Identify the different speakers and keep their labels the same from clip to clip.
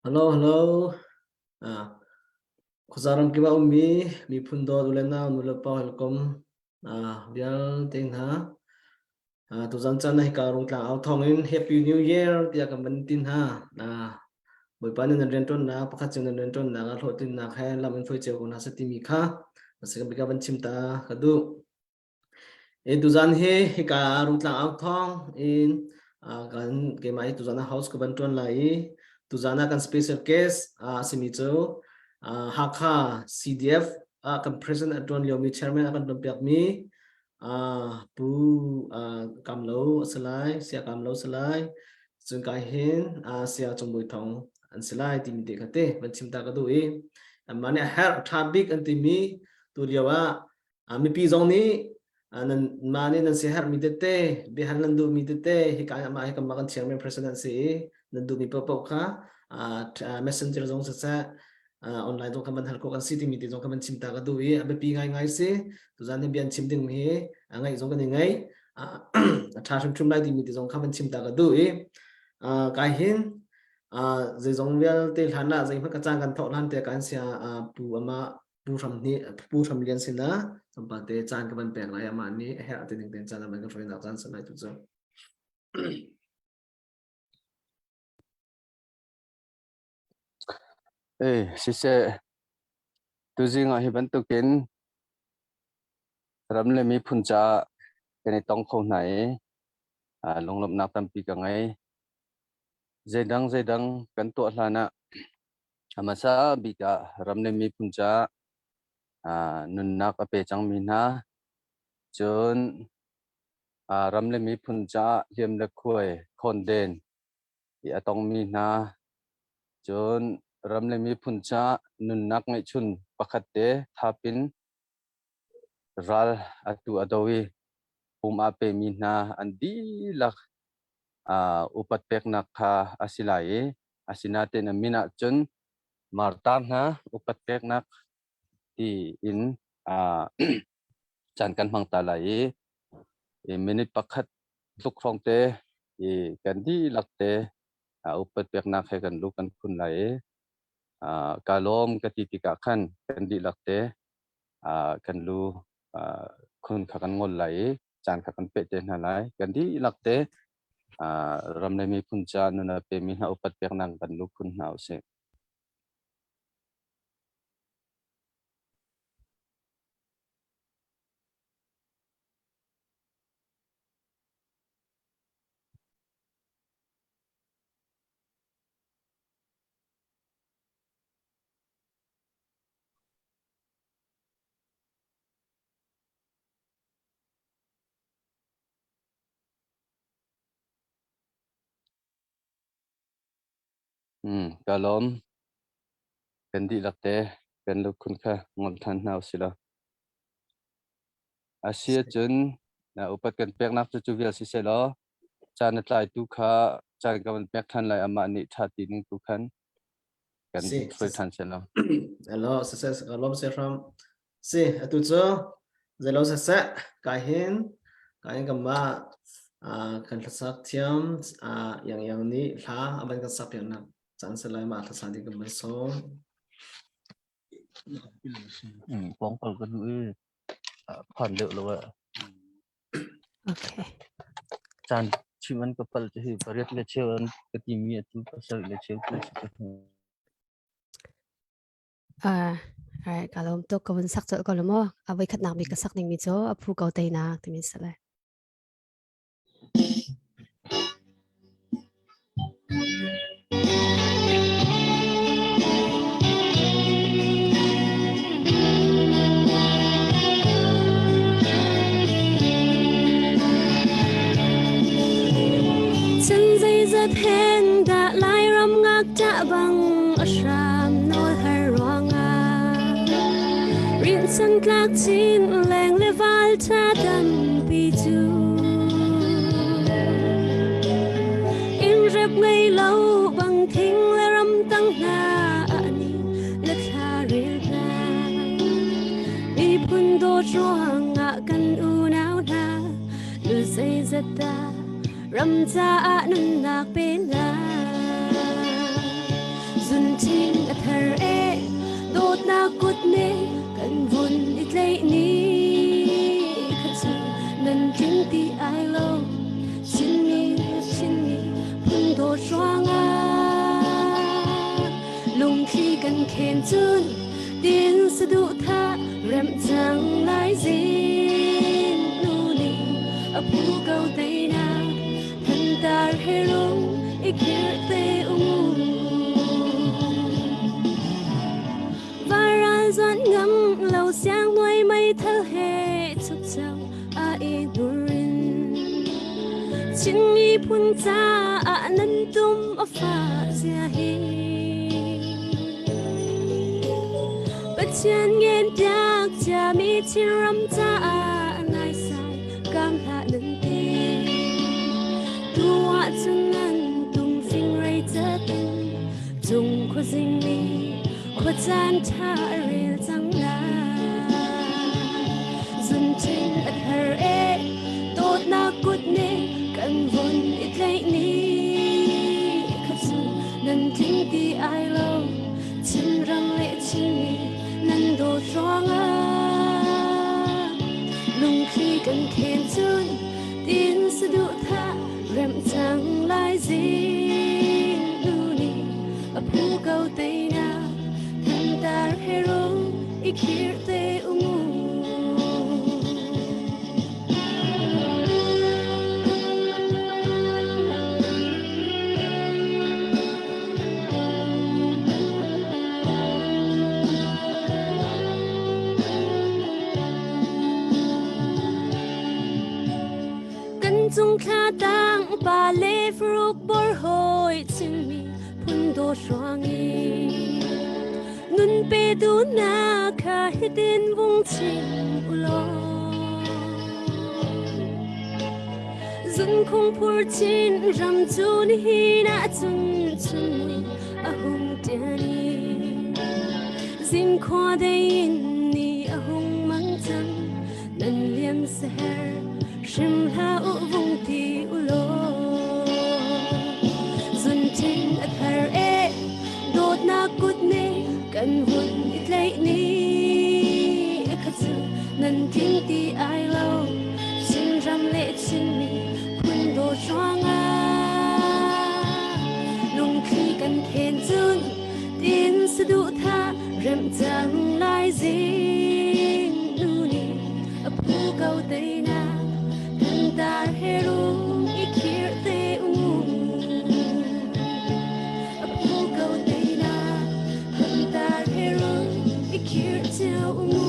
Speaker 1: Hello, hello. Ah, khuaza ramkip ah ummi miphun dawt u le nau nu le pa hawikom ah vialte hna. Ah, tuzan caan ah hika Rungtlang au thawng in Happy New Year tiah kan van ti hna. Ah, Bawipa nih nan rianṭuannak pakhat cio nan rianṭuannak ah hlawhtlinnak he lam in hruai cio ko hna seh timi kha a van chim ta ka duh. Tuzan hi hika Rungtlang au thawng in kan keimah hi tuzan ah house ka van ṭuan lai i tuzan ah kan special guest a simi cu Hakha CDF ah kan president a ṭuan liomi chairman a kan ṭuanpiakmi Pu Kamlo a si lai, Saya Kamlo a si lai. Cun kai hin Saya Cung Bawi Thawng an si lai timi te kha te van chim ta ka duh i anmah nih a herh ṭha bik an timi tu lio ah mipi zong nih nan mah nih nan siaherhmi tete biahal nan duhmi tete hika mah hi kanmah kan chairman president si i nan duhmi paohpaoh kha messenger zong siseh online zong kha van hal khawh kan si timi te zong kha van chim ta ka duh i a biapi ngaingai si. Tuzan hi bia an chim ding hi a ngaih zong kan i ngai, a ṭha hrimhrim lai timi te zong kha van chim ta ka duh i kai hin zeizong vialte hlan ah zeihmanh ka caan kan thawk hlan te kan sia pu ama Pu Hram nih Pu Hram Lian sinah tlawmpal te caan ka van pek lai. Amah nih a herh ti ning tein caan a van ka hruainak caan si lai tu cu.
Speaker 2: Eh, siseh, tuzing ah hi bantukin ram le miphun caah kan i tong kho hna i lunglawmhnak tampi ka ngei. Zeidang zeidang kan tuah hlan ah A hmasa bik ah ram le miphun caah nunnak a pe cangmi hna, cun ram le miphun caah hliam le khuai, khawnden ti a tongmi hna, cun ram le miphun caah nunnak ngeihchun pakhat te thap in ral atu a do i pum aa pemi hna an dihlak upat peknak kha a si lai i asinain a min ahcun martar hna upat peknak ti in caan kan hmang ta lai i minute pakhat tluk hrawng te i kan dihlak te upat peknak he kan lu kan khun lai i ka lawm ka ti tikah khan kan dihlak te kan lu khun kha kan ngol lai i caan kha kan peh te hna lai. Kan dihlak te ram le miphun ca nun a pemi hna upat peknak kan lu khun hna usih. Ka lawm. Kan dihlak te kan lukhun kha ngol than hna usih law. A si ahcun na upat kan peknak cu cu vial siseh law caan a tlaitu kha caan ka van pek than lai, amah nih ṭha ti ning tu khan kan
Speaker 1: Si,
Speaker 2: hruai than seh law.
Speaker 1: Hello, siseh ka lawm se hram. Si, atu cu zeilo siseh kai hin kai hin kanmah kan hlasak thiam Yang Yang nih hla a van kan sak piaknak caan si lai, mah hlasa ding kan van sawm.
Speaker 2: Pawng kal ka duh i phan deuh lo ah.
Speaker 3: Okay.
Speaker 2: Caan chim an ka pal cu hi pariat le cheu an ka timi atu pasarih le cheu tu si ka
Speaker 3: Alright, ka lawm tuk. Ka vun sak colh ko lo maw? A voi khatnak bik ka sak dingmi cu a phu ko teinak timi si lai. Chan zeizat hen dah Lairam ngakṭah bang a hram nawl har ruangah rinhchan tlak chin leng le val ṭha tampi cu inn rep ngei lo bang thing le ram tang hna ah ni le thla rel hna miphun dawt ruangah kan unau hna lu zeizat dah ram caah nunnak pe hna. tlaih ni kha cu nan tling ti ai lo. Chinmi Chinmi phun dawt ruangah lungthli kan khen cun tin saduhthah remh cang lai zing nu nih a phu ko teinak thantar he rung i khirh te u. Varal zuan ngam lo siang muai meithal he chukcho a i durin Chin miphun caah nan tum a fa zia hi Pathian ngen piak ciami Chinram caah naisai kam hlah nan ti Tu ahcun nan tum fingrei catin cung khuazing nih khuacaan ṭha a rel cang lai. Zunṭin a thar e, dawtnak kut nih kan vun i tlaih ni kha cu nan tling ti ai lo. Chinram le Chinmi nan dawt ruangah lungthli kan khen cun tin saduhthah remh cang lai zing nu nih a phu ko teinak thantar he rung i khirh te u mu. Kan cung thla tang pa le faruk bor hoi chimmi phun dawt ruangi nun pe tu na kha hitin vung chim ulaw Zun khung phur chin ram cu nihin ah cun chun a hung ṭian i zingkhua dei in ni a hung mang cang nan liam saher hrim hlah u vung ti u law zun ṭhin a thar e dawtnak kut nih kan vun i tlaih ni kha cu nan tling ti ai lo Chinram le Chinmi phun dawt ruangah lungthli kan khen cun tin saduhthah remh cang lai zing nu nih a phu ko teinak thantar he rung i khirh te u a phu ko teinak thantar he rung i khirh cio u.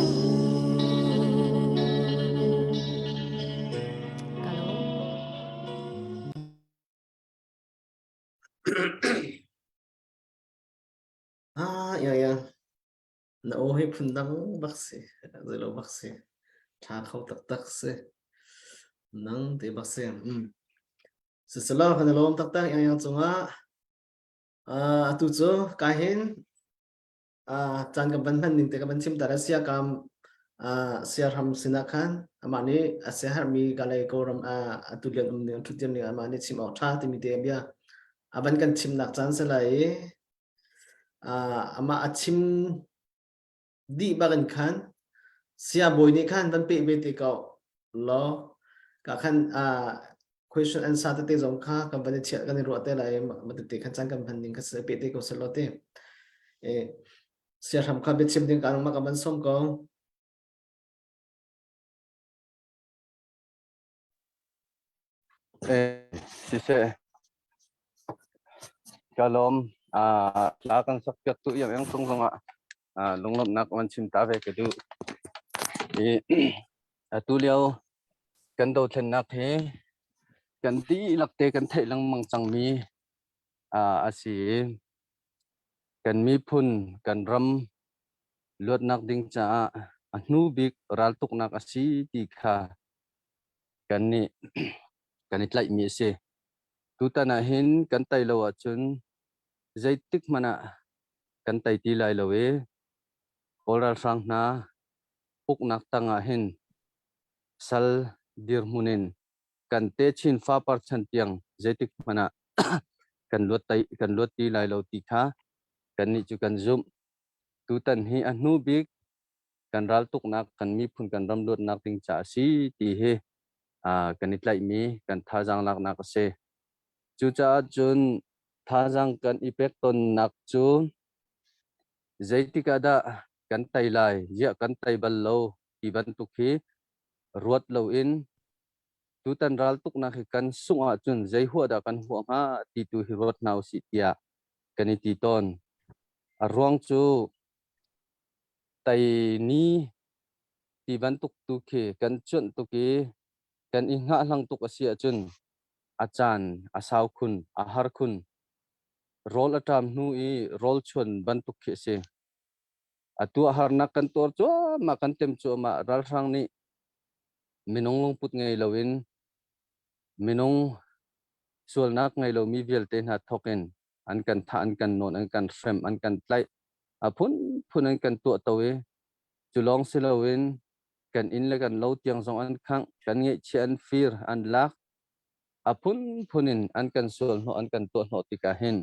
Speaker 1: Ah, ya ya. Na aw hi phundang bak si. Zeilo bak si. Tha kho taktak si. Nang te bak si. Siselaw kan i lawm taktak yang yang cungah. Atu cu ka hin caan kan van hman ning te ka van chim ta le siakam siaram sinah khan amah nih a siaherhmi Kalay Kawlram atu lian um ning ṭhutdiam ning amah nih chim awk ṭha timi te bia a van kan chimnak caan si lai i amah a chim dih bak in khan siabawi nih khan van peh ve te ko law ka khan question answer tete zong kha kan van i chiah kan i ruah te lai ma tete khan caan kan hman ning kha se pe te ko se lo te e siahram kha biachim ding kan ma ka van som ko.
Speaker 2: Siseh, ka lawm. Hla kan sak piak tu iang iang cung zongah lunglawmhnak van chim ta ve ka duh. I atu lio kan dothlennak hi kan dihlak te kan theih lengmang cangmi a si i kan miphun kan ram luatnak ding caah a hnu bik raltuknak a si ti kha kan nih kan i tlaihmi a si. Tutan ah hin kan tei lo ahcun zeitik hmanh ah kan tei ti lai lo i Kawl ralhrang hna uknak tang ah hin sal dirhmun in kan techin fapar chan tiang zeitik hmanh ah kan luat kan luat ti lai lo ti kha kannih cu kan zumh. Tutan hi a hnu bik Kan raltuknak, kan miphun, kan ram luatnak ding ca a si ti hi kan i tlaihmi kan thazaang laknak a si. Cucaah cun thazaang kan i pek tawnnak cu zeitik ah dah kan tei lai, ziah kan tei bal lo ti bantuk hi ruat loin tutan raltuknak hi kan sungh ahcun zei huah dah kan huah hnga ti tu hi ruat hna usih tiah kan i ti tawn. A ruang cu tei ni ti bantuk tu khi kan cuanh tuk i kan i hngahhlang tuk a si ahcun a caan a sau khun, a har khun. Rawl a ṭam hnu i rawl chuan bantuk khi a si. Atu a harnak kan tuar cuahmah, kan tem cuahmah. Ralhrang nih minung lungput ngei loin minung sualnak ngei lomi vialte hna thawk in an kan thah, an kan nawn, an kan hrem, an kan tlaih, a phunphun an kan tuahto i cu lawng si loin kan inn le kan lo tiang zong an khangh, kan ngeihchiah an fir, an lak, a phunphun in an kan sual hnawh, an kan tuah hnawh tikah hin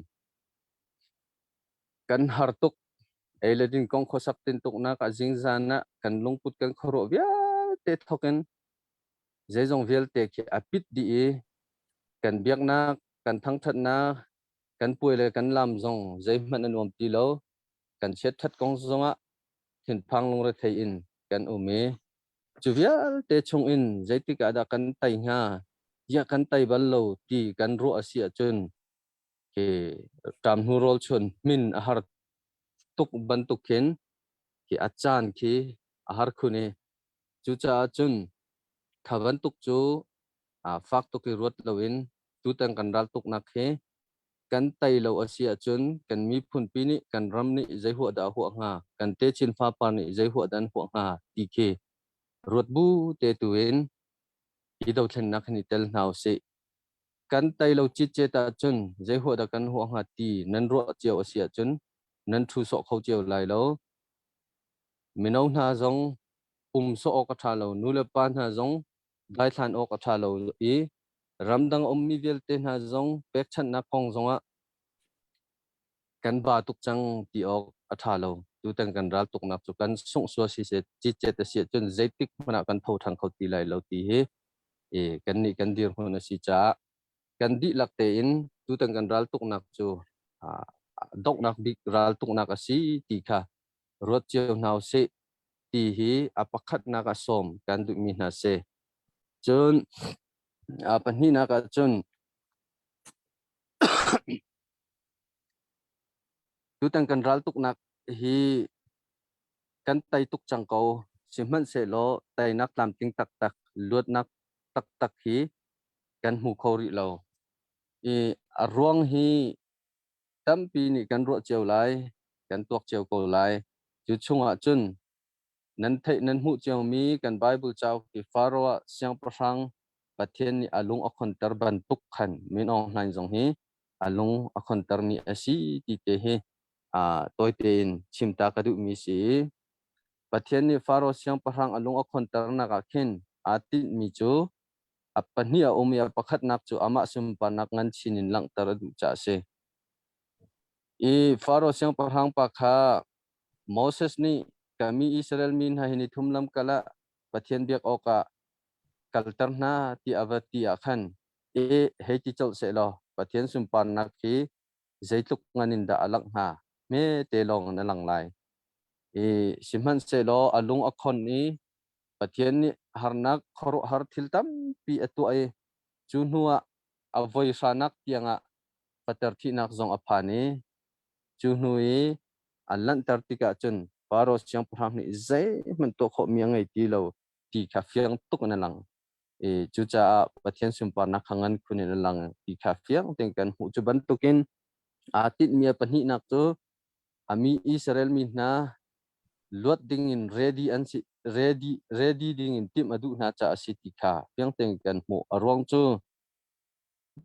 Speaker 2: kan har tuk. Ei le din kong khuasak tintuknak ah zingzan ah kan lungput kan khuaruah vialte thawk in zeizong vialte khi a pit dih i kan biaknak, kan thangṭhatnak, kan puai le kan lam zong zeihmanh a nuam ti lo. Kan chiatṭhat kong zongah thinphang lungrethei in kan um i cu vialte chung in zeitik ah dah kan tei hnga, tiah kan tei bal lo ti kan ruah a si ahcun khi ṭam hnu rawl chun hmin a har tuk bantuk khin khi a caan khi a har khun i cucaah cun kha bantuk cu fak tuk i ruat loin tutan kan ral tuknak hi kan tei lo a si ahcun kan miphunpi nih, kan ram nih zei huah dah a huah hnga, kan techin fapar nih zei huah dah an huah hnga ti khi ruat bu te tu in hi dothlennak hin i tel hna usih. Kan tei lo citcet ahcun zei huah dah kan huah hnga ti nan ruah cio a si ahcun nan ṭhu sawh kho cio lai lo. Mino hna zong um sawh awk a ṭha lo, nu le pa hna zong daithlan awk a ṭha lo i ramdang ummi vialte hna zong pekchanhnak kong zongah kan ba tuk cang ti awk a ṭha lo. Tutan kan ral tuknak cu kan sungh sual si seh citcet a si ahcun zeitik hmanh ah kan tho ṭhan kho ti lai lo ti hi kannih kan dirhmun a si caah kan dihlak tein tutan kan ral tuknak cu donghnak bik ral tuknak a si ti kha ruat cio hna usih ti hi a pakhatnak ah sawm kan duhmi hna si. Cun a pahnihnak ah cun tutan kan ral tuknak hi kan tei tuk cang ko. Sihmanhsehlaw teinak tlamtling taktak, luatnak taktak hi kan hmu kho rih lo. I a ruang hi tampi nih kan ruah cio lai, kan tuak cio ko lai. Cu chungah cun nan theih nan hmuh ciomi kan Bible cauk i Faro ah siangpahrang Pathian nih a lung a khonter bantuk khan Min Aung Hlaing zong hi a lung a khontermi a si ti te hi tawi tein chim ta ka duhmi si. Pathian nih Faro siangpahrang a lung a khonternak ah khin aa tinhmi cu a pahnih a um i a pakhatnak cu amah sunparnak ngan chin in langhter a duh caah a si. I Faro siangpahrang pa kha Moses nih ka mi Israel mi hna hi ni thum lamkal ah Pathian biak awkah kalter hna ti a va ti ah khan e hei ti colh seh law Pathian sunparnak hi zeitluk ngan in dah a langh hnga hme te lawng in a lang lai. I sihmanhsehlaw a lung a khon i Pathian nih harnak khuaruahhar thil tampi a tuah i cu hnuah a voi hranak tiangah fater thihnak zong a phan i cu hnu i an lanhter tikah cun Faro siangpahrang nih zeihmanh tuah khawhmi a ngei ti lo ti kha fiang tuk in a lang. I cucaah Pathian sunparnak kha ngan khun in a lang ti kha fiang tein kan hmuh. Cu bantukin aa tinhmi a pahnihnak cu a mi Israel mi hna luat ding in ready an si ready ready ding in timh a duh hna caah a si ti kha fiang tein kan hmuh. A ruang cu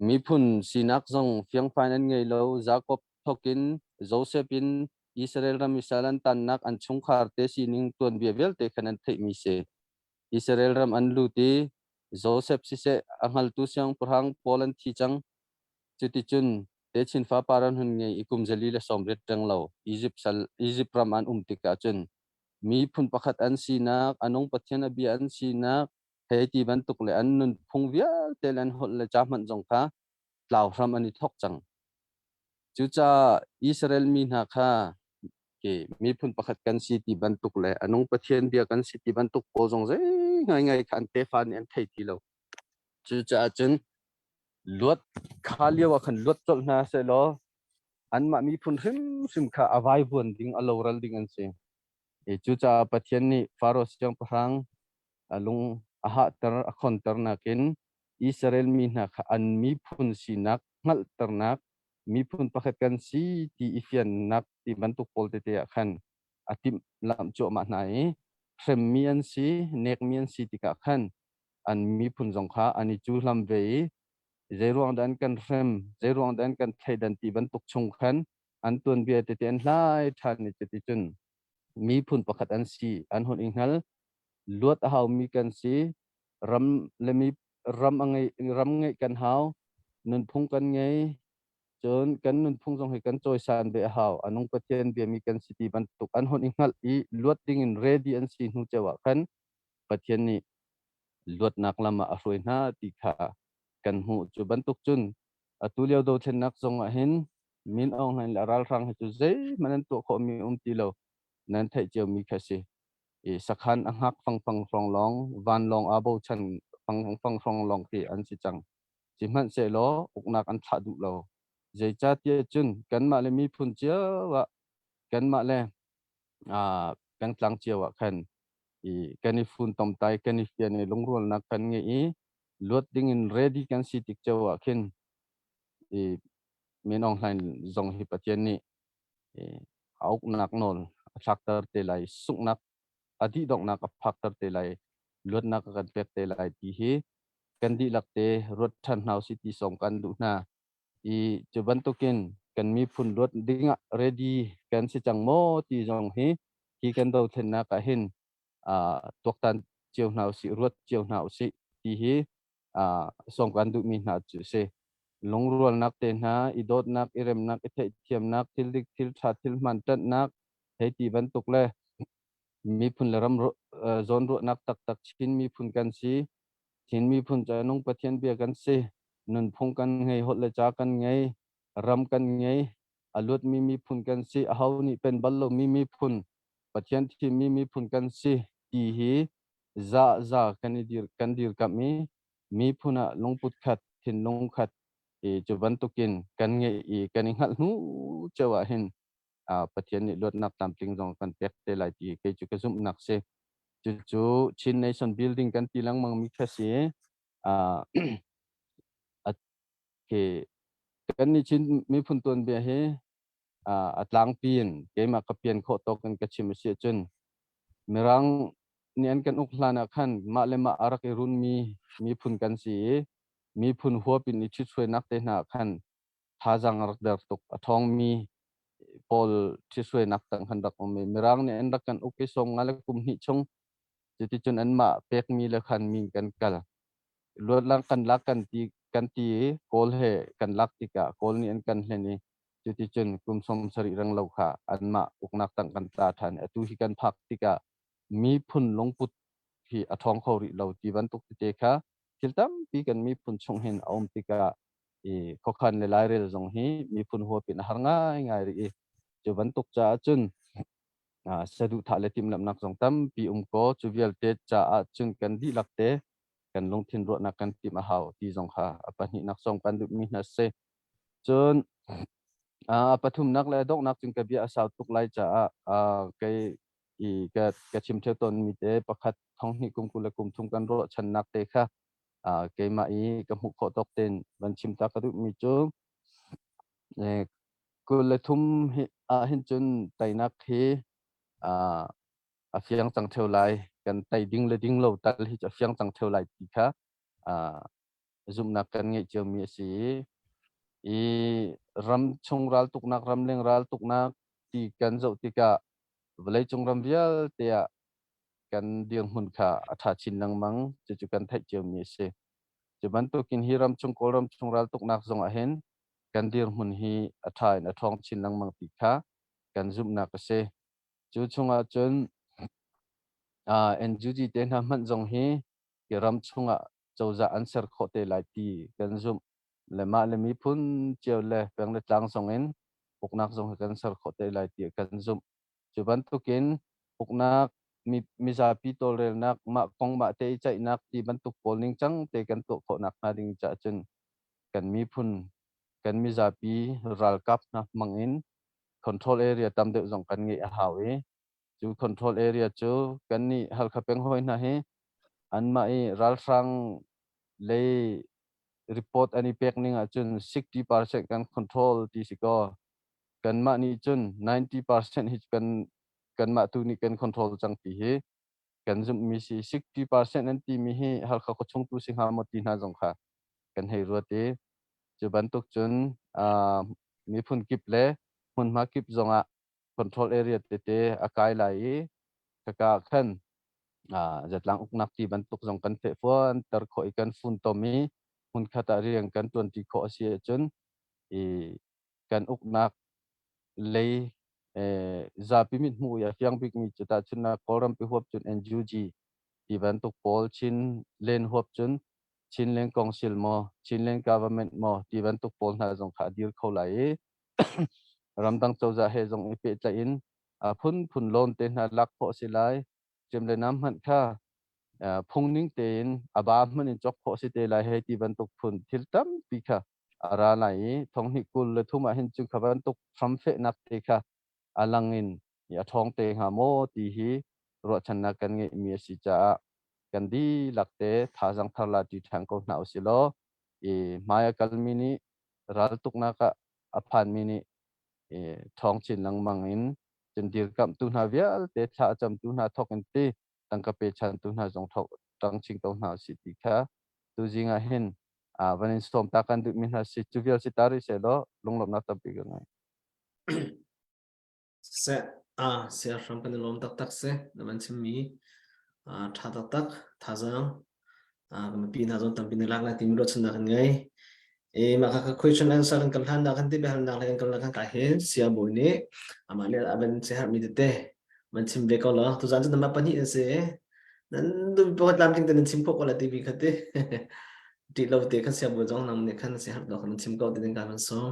Speaker 2: miphun sinak zong fiangfai an ngei lo. Jakob thawk in Joseph in Israel ram i sal an tannak an chungkhar te sining tuanbia vialte khan an theihmi si. Israel ram an lut i Joseph siseh a hngaltu siangpahrang pawl an thi cang. Cuticun techin fapar an hun ngei i kum 180 reng lo Egypt sal Egypt ram an um tikah cun Miphun pakhat an sinak, a nung Pathian a bia an sinak, hei ti bantuk le an nunphung vialte le an holh le ca hmanh zong kha tlau hram an i thawk cang. Cucaah Israel mi hna kha miphun pakhat kan si ti bantuk le a nung Pathian bia kan si ti bantuk pawl zong zei ngaingai kha an tefa nih an thei ti lo. Cucaah cun luat kha lio ah khan luat colh hna sehlaw anmah miphun hrimhrim kha a vaivuan ding a loral ding an si. Cucaah Pathian nih Faro siangpahrang a lung a hahter a khonter nakin Israel mi hna kha an miphun sinak hngalhternak miphun pakhat kan si ti i fiannak ti bantuk pawl tete ah khan a timhlamh cuahmah hna i hremmi an si, nekmi an si tikah khan an miphun zong kha an i cuhlam ve i zeiruang dah an kan hrem, zeiruang dah an kan thleidan ti bantuk chung khan an tuanbia tete an hlai ṭhan i cuticun miphun pakhat an si an hun i hngal. Luat a haumi kan si, ram le mi ram a ngei ram ngeih kan hau, nunphung kan ngei, cun kan nunphung zong hi kan cawisan ve a hau. A nung Pathian biami kan si ti bantuk an hun i hngalh i luat ding in ready an si hnu ceu ah khan Pathian nih luatnak lam ah a hruai hna ti kha kan hmuh. Cu bantuk cun atu lio dothlennak zong ah hin Min Aung Hlaing le a ralhrang hi cu zeihmanh an tuah khawhmi um ti lo. Nan theih ciomi kha si. I sakhan a hngak fangfang hrawng lawng, vanlawng aa bochan fangfang hrawng lawng khi an si cang. Sihmanhsehlaw uknak an thlah duh lo. Zeicahtiah cun kanmah le miphun cio ah kanmah le pengtlang cio ah khan i kan i funtom tai, kan i fian i lungrualnak kan ngei i luat ding in ready kan si tik cio ah khin i Min Aung Hlaing zong hi Pathian nih a uknak nawl a thlakter te lai, sunghnak a dihdonghnak a phakter te lai, luatnak a kan pek te lai ti hi kan dihlak te ruat ṭhan hna usih ti sawm kan duh hna. I cu bantukin kan miphun luat dingah ready kan si cang maw ti zong hi hi kan dothlennak ah hin tuaktan cio hna usih, ruat cio hna usih ti hi sawm kan duhmi hna cu si. Lungrualnak te hna, i dawtnak, i remnak, i theihthiamnak, thil dik, thil ṭha, thil hmaan ṭanhnak, hei ti bantuk le miphun le ram zawnruahnak taktak Chin miphun kan si. Chin miphun cu nung Pathian bia kan si. Nunphung kan ngei, holh le ca kan ngei, ram kan ngei, a luatmi miphun kan si, aho nih pen bal lomi miphun, Pathian thimmi miphun kan si ti hi za za kan i dir kan dirkamh i miphun ah lungput khat thinlung khat i cu bantukin kan ngeih i kan i hngalh hnu cio ah hin Pathian nih luatnak tlamtling zong kan pek te lai ti kei cu ka zumhnak si. Cucu Chin Nation Building kan ti lengmang mi kha si. Kan nih Chin miphun tuanbia hi a tlangpi in keimah ka pian khawh tawk in ka chim a si ahcun Mirang nih an kan uk hlan ah khan mah le mah a rak i runmi miphun kan si i miphun huap in i ṭhithruainak te hna ah khan thazaang a rak der tuk. A ṭhawngmi pawl ṭhithruainak tang khan rak um i Mirang nih an rak kan uk i sawm nga le kum hnih chung cuticun anmah pekmi le khan mi kan kal. Luatlang kan lak kan ti i Kawl he kan lak tikah Kawl nih an kan hlen i cuticun kum 70 reng lo kha anmah uknak tang kan tla ṭhan. Atu hi kan phak tikah miphun lungput hi a ṭhawng kho rih lo ti bantuk tete kha thil tampi kan miphun chung hin a um tikah i khuakhan le lairel zong hi miphun huap in a har ngaingai rih i cu bantuk caah cun saduhthah le timhlamhnak zong tampi um kaw cu vialte caah cun kan dihlak te kan lungthin ruahnak kan timh a hau ti zong kha a pahnihnak zong kan duhmi hna si. Cun a pathumnak le donghnak cun ka bia a sau tuk lai caah kei i ka chim theo tawnmi te pakhat thonghnih kum 20 le kum thum kan ruahchannak te kha keimah i ka hmuh khawh tawk tein van chim ta ka duhmi cu 23 hi ah hin cun teinak hi a fiang cang theo lai, kan tei ding le ding lo tal hi cu a fiang cang theo lai ti kha zumhnak kan ngeih ciomi a si i ram chung raltuknak, ramleng raltuknak ti kan zoh tikah vawleicung ram vialte ah kan dirhmun kha a ṭha chin lengmang, cucu kan theih ciomi a si. Cu bantukin hi ramchung Kawlram chung raltuknak zong ah hin kan dirhmun hi a ṭha in a ṭhawng chin lengmang ti kha kan zumhnak a si. Cu chungah cun NUG te hna hmanh zong hi hi ram chungah cozah an ser khawh te lai ti kan zumh. Le mah le miphun cio le peng le tlang zong in uknak zong hi kan ser khawh te lai ti kan zumh. Cu bantukin uknak mizapi tawlrelnak mah kong mah te i ceihnak ti bantuk pawl ningcang te kan tuah khawh nakhnga ding caah cun kan miphun kan mizapi ralkap hna hmang in control area tam deuh zong kan ngeih a hau i cu control area cu kannih Halkha peng hawi hna hi anmah i ralhrang lei report an i pek ning ahcun 60% kan control ti si kaw kanmah nih cun 90% hi kan kanmah tu nih kan control cang ti hi kan zumhmi si. 60% an timi hi Halkha khuachung tu si hnga maw ti hna zong kha kan hei ruat i cu bantuk cun miphun kip le hmunhma kip zongah control area tete a kai lai i khaka khan zatlang uknak ti bantuk zong kan fehfuan ter khawh i kan funtom i hmunkhat ah rian kan ṭuanṭi khawh a si ahcun i kan uknak lei zapi mithmuh i a fiang bikmi cu tahchunhnak Kawlrampi huap cun NUG ti bantuk pawl, Chin len huap cun Chinland Council maw, Chinland Government maw ti bantuk pawl hna zong kha a dir kho lai i ramdang cozah he zong i pehtlaih in a phunphun loan te hna lak khawh a si lai. Cem le nam hmanh kha phung ning tein a ba hmanh in cawk khawh a si te lai hei ti bantuk phun thil tampi kha a ra lai i 2023 ah hin cu kha bantuk hramfehnak te kha a lang in a ṭhawng te hnga maw ti hi ruahchannak kan ngeihmi a si caah kan dihlak te thazaang thar la ṭi ṭhan ko hna usih law i hmai a kalmi nih raltuknak ah a phanmi nih i ṭhawng chin lengmang in cun dirkamhtu hna vialte thla a camtu hna thawk in ti tangka pechantu hna zong thawk ṭang chin ko hna usih ti kha tuzing ah hin van in sawm ta kan duhmi hna si. Cu vial si ta rih sehlaw lunglawmhnak tampi ka ngei.
Speaker 1: Siseh, siahram kan i lawm taktak si na van chimmi ṭha taktak thazaang kan mipi hna zong tampi na lak lai timi ruahchannak kan ngei. E mah kha question answer kan kal hlan dah kan ti biahalnak le kan kal kan kai hin sia bawi nih amah nih a van siaherhmi tete van chim ve ko law tuzaan cu namah pahnih an si nan duh pakhat tlamtling te nan chim khawh ko la timi kha ti ṭih lo te khan sia bawi zong nang nih khan siaherh dawk nan chim ko ti ding ka van sawm.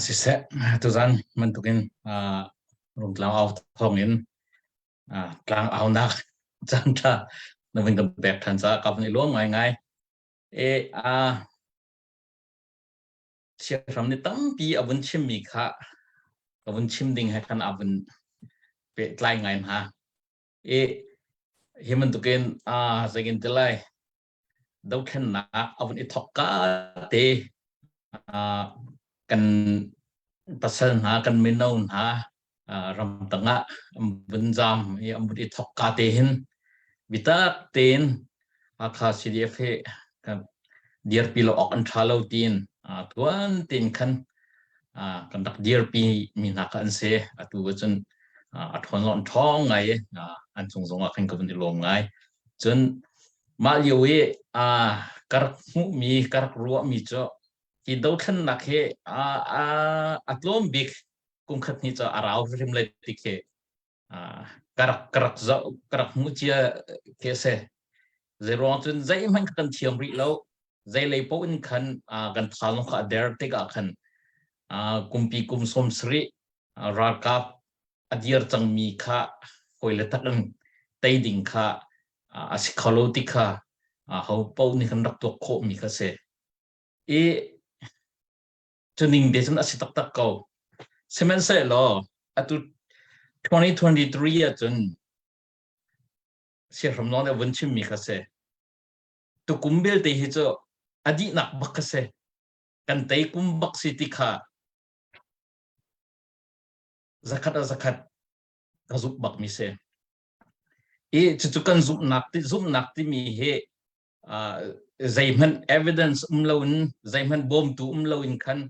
Speaker 4: Siseh, tuzan bantukin rungtlang au thawngin tlang aunak caan ṭha na vun kan pek ṭhan caah ka vun i lawm ngaingai. E a siahram nih tampi a vun chimmi kha ka vun chim ding he khan a vun pehtlai ngai hna. E hi bantukin zeitin ti lai dothlennak a vun i thawk ka te kan pasal hna kan mino hna ramtang ah an vun zaam i an vun i thawk ka te hin bitak tein Hakha CDF hi dirpi lo awk an ṭha lo tiin tuan tein khan kan rak dirpi mi hna kha an si. Atu cun a ṭhawn lo an ṭhawng ngai i an cung zongah khan ka vun i lawm ngai. Cun mah lio i ka rak hmuhmi, ka rak ruahmi cu hi dothlennak hi a tlawm bik kum khat hnih cu a rau hrim lai ti khi ka rak ka rak zoh ka rak hmuh cia khi a si. Zeiruang cun zeihmanh kan thiam rih lo. Zeilei paoh in khan kan thal kha a der tikah khan kumpi kum 70 ralkap a dir cangmi kha hawi le tak in tei ding kha a si kho lo ti kha ho paoh nih kan rak tuak khawhmi kha si. I cu ning te cun a si taktak ko. Sihmanhsehlaw atu 2023 ahcun siahram lawng nih vun chimmi kha si. Tukum belte hi cu a dihnak bak kha si. Kan tei kum bak si ti kha zakhat a zakhat ka zumh bak mi si. I cucu kan zumhnak ti zumhnak timi hi zeihmanh evidence um loin zeihmanh bawmtu um loin khan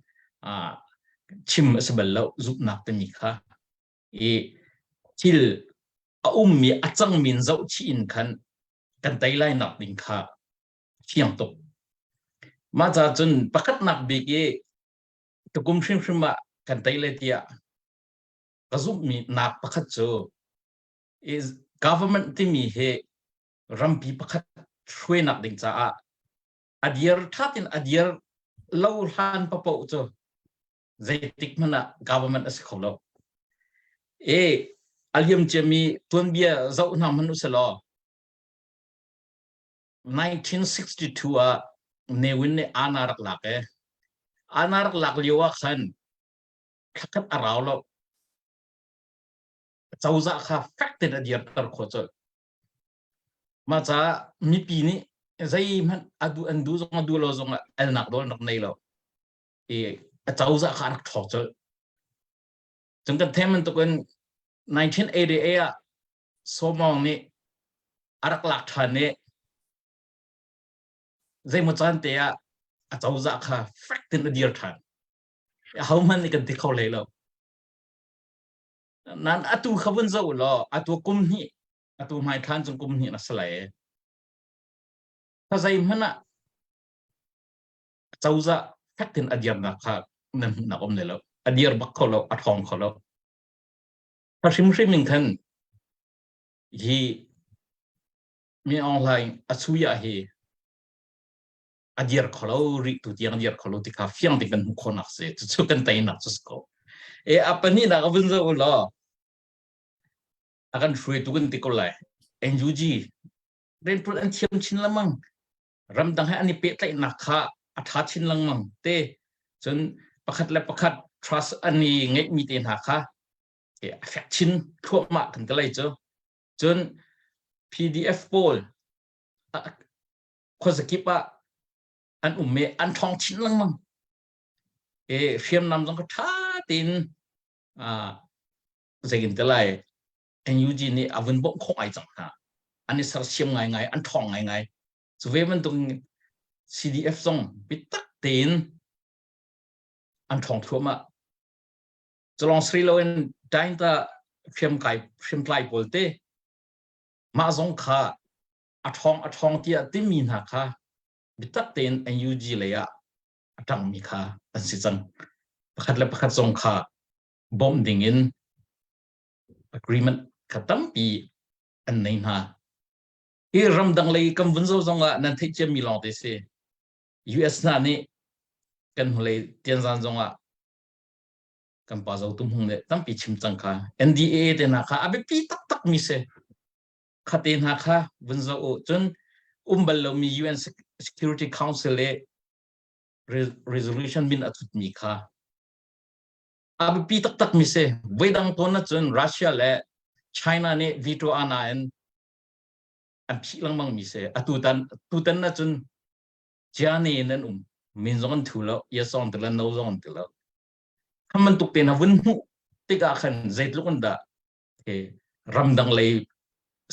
Speaker 4: chim a si bal lo zumhnak timi kha. I thil a ummi a cangmi in zohchih in khan kan tei lai nak ding kha fiang tuk. Mah ca cun pakhatnak bik i tukum hrimhrim ah kan tei lai tiah ka zumhmi nak pakhat cu. Is government timi hi rampi pakhat hruainak ding caah a dir thatin a dir lo hlan papoh cu zeitik hmanh ah government a si kho lo. E a liam ciami tuanbia zoh hna hmanh usalaw 1962 ah Ne Win nih ana rak lak e. Ana rak lak lio ah khan thlakhat a rau lo. Cozah kha fek tein a dirter khawh colh. Mah caah mipi nih zeihmanh a duh an duh zong a duh lo zong ah alnak nawl an rak nei lo. I a cozah kha a rak ṭhawk colh. Cun kan theih bantukin 1988 ah Saw Maung nih a rak lak ṭhan i zeimaw caan te ah a cozah kha fek tein a dir ṭhan. Ahohmanh nih kan ti kho hlei lo. Nan atu kha vun zoh law atu kum hnih atu hmaithlan cung kum hnih na si lai. Kha zeihmanh ah cozah fek tein a dirnak kha nan hmuhnak um lai lo. A dir bak kho lo, a ṭhawng kho lo. Kha hrimhrim in khan hi Min Aung Hlaing a chuya hi a dir kho lo rih tu tiang a dir kho lo ti kha fiang te kan hmuh khawhnak si. Cucu kan teinak cu si ko. E a pahnihnak a vun zoh u law a kan hruaitu kan ti ko lai. NUG rianṭuan an thiam chin lengmang. Ramdang he an i pehtlaihnak kha a ṭha chin lengmang te. Cun pakhat le pakhat trust an i ngeihmi te hna kha a fek chin thluahmah kan ti lai cu. Cun PDF pawl khuazakip ah an um i an ṭhawng chin lengmang. E hriamnam zong kha ṭha tein zeitin ti lai NUG nih a vun bawmh khawh ngai cang hna. An i sersiam ngaingai, an ṭhawng ngaingai. Cu ve bantuk CDF zong biatak tein an ṭhawng thluahmah. Culong sri loin Dainta hriamkai hriamtlai pawl te mah zong kha a ṭhawng a ṭhawng tiah timi hna kha biatak tein NUG lei ah a ṭangmi kha an si cang. Pakhat le pakhat zong kha bawmh ding in agreement kha tampi an nei hna. Hi ramdang lei kan vun zo zong ah nan theih ciami lawng te si. US hna nih kan hnulei tianzan zong ah kan pa zo tum hung le tampi chim cang kha NDA te hna kha a biapi taktak mi si. Kha te hna kha vun zo u cun um bal lomi UN Security Council le resolution min a thutmi kha a biapi taktak mi si. Voidang tawn ahcun Russia le China nih veto ana in an phih lengmang mi si. Atu tan tutan ahcun Jiane in an um. Min zong an thu lo, yes zong an ti lo, no zong an ti lo. Kha bantuk te hna vun hmuh tikah khan zeitluk in dah ke ramdang lei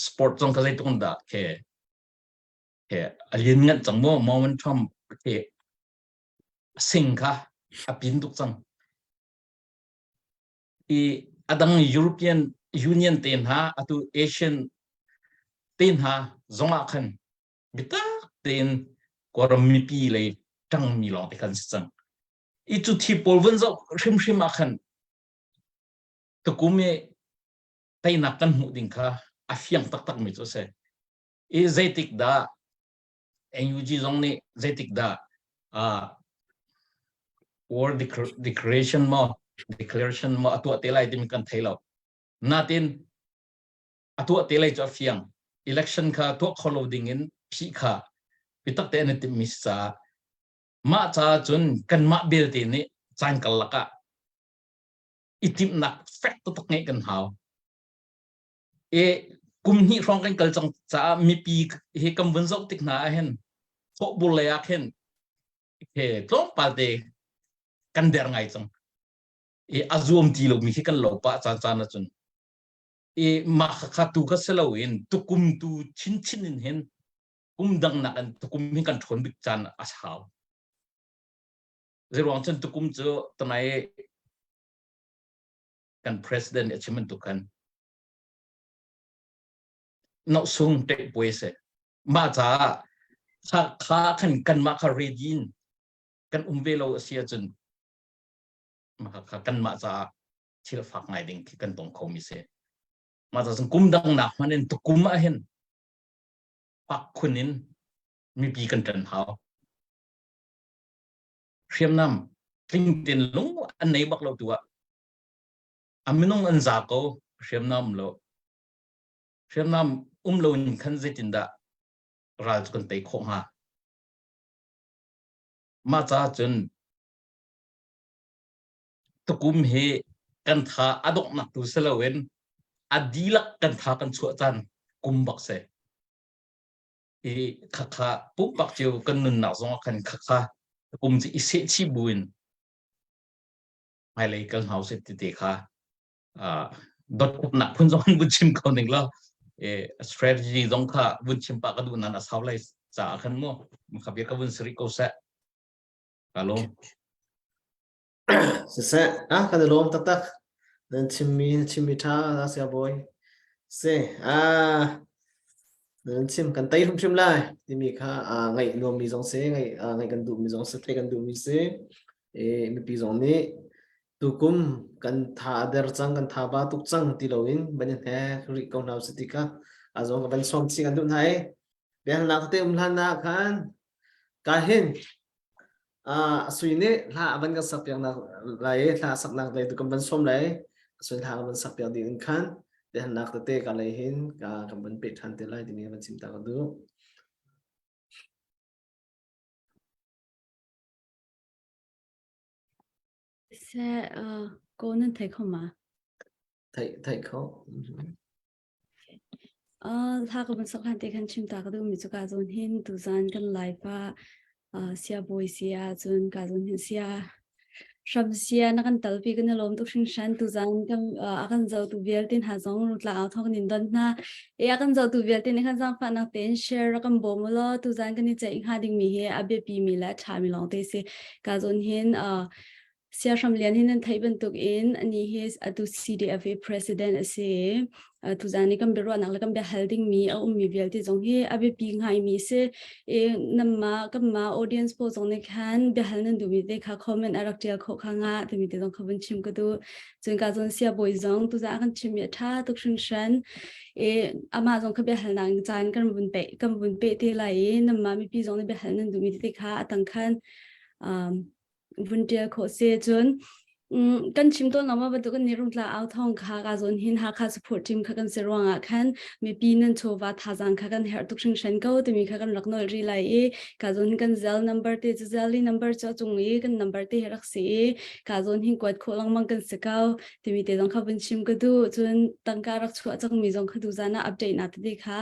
Speaker 4: sport zong kha zeitluk in dah ke ke a lian ngan cang mu Moment Trump ke sing kha a pin tuk cang. I adang European Union te hna atu Asian te hna zongah khan biatak tein Kawlram mipi lei ṭangmi lawng te khan si cang. I cu thi pawl vun zoh hrimhrim ah khan tukum i teinak kan hmuh ding kha a fiang taktak mi cu a si. I zeitik dah NUG zong nih zeitik dah war declaration maw declaration maw a tuah te lai timi kan thei lo. Natin a tuah te lai cu a fiang. Election kha tuah kho lo ding in phih kha biatak te an i timhmi si caah mah caah cun kanmah belte nih caan karlak ah i timhnak fek taktak ngeih kan hau. E kum hnih hrawng kan kal cang caah mipi hi kan vun zoh tik hna ah hin thawhbur lei ah khin he tlawmpal te kan der ngai cang. I a zuam ti lomi khi kan lo pah caan caan ahcun. I mah kha tu kha si loin tukum tu chinchin in hin kum dang nak in tukum hi kan ṭhawn bik caan a sau. Zeiruang cun tukum cu tanai kan president nih a chim bantuk khan nohsung ṭehpuai a si. Mah caah kha kha khan kanmah kha ready in kan um ve lo a si ahcun mah kha kanmah caah thil fak ngai ding khi kan tong kho mi si. Mah cun kum dang nak hmanh in tukum ah hin pak khun in mipi kan ṭan hau. Hriamnam tling ten lung an nei bak lo tu ah a minung an za ko, hriamnam lo. Hriamnam um lo in khan zeitindah ral cu kan tei khawh hnga? Mah caah cun tukum hi kan tha a donghnak tu si loin a dihlak kan tha kan chuah caan kum bak si. I khakha pumpak cio kan nunnak zong ah khan khakha kum cu i sehchih buin hmailei kal hna usih ti te kha dotnak phun zong in vun chim ko ning law strategy zong kha vun chim pah ka duh nan a sau lai caah khan mu kha bia ka vun siri ko seh. Ka lawm.
Speaker 1: Siseh, ah kan i lawm taktak. Nan chimmi na chimmi ṭha na sia bawi. Si, ah nan chim kan tei hrimhrim lai timi kha ngaih nuammi zong si, ngaih ngaih kan duhmi zong si, theih kan duhmi si. E, mipi zong nih tukum kan tha a der cang, kan tha ba tuk cang ti loin ban i hnek rih ko hna usih ti kha a zong ka van sawm chih kan duh hna i biahalnak tete um hlan ah khan ka hin Sui nih hla a van kan sak piak nak lai i hla saknak lei tu kan van sawm lai. Sui hla kan van sak piak ding in khan biahalnak tete ka lei hin ka kan van peh ṭhan te lai timi van chim ta ka duh.
Speaker 3: Seh, ko nan thei kho ma?
Speaker 1: Thei thei kho.
Speaker 3: Hla ka van sak hlan te khan chim ta ka duhmi cu ka zawn hin tuzan kan Laipa siabawi si ahcun ka zawn hin sia hram sia na kan talpi kan i lawm tuk hringhran. Tuzan kan a kan zohtu vialte hna zong rutla au thawng nin don hna. E a kan zohtu vialte nih khan zaangfahnak tein share rak kan bawm u law tuzan kan i ceih hnga dingmi hi a biapi mi le a ṭhami lawng te si. Ka zawn hin Siahram Lian hi nan theih bantuk in anih hi atu CDF i president a si i tuzan i kan biaruahnak le kan biahal dingmi a ummi vialte zong hi a biapi ngaimi si. I nanmah kanmah audience pawl zong nih khan biahal nan duhmi te kha comment a rak ṭial khawh kha nga timi te zong kha vun chim ka duh. Cun ka zawn siabawi zong tuzan a kan chimmi a ṭha tuk hringhran. I amah zong kha biahalnak caan kan vun pe kan vun peh te lai i nanmah mipi zong nih biahal nan duhmi te kha a tang khan vun ṭial khawh si. Cun kan chim tawn lo ma bantuk in rungtla au thong kha ka zawn hin Hakha support team kha kan si ruangah khan mipi nan chawva thazaang kha kan herh tuk hringhran ko timi kha kan rak nolh rih lai i ka zawn hin kan Zelle number te cu Zelle number cu a cung i kan number te hi rak si i ka zawn hin kuat khawh lengmang kan si ko timi te zong kha vun chim ka duh. Cun tangka rak chuah cangmi zong kha tuzan ah update na tete kha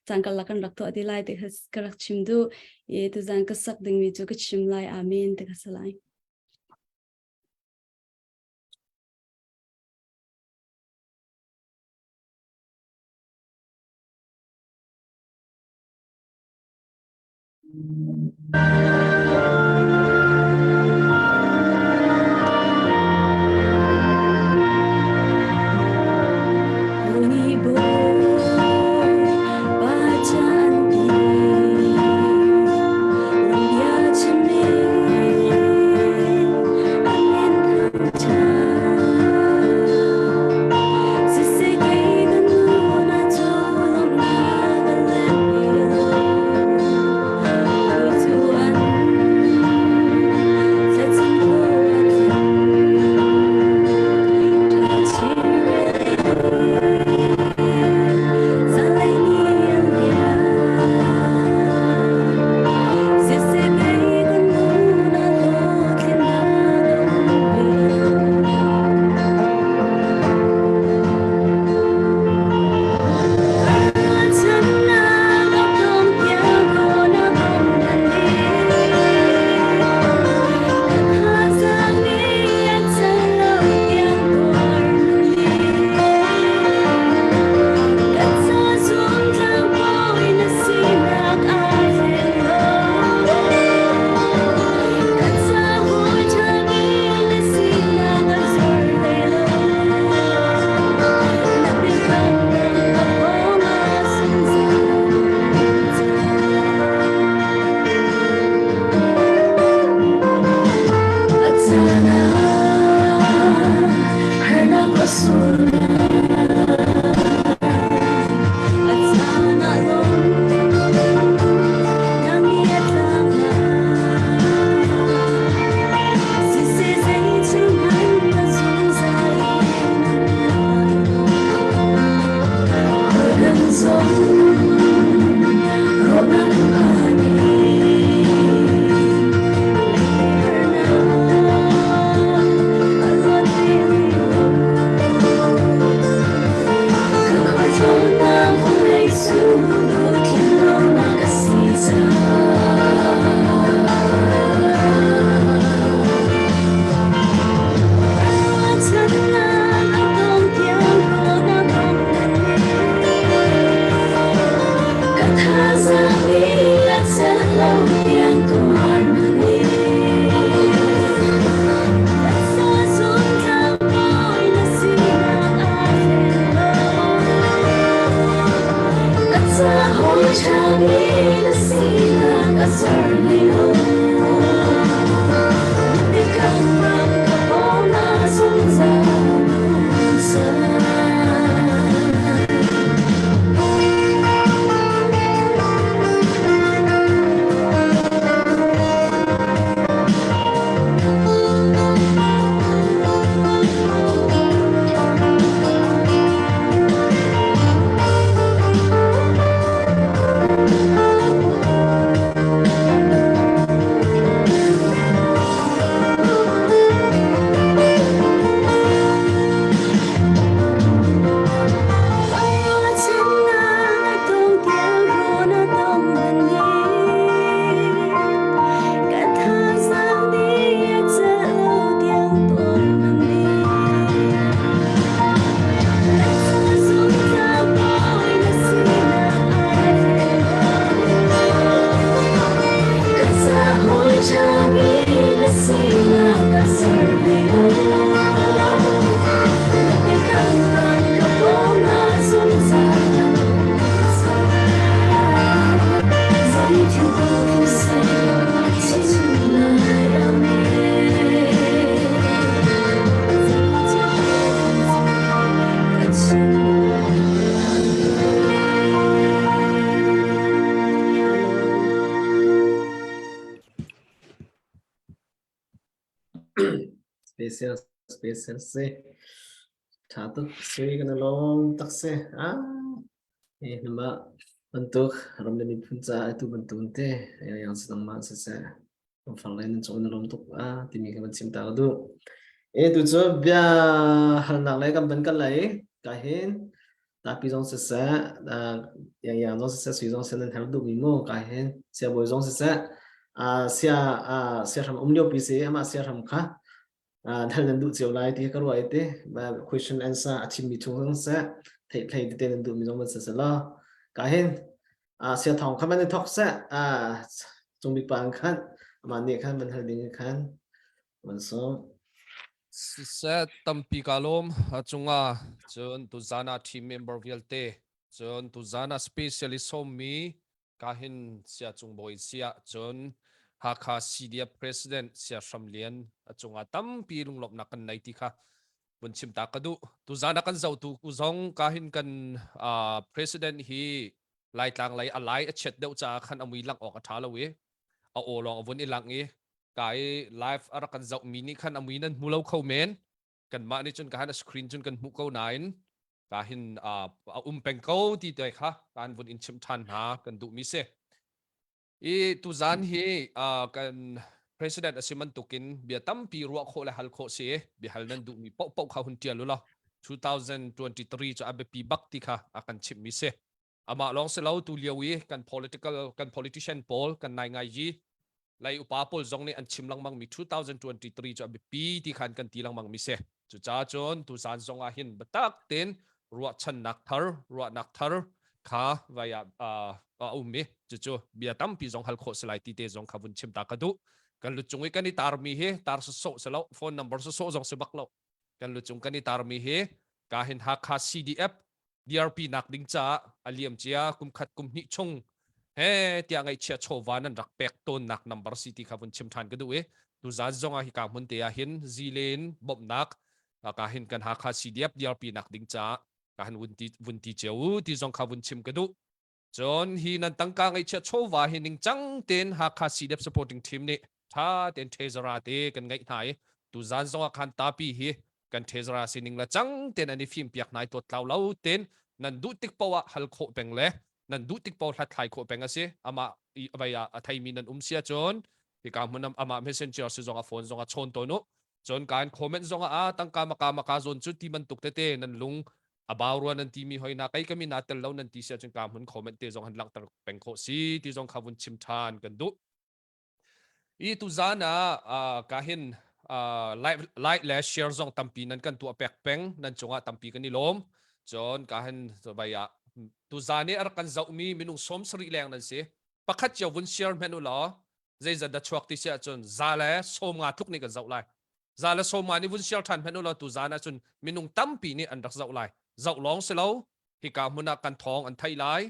Speaker 3: caan karlak kan rak tuah te lai ti kha ka rak chim duh. I tuzan ka sak dingmi cu ka chim lai. Amen ti ka si lai.
Speaker 1: Special special si. Tha tuk sui kan lawm tak si. Ah, eh nama bantuk ram le miphun ca atu bantuk te yang si ma si se. Fang le nan cung na lawm tuk a timi kan chim ta ka duh. E tu cu bia halnak le kan ban kan lai ka hin tapi zong siseh yang yang zong siseh sui zong siseh nan herh duhmi mu ka hin siabawi zong siseh sia sia hram um lio pi si amah sia hram kha thal nan duh cio lai ti ka ruah i te question answer a chimmi chung zong siseh theih thlei tete nan duhmi zong van siseh law ka hin sia thong kha man i thok seh cung bik pa khan amah nih khan van hal ding khan van sawm
Speaker 5: Siseh tampi kaa lawm. A cungah cun tuzaan ah team member vialte cun tuzaan ah specialist sawmmi kahin Sia Cung Bawi siah cun Hakha CDF President Sia Hram Lian a cungah tampi lunglawmhnak kan nei ti kha vun chim ta ka duh. Tuzaan ah kan zohtu zong kahin kan uh, President hi Laitlang lei a lai a chiat deuh caah khan a mui langh awk a ṭha lo i a aw lawng a vun i langh i ka i live a rak kan zohmi nih khan a mui nan hmu lo kho men kanmah nih cun ka han a screen cun kan hmuh ko nain ka hin a um peng ko ti te kha kan vun in chim ṭhan hna kan duhmi si i tuzan hi kan president a si bantukin bia tampi ruah khawh le hal khawh si bia hal nan duhmi paoh paoh kha hun ṭial u law 2023 cu a biapi bak ti kha a kan chimhmi si Amah lawng si lo tu lio i kan political kan politician pawl kan nai ngai yi lei upa pawl zong nih an chim lengmang mi 2023 cu a biapi ti khan kan ti lengmang mi si. Cucaah cun tuzan zong ah hin biatak tein ruahchannak thar ruahnak thar kha vai ah a um i cucu bia tampi zong hal khawh si lai ti te zong kha vun chim ta ka duh. Kan lucung i kan i tarmi hi tar sawsawh si lo phone number sawsawh zong si bak lo. Kan lucung kan i tarmi hi ka hin Hakha CDF DRP nak ding caah a liam cia kum khat kum hnih chung he tiah ngaihchia chawva nan rak pek tawnnak number si ti kha vun chim than ka duh i tuzan zong ah hika hmun te ah hin zilen bawmhnak ka hin kan Hakha CDF DRP nak ding caah ka han vun ti vun ti cio u ti zong kha vun chim ka duh Cun hi nan tangka ngeihchiah chawva hi ningcang tein Hakha CDF supporting team nih ṭha tein treasurer te kan ngeih hna i tuzan zong ah khan tapi hi kan treasurer sining le cang tein an i fim piak hna i tawtlau lo tein nan duh tik paoh ah hal khawh peng le nan duh tik paoh hlathlai khawh peng a si amah i vei ah a theimi nan um sia cun hika hmun amah messenger si zong a phone zong a chawn tawn u cun kan comment zong ah tangka maka maka zawn cu ti bantuk tete nan lung a bau rua nan timi hoi na kai ka min aa tel lo nan ti si ahcun ka hmun comment te zong han langhter peng khawh si ti zong kha vun chim ṭhan kan duh i tuzan ah ka hin like like le share zong tampi nan kan tuah pek peng nan cungah tampi kan i lawm cun ka hin vai ah tuzan i a rak kan zohmi minung 70 leng nan si pakhat cio vun share hmenh u law zeizat dah chuak ti si ahcun za le 50 tluk nih kan zoh lai za le sawma nih vun share ṭhan hmanh u law tu zan ahcun minung tampi nih an rak zoh lai zoh lawng si lo hika hmun ah kan thawng an theih lai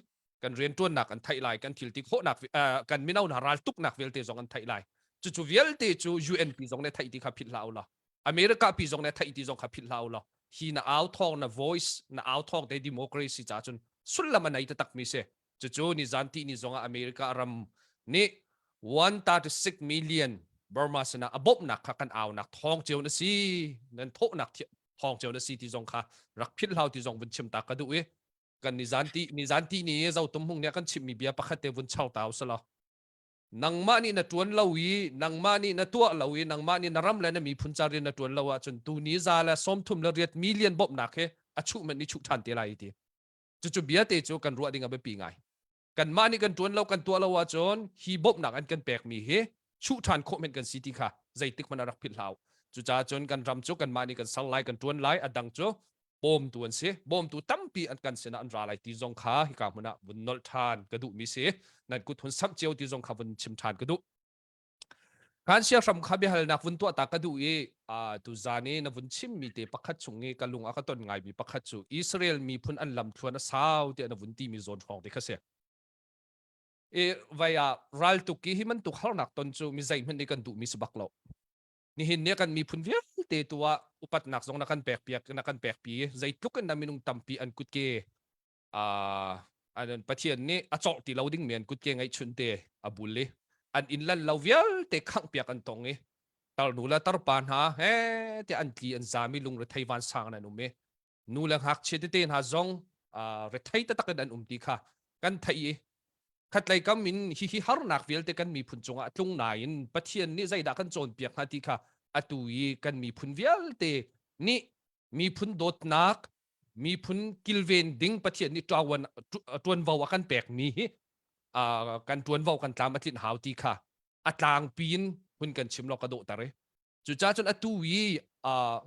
Speaker 5: kan. Kan riantuannak an theih lai, kan thil ti khawhnak kan mino hna raltuknak vialte zong an theih lai. Cucu vialte cu UN pi zong nih theih ti kha philh hlah u law. America pi zong nih theih ti zong kha philh hlah u law. Hi na au thawng na voice na au thawng te democracy ca cun sullam a nei taktak mi si. Cucu nizan ti ni zong ah America ram nih 136 million Burma sinah a bawmhnak kha kan aunak thawng cio na si nan thawhnak thawng cio na si ti zong kha rak philh hlau ti zong vun chim ta ka duh i kan nizan ti nizan ti ni zo tum hung nih kan chimmi bia pakhat te vun chau ta usalaw nangmah nih na tuan lo i nangmah nih na tuah lo i nangmah nih na ram le na miphun ca rian na tuan lo ahcun tu ni za le 38 million bawmhnak he a chuh man ni chuh than te lai ti. Cucu bia te cu kan ruah ding a biapi ngai. Kanmah nih kan tuan lo kan tuah lo ahcun hi bawmhnak an kan pekmi hi chuh ṭhan khawh men kan si ti kha zeitik hmanh ah rak philh hlah. Cucaah cun kan ram cu kanmah nih kan ser lai kan ṭuan lai a dang cu bawmtu an si. Bawmtu tampi an kan sinah an ra lai ti zong kha hika hmun ah vun nolh ṭhan ka duhmi si. Nan kut hun samh cio ti zong kha vun chim ṭhan ka duh. Khan siahram kha biahalnak vun tuah ta ka duh i tuzan i na vun chimmi te pakhat chung i ka lung a ka ton ngaimi pakhat cu Israel miphun an lamthluan a sau tiah na vun timi zawn hrawng te kha si. I vai ah raltuk i hi bantuk harnak ton cu mi zeihmanh nih kan duhmi si bak lo. Nihin ni kan miphun vialte tu ah upatnak zong na kan pek piak na kan pek pi zeitluk in na minung tampi an kutke an Pathian nih a cawh ti lo ding mi an kutke ngeihchun te a bul i an inn lan lo vialte khangh piak an tong i tarnu le tarpa hna he te an tli an zam i lungrethei vansang an um i nu le ngakchia tete hna zong rethei taktak in an um ti kha kan theih i khatlei kam in hihi harnak vialte kan miphun cungah a tlung nain Pathian nih zeidah kan cawnpiak hna ti kha atu i kan miphun vialte nih miphun dawtnak miphun kilven ding Pathian nih ṭuan ṭuanvo a kan pekmi hi kan ṭuanvo kan tlam a tlinh hau ti kha a tlangpi in hun kan chim law ka dawhter i cucaah cun atu i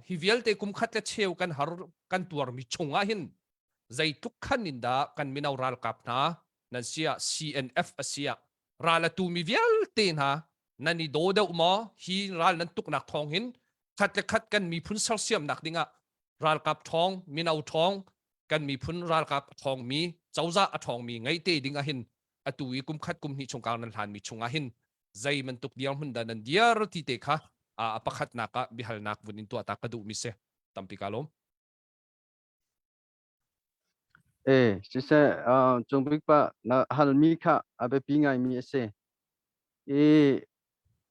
Speaker 5: hi vialte kum khat le cheu kan har kan tuarmi chungah hin zeitluk khan in dah kan mino ralkap hna nan siah CNF a siah ral a tumi vialte hna nan i daw deuh maw? Hi ral nan tuknak thawng hin khat le khat kan miphun sersiamnak dingah ralkap ṭhawng, mino ṭhawng, kan miphun ralkap a ṭhawngmi, cozah a ṭhawngmi ngei te ding ahhin atu i kum khat kum hnih chungkar nan hlanmi chungah hin zei bantuk dirhmun dah nan dir ti te kha a pakhatnak ah biahalnak vun in tuah ta ka duhmi si. Tampi ka lawm.
Speaker 2: E, siseh, Cungbik pa na halmi kha a biapi ngaimi a si. I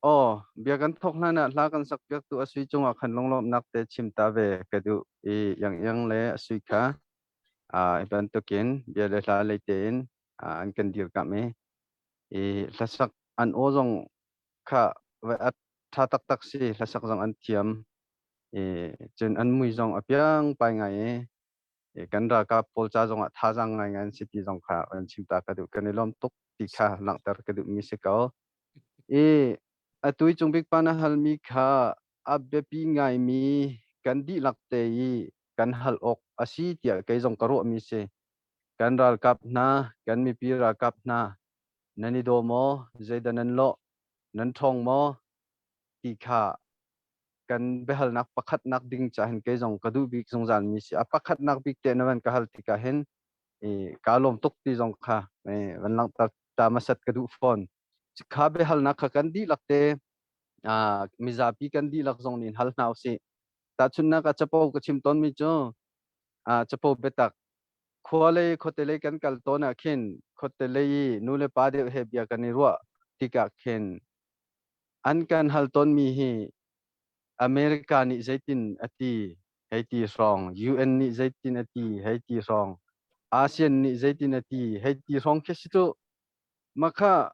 Speaker 2: aw, bia kan thawk hlan ah hla kan sak piaktu a sui cungah khan lunglawmhnak te chim ta ve ka duh i Yang Yang le a sui kha hi bantukin bia le hla lei tein an kan dirkamh i i hlasak an aw zong kha a ṭha taktak si hlasak zong an thiam i cun an mui zong a piang pai ngai i kan ralkap pawl ca zongah thazaang ngaingai an si ti zong kha an chim ta ka duh kan i lawm tuk ti kha langhter ka duhmi si ko. I atu i Cungbik pa na halmi kha a biapi ngaimi kan dihlak te i kan hal awk a si tiah kei zong ka ruahmi si. Kan ralkap hna, kan mipi ralkap hna, nan i daw maw? Zeidah nan lawh? Nan ṭhawng maw? Ti kha kan biahalnak pakhatnak ding ca hin kei zong ka duh bik zungzal mi si. A pakhatnak bik te na van ka hal tikah hin i kaa lawm tuk ti zong kha van langhter ta hmasat ka duh fawn. Kha biahalnak kha kan dihlak te mizapi kan dihlak zong nih hal hna usih. Tahchunhnak ah capo ka chim tawnmi cu capo biatak khua lei khuate lei kan kal tawn ah khin khuate lei i nu le pa deuh he bia kan i ruah tikah khin an kan hal tawnmi hi America nih zeitin a ti hei ti hrawng, UN nih zeitin a ti hei ti hrawng, ASEAN nih zeitin a ti hei ti hrawng khi si cu. Makha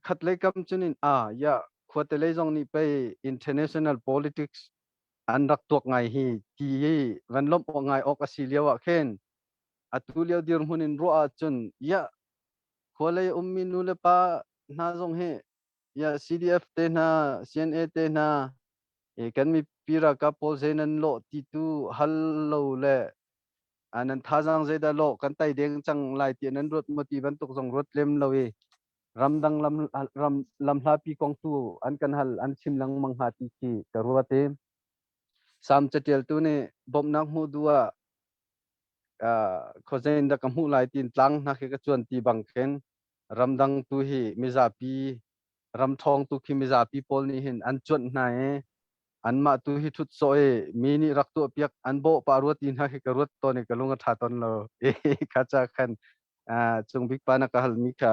Speaker 2: khatlei kam cunin a ya khuate lei zong nih pei international politics an rak tuak ngai hi ti hi van lawmh awk ngai awk a si lio ah khin atu lio dirhmun in ruah ahcun ya khualei ummi nu le pa hna zong hi ya CDF te hna CNA te hna kan mipi ralkap pawl zei nan lawh ti tu hal lo le nan thazaang zeidah lawh kan tai deng cang lai ti nan ruat maw ti bantuk zong ruat lem lo i ramdang lam ram lamhlapi kong tu an kan hal an chim lengmang hnga ti khi ka ruat i Sam catialtu nih bawmhnak hmuh duh ah. khuazein dah ka hmuh lai tiin tlang hna khi ka cuan ti bang khin ramdang tu hi mizapi ramṭhawng tu khi mizapi pawl nih hin an cuanh hna i anmah tu hi ṭhut sawh i mi nih rak tuahpiak an bawh pah rua ti hna khi ka ruat tawn i ka lung a ṭha tawn lo. Kha ca khan cung bik pa na ka halmi kha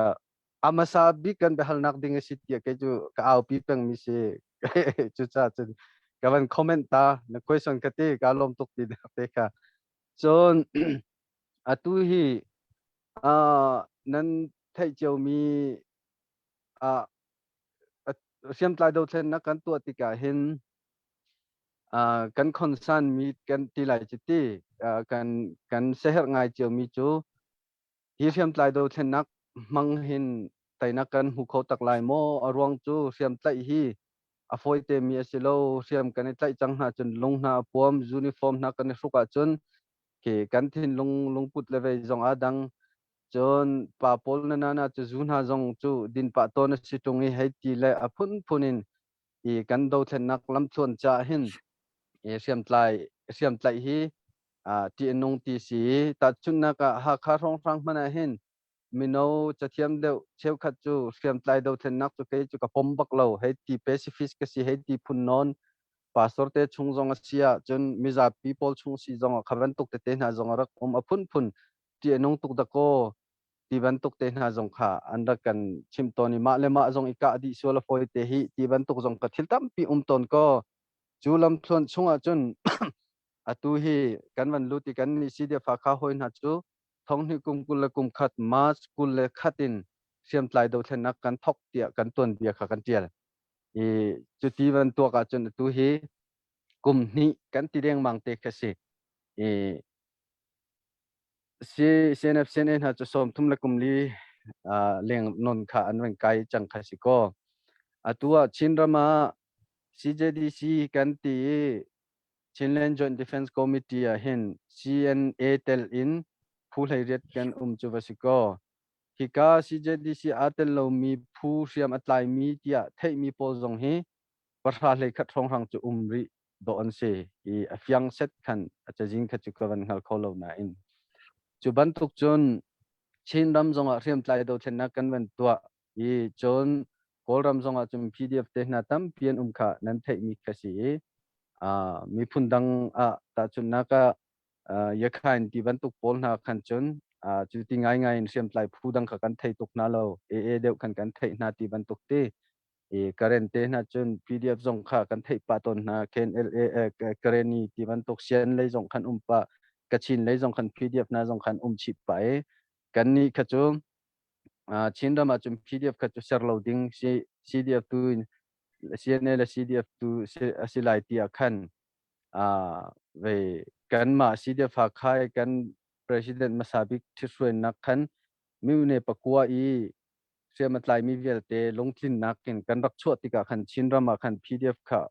Speaker 2: a hmasa bik kan biahalnak ding a si tiah kei cu ka aupi pengmi si. Cucaah cun ka van comment ta na question ka ti ka lawm tuk ti te kha. Cun atu hi nan theih ciomi hriamtlai dothlennak kan tuah tikah hin kan concern mi kan ti lai ci ti kan siaherh ngai ciomi cu hi hriamtlai dothlennak hmang hin teinak kan hmu kho tak lai maw? A ruang cu hriamtlaih hi a fawite mi a si lo. Hriam kan i tlaih cang hna cun lung hna a puam, uniform hna kan i hruk ahcun khi kan thinlung lungput le vei zong aa dang. Cun pa pawl na nana cu zu hna zong cu din pah tawn a si ṭung i hei ti le a phunphun in i kan dothlennak lamthluan caah hin i hriamtlai hriamtlaih hi ṭih a nung ti si. Tahchunhnak ah Hakha hrawnghrang hmanh ah hin mino cathiam deuh cheukhat cu hriamtlai dothlennak cu kei cu ka pom bak lo hei ti pacifist ka si hei ti phun nawn pastor te chung zong a si ah cun mizapi pawl chung si zong ah kha bantuk tete hna zong a rak um a phunphun ṭih a nung tuk dakaw ti bantuk te hna zong kha an rak kan chimh tawn i mah le mah zong i kah dih sual a fawi te hi ti bantuk zong ka thil tampi um tawn kaw cu lamthluan chungah cun atu hi kan van lut i kan nih CDF Hakha hawi hna cu thonghnih kum 21 March 21 in hriamtlai dothlennak kan thok tiah kan tuanbia kha kan ṭial. I cuti van tuak ahcun atu hi kum hnih kan ti dengmang te kha si. I CNF CNA hna cu 34 leng non kha an van kai cang kha si kaw. Atu ah Chinram ah CJDC kan ti i Chinland Joint Defense Committee ah hin CNA tel in phu 18 kan um cu va si kaw. Hika CJDC aa tel lomi phu hriam a tlaimi tiah theihmi pawl zong hi 11 hrawnghrang cu um rih dawh an si i a fiang set khan a cazin kha cu ka van hngal kho lo nain cu bantuk cun Chinram zongah hriamtlai dothlennak kan van tuah i cun Kawlram zongah cun PDF te hna tampi an um kha nan theihmi kha si i miphun dang ah tahchunhnak ah Yakhain ti bantuk pawl hna khan cun cu ti ngaingai in hriamtlai phu dang kha kan thei tuk hna lo AA deuh khan kan theih hna ti bantuk ti i Karen te hna cun PDF zong kha kan theih pah tawn hna KNLA Kareni ti bantuk Sian lei zong khan um pah Kachin lei zong khan PDF hna zong khan um chih pah i kan nih kha cu Chinram ah cun PDF kha cu ser lo ding CDF tu in CNA le CDF tu a si lai ti ah khan ve kanmah CDF Hakha i kan president hmasa bik ṭhithruainak khan mine pakua i hriam a tlaimi vialte lungtlinnak in kan rak chuah tikah khan Chinram ah khan PDF kha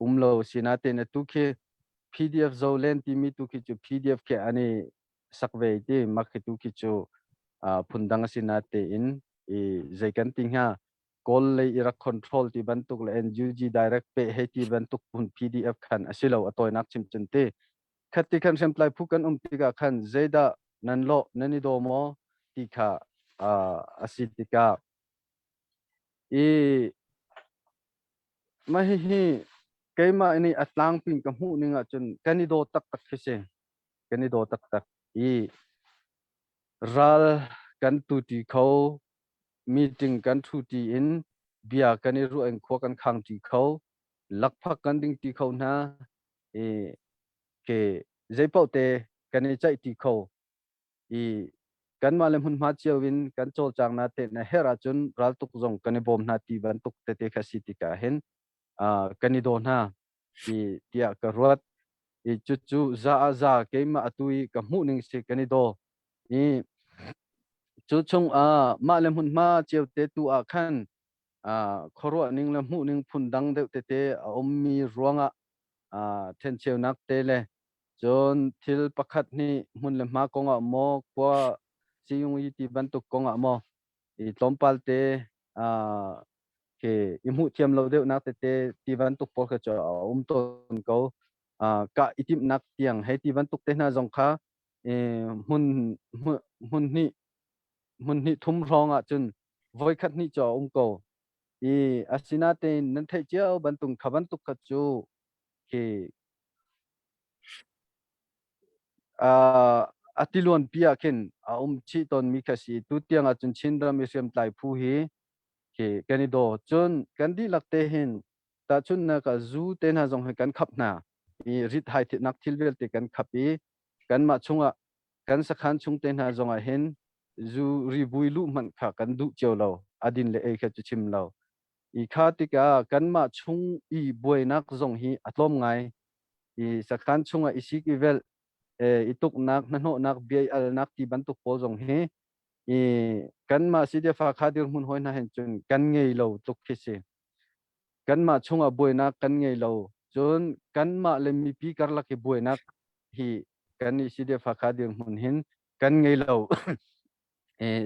Speaker 2: um lo sinain atu khi PDF Zolen timi tu khi cu PDF khi an i sak ve ti mak khi tu khi cu phundang a si natein i zei kan ti hnga Kawl lei i rak control ti bantuk le NUG direct pe hei ti bantuk phun PDF khan a si lo a tawinak chim cun ti Khati khan hriamtlai phu kan um tikah khan zeidah nan lawh nan i daw maw ti kha a si tikah i mah hihi keimah nih a tlangpi in ka hmuh ning ahcun kan i daw taktak khi si kan i daw taktak i ral kan tuṭi kho meeting kan ṭhuṭi in bia kan i ruah in khua kan khangṭi kho lakphak kan dingṭi kho hna i ke zeipaoh te kan i ceihti kho i kanmah le hmunhma cio in kan cawlcang na te na herh ahcun raltuk zong kan i bawm hna ti bantuk tete kha si tikah hin kan i daw hna ti tiah ka ruat i cucu za ah za keimah atu i ka hmuh ning si kan i daw i cu chung ah mah le hmunhma cio te tu ah khan khuaruah ning le hmuh ning phun dang deuh tete a ummi ruangah ṭhencheunak te le cun thil pakhat nih hmun le hma kongah maw khua siyung yi ti bantuk kongah maw i tlawmpal te khi i hmuh thiam lo deuhnak tete ti bantuk pawl kha cu a um tawn ko. Kah i timhnak tiang hei ti bantuk te hna zong kha. Hmun hmun hnih hmun hnih thum hrawng ah cun voikhat hnih cu a um ko. I asinain nan theih cio bantuk kha bantuk kha cu khi a tiluan pi ah khin a um chih tawnmi kha si. Tutiang ah cun Chinram i hriamtlai phu hi khi kan i daw. Cun kan dihlak te hin tahchunhnak ah zu te hna zong hi kan khap hna i rit hai thitnak thil vialte kan khap i kanmah chungah kan sakhan chung te hna zong ah hin zu ribui luh hmanh kha kan duh cio lo. A din le ei kha cu chim lo. I kha tikah kanmah chung i buainak zong hi a tlawm ngai. I sakhan chungah i sik i velh, i tuknak, hnahnawhnak, bia i alnak ti bantuk pawl zong hi i kanmah CDF Hakha dirhmun hawi hna hin cun kan ngei lo tluk khi si. Kanmah chungah buainak kan ngei lo. Cun kanmah le mipi karlak i buainak hi kan i CDF Hakha dirhmun hin kan ngei lo.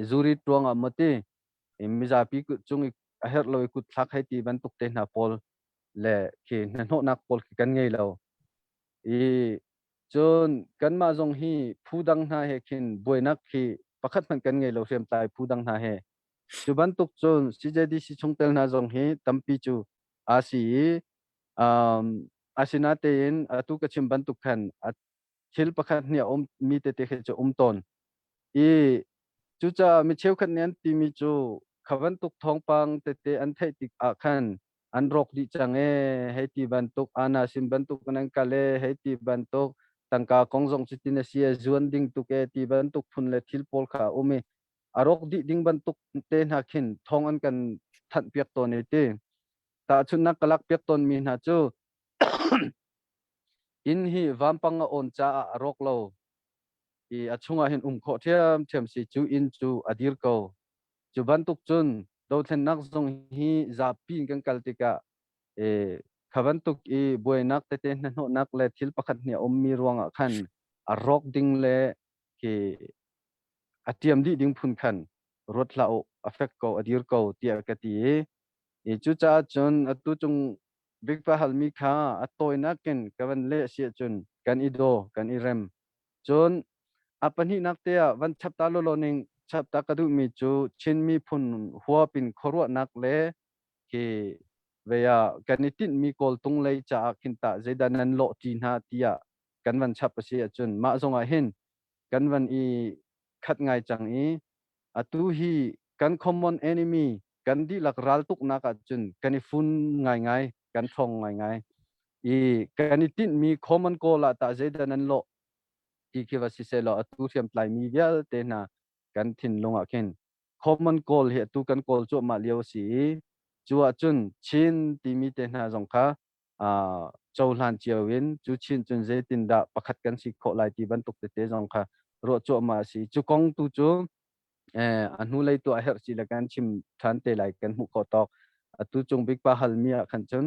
Speaker 2: Zuri tuangah maw ti mizapi cung i a herh lo i kut thlak hei ti bantuk te hna pawl le khi hnahnawhnak pawl khi kan ngei lo. I cun kanmah zong hi phu dang hna he khin buainak khi pakhat hmanh kan ngei lo hriamtlai phu dang hna he. Cu bantuk cun CJDC chungtel hna zong hi tampi cu aa si i um, asinatein atu ka chim bantuk khan a thil pakhat nih a um mi tete khi cu um tawn. I cucaah mi cheukhat nih an timi cu kha bantuk thawngpang tete an theih tik ah khan an rawk dih cang ee hei ti bantuk ana sin bantuk in an kal ee hei ti bantuk tangka kong zong cutin a si e zuan ding tuk ee ti bantuk phun le thil pawl kha a um i a rawk dih ding bantuk te hna khin thawng an kan thanh piak tawn i ti tahchunhnak ka lak piak tawn mi hna cu inn hi vampang a awn caah a rawk lo i a chungah hin um khawh ṭhiamṭhiam si cu inn cu a dir ko Cu bantuk cun dothlennak zong hi zapi in kan kal tikah kha bantuk i buainak tete hnahnawhnak le thil pakhat hnih a ummi ruangah khan a rawk ding le khi a ṭiam dih ding phun khan ruat hlah u, a fek ko, a dir ko tiah ka ti i cucaah cun atu cung bikpa halmi kha a tawinak in ka van leh si ahcun kan i daw, kan i rem. Cun a pahnihnak te ah van chap ta lawlaw ning chap ta ka duhmi cu Chin miphun huap in khuaruahnak le khi vei ah kan i tinhmi kawltung lei caah khin tah zeidah nan lawh ṭi hna tiah kan van chap a si ahcun mah zong ah hin kan van i khat ngai cang i atu hi kan common enemy kan dihlak raltuknak ahcun kan i fun ngaingai kan ṭhawng ngaingai i kan i tinhmi common goal ah tah zeidah nan lawh ti khi va si sehlaw atu hriamtlaimi vialte hna kan thinlung ah khin common goal hi atu kan kawl cuahmah lio a si i cu ahcun Chin timi te hna zong kha cohlan cio in cu Chin cun zeitindah pakhat kan si khawh lai ti bantuk tete zong kha ruah cuahmah a si. Cu kong tu cu a hnulei tu a herh si le kan chim ṭhan te lai kan hmuh khawh tawk. Atu cung bik pa halmi ah khan cun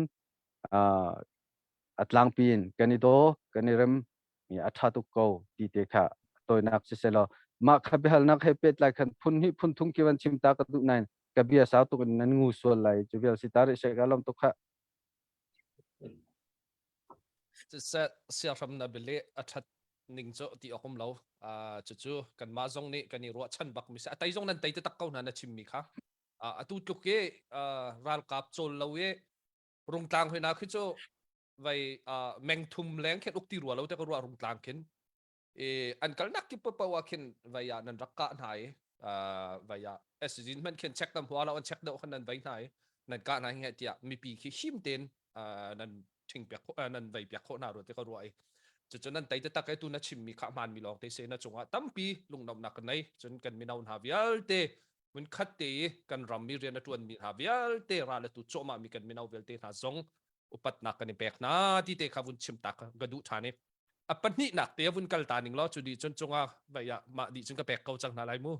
Speaker 2: a tlangpi in kan i daw, kan i rem, a ṭha tuk ko ti te kha tawinak siselaw mah kha biahalnak he pehtlai khan phun hnih phun thum khi van chim ta ka duh nain ka bia sau tuk in nan ngu sual lai cu vial si ta rih she ka lom tuk kha.
Speaker 5: Siseh siahram na bele a ṭhat ning cu ti awk um lo. Cucu kanmah zong nih kan i ruahchan bak mi si. A tei zong nan tei taktak ko hna na chimmi kha. Atu tluk i ralkap cawl lo i rungtlang hoi na khi cu vai mengthum leng khin uk ti rua lo te ka ruah rungtlang khin i an kalnak kip paoh ah khin vai ah nan rak kah hna i vai ah SG hmanh khin check tam hua lo an check deuh khan nan vai hna i nan kah hna hi tiah mipi khi him tein nan thing piak nan vai piak khawh hna rua te ka ruah i cucu nan tei taktak e tu na chimmi kha hmaan mi lawng te se na cungah tampi lungnomnak kan nei cun kan mino hna vialte mun khat te i kan ram mi rian a tuan mi hna vialte ral tu cawhmah mi kan mino vialte hna zong upatnak kan i pek hna ti te kha vun chim tak ka duh ṭhan i a pahnihnak te vun kal ta ning law cu dih cun cungah vai ah mah dih cun ka pek ko cang hna lai mu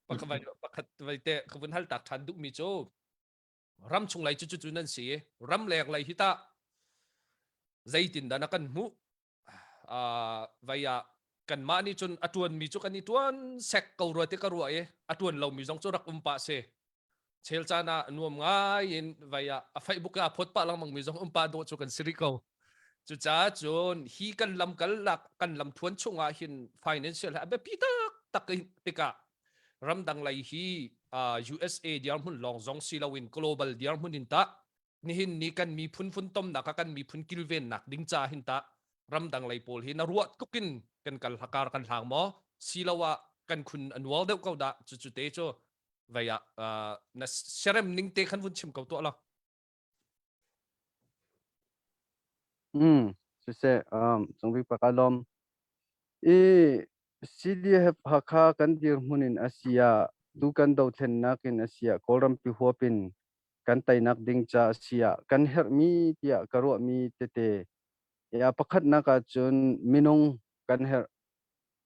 Speaker 5: pakhat vai pakhat vai te ka vun hal tak ṭhan duh mi cu ram chung lei cu cu nan si ram leng lei hi tah zeitin dah na kan hmuh vai ah kanmah nih cun a ṭuan mi cu kan i ṭuan sek ko rua ti ka ruah i a ṭuan lomi zong cu rak um pah si chel caan ah nuam ngai in vai ah a Facebook ah phot pah lengmang mi zong um pah dawh cu kan si rih ko. Cucaah cun hi kan lamkal kan lamthuan chungah hin financial a biapi taktak tikah ramdang lei hi USA dirhmun lawng zong si loin global dirhmun in tah nihin ni kan miphun funtomnak ah kan miphun kilvennak ding ca hin tah ramdang lei pawl hi na ruah tluk in kan kal hakar kan hlang maw siloah kan khun a nual deuh ko dah cucu te cu vei ah na serem ning te khan vun chim ko tuah lo.
Speaker 2: Siseh, Cungbik pa ka lawm. I CDF Hakha kan dirhmun in a si ah, tu kan dothlennak in a si ah, Kawlrampi huap in kan teinak ding ca a si ah, kan herhmi tiah ka ruahmi tete. Ya, pakhatnak ahcun minung kan herh.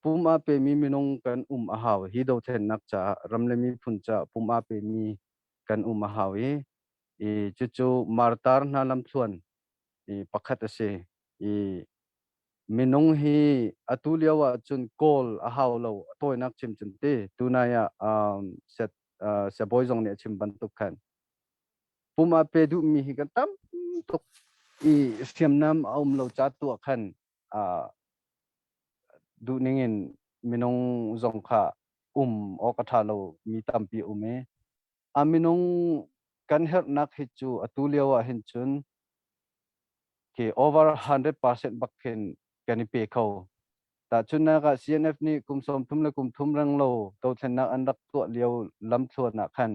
Speaker 2: Pum aa pemi minung kan um a hau. Hi dothlennak caah, ram le miphun caah pum aa pemi kan um a hau i i cucu martar hna lamthluan i pakhat a si. I minung hi atu lio ah cun kawl a hau lo a tawinak chim cun ti tunai ah set siabawi zong nih a chim bantuk khan pum ah pe duhmi hi kan tam tuk i hriamnam a um lo ca tu ah khan duh ning in minung zong kha um awk a ṭha lo mi tampi um i a minung kan herhnak hi cu atu lio ah hin cun khi over 100% bak khin kan i pe kho. Tahchunhnak ah CNF nih kum 30 le kum thum reng lo dothlennak an rak tuah lio lamthluan ah khan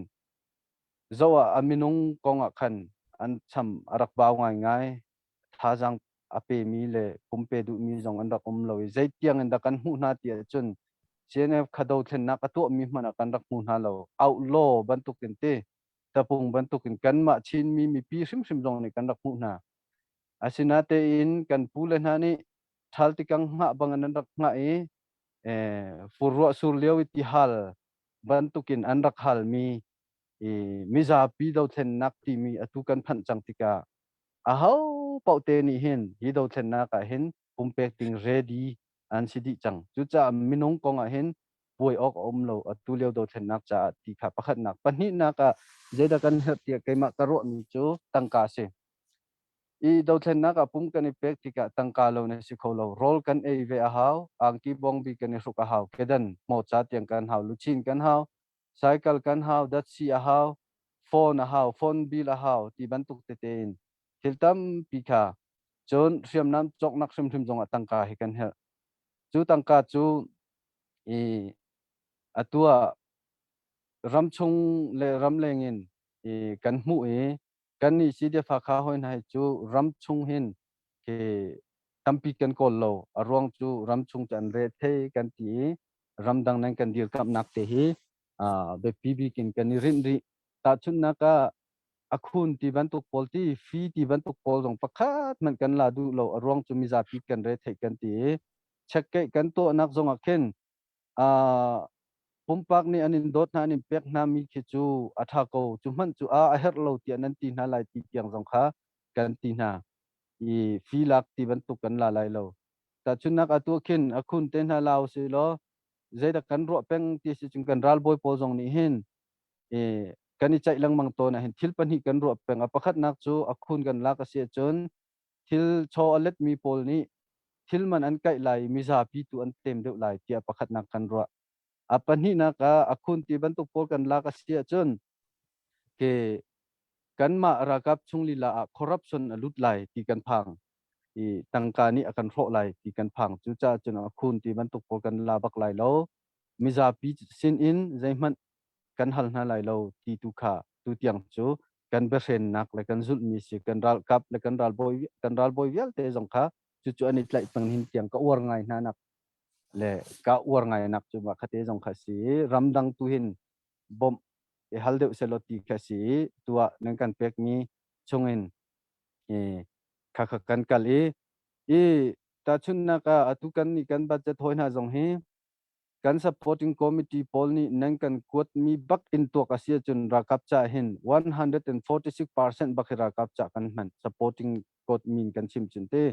Speaker 2: zoh ah a minung kong ah khan an cham a rak bau ngaingai. Thazaang a pemi le pumpe duhmi zong an rak um lo i zeitiang in dah kan hmuh hna ti ahcun CNF kha dothlennak a tuahmi hmanh ah kan rak hmu hna lo. Outlaw bantukin ti tapung bantukin kanmah Chinmi mipi hrimhrim zong nih kan rak hmuh hna. Asinatein kan pule hna nih ṭhal tikang hngah bang an rak hngah i fur ruah sur lio i tihal bantukin an rak halmi i mizapi dothlennak timi atu kan phanh cang tikah aho paoh te nih hin hi dothlennak ah hin pumpek ding ready an si dih cang. Cucaah minung kong ah hin buai awk a um lo atu lio dothlennak caah ti kha pakhatnak. Pahnihnak ah zeidah kan herh tiah keimah ka ruahmi cu tangka a si. I dothlennak ah pum kan i pek tikah tangka lo na si kho lo. Rawl kan ei ve a hau, angki bawngbi kan i hruk a hau, kedan hmawca tiang kan hau, luchin kan hau, cycle kan hau, datsi a hau, phone a hau, phone bill a hau ti bantuk tete in thil tampi kha cun hriamnam cawknak hrimhrim zongah tangka hi kan herh. Cu tangka cu i atu ah ramchung le ramleng in i kan hmuh i kannih CDF Hakha hawi hna hi cu ramchung hin khi tampi kan kawl lo. A ruang cu ramchung cu an re thei kan ti i ramdang nan kan dirkamhnak te hi biapi bik in kan i rinh rih. Tahchunhnak ah a khun ti bantuk pawl ti fi ti bantuk pawl zong pakhat hmanh kan la duh lo. A ruang cu mizapi kan re theih kan ti i check kan tuahnak zong ah khin pumpak nih an in dawt hna an in pek hna mi khi cu a ṭha ko cu hmanh cu a a herh lo tiah nan ti hna lai ti tiang zong kha kan ti hna i fi lak ti bantuk kan la lai lo tahchunhnak atu khin a khun te hna lau si law zeidah kan ruah peng ti si cun kan ralbawi pawl zong nih hin i kan i ceih lengmang tawn ah hin thil pahnih kan ruah peng a pakhatnak cu a khun kan lak a si ahcun thil chaw a letmi pawl nih thil man an kaih lai i mizapi tu an tem deuh lai tiah pakhatnak kan ruah. A pahnihnak ah a khun ti bantuk pawl kan lak a si ahcun ke kanmah ralkap chung lila ah corruption a lut lai ti kan phang i tangka nih a kan hrawh lai ti kan phang. Cucaah cun a khun ti bantuk pawl kan la bak lai lo. Mizapi sin in zeihmanh kan hal hna lai lo ti tu kha tu tiang cu kan biahrennak le kan zulhmi si kan ralkap le kan ralbawi kan ralbawi vialte zong kha cucu an i tlaih peng hin tiang ka uar ngai hna nak le ka uar ngai nak cu mah khate zong kha si ramdang tu hin bawmh i hal deuh selaw ti kha si tuah nan kan pekmi chungin i kha kha kan kal i i tahchunhnak ah atu kan nih kan budget hoi hna zong hi kan supporting committee pawl nih nan kan kuatmi bak in tuak a si ahcun ralkap ca hin 146% bak hi ralkap ca kan hman supporting code min kan chim cun ti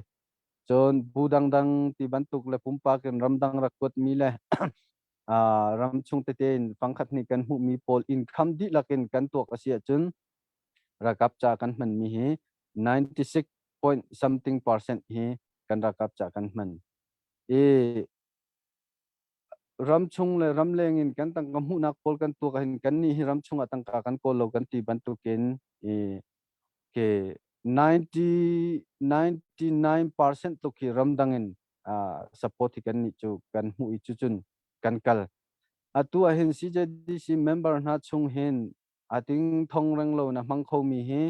Speaker 2: cun bu dangdang ti bantuk le pumpak in ramdang rak kuatmi le ramchung tete in fangkhat nih kan hmuhmi pawl income dihlak in kan tuak a si ahcun ralkap ca kan hmanmi hi 96. point something percent hi kan ralkap ca kan hman. I ramchung le ramleng in kan tangka hmuhnak pawl kan tuak ahhin kan nih hi ramchung ah tangka kan kawl lo kan ti bantukin i ke 90 99% tluk hi ramdang in support hi kan nih cu kan hmuh i cucun kan kal. Atu ahhin CJDC member hna chung hin a ting thong reng lo na hmang khomi hi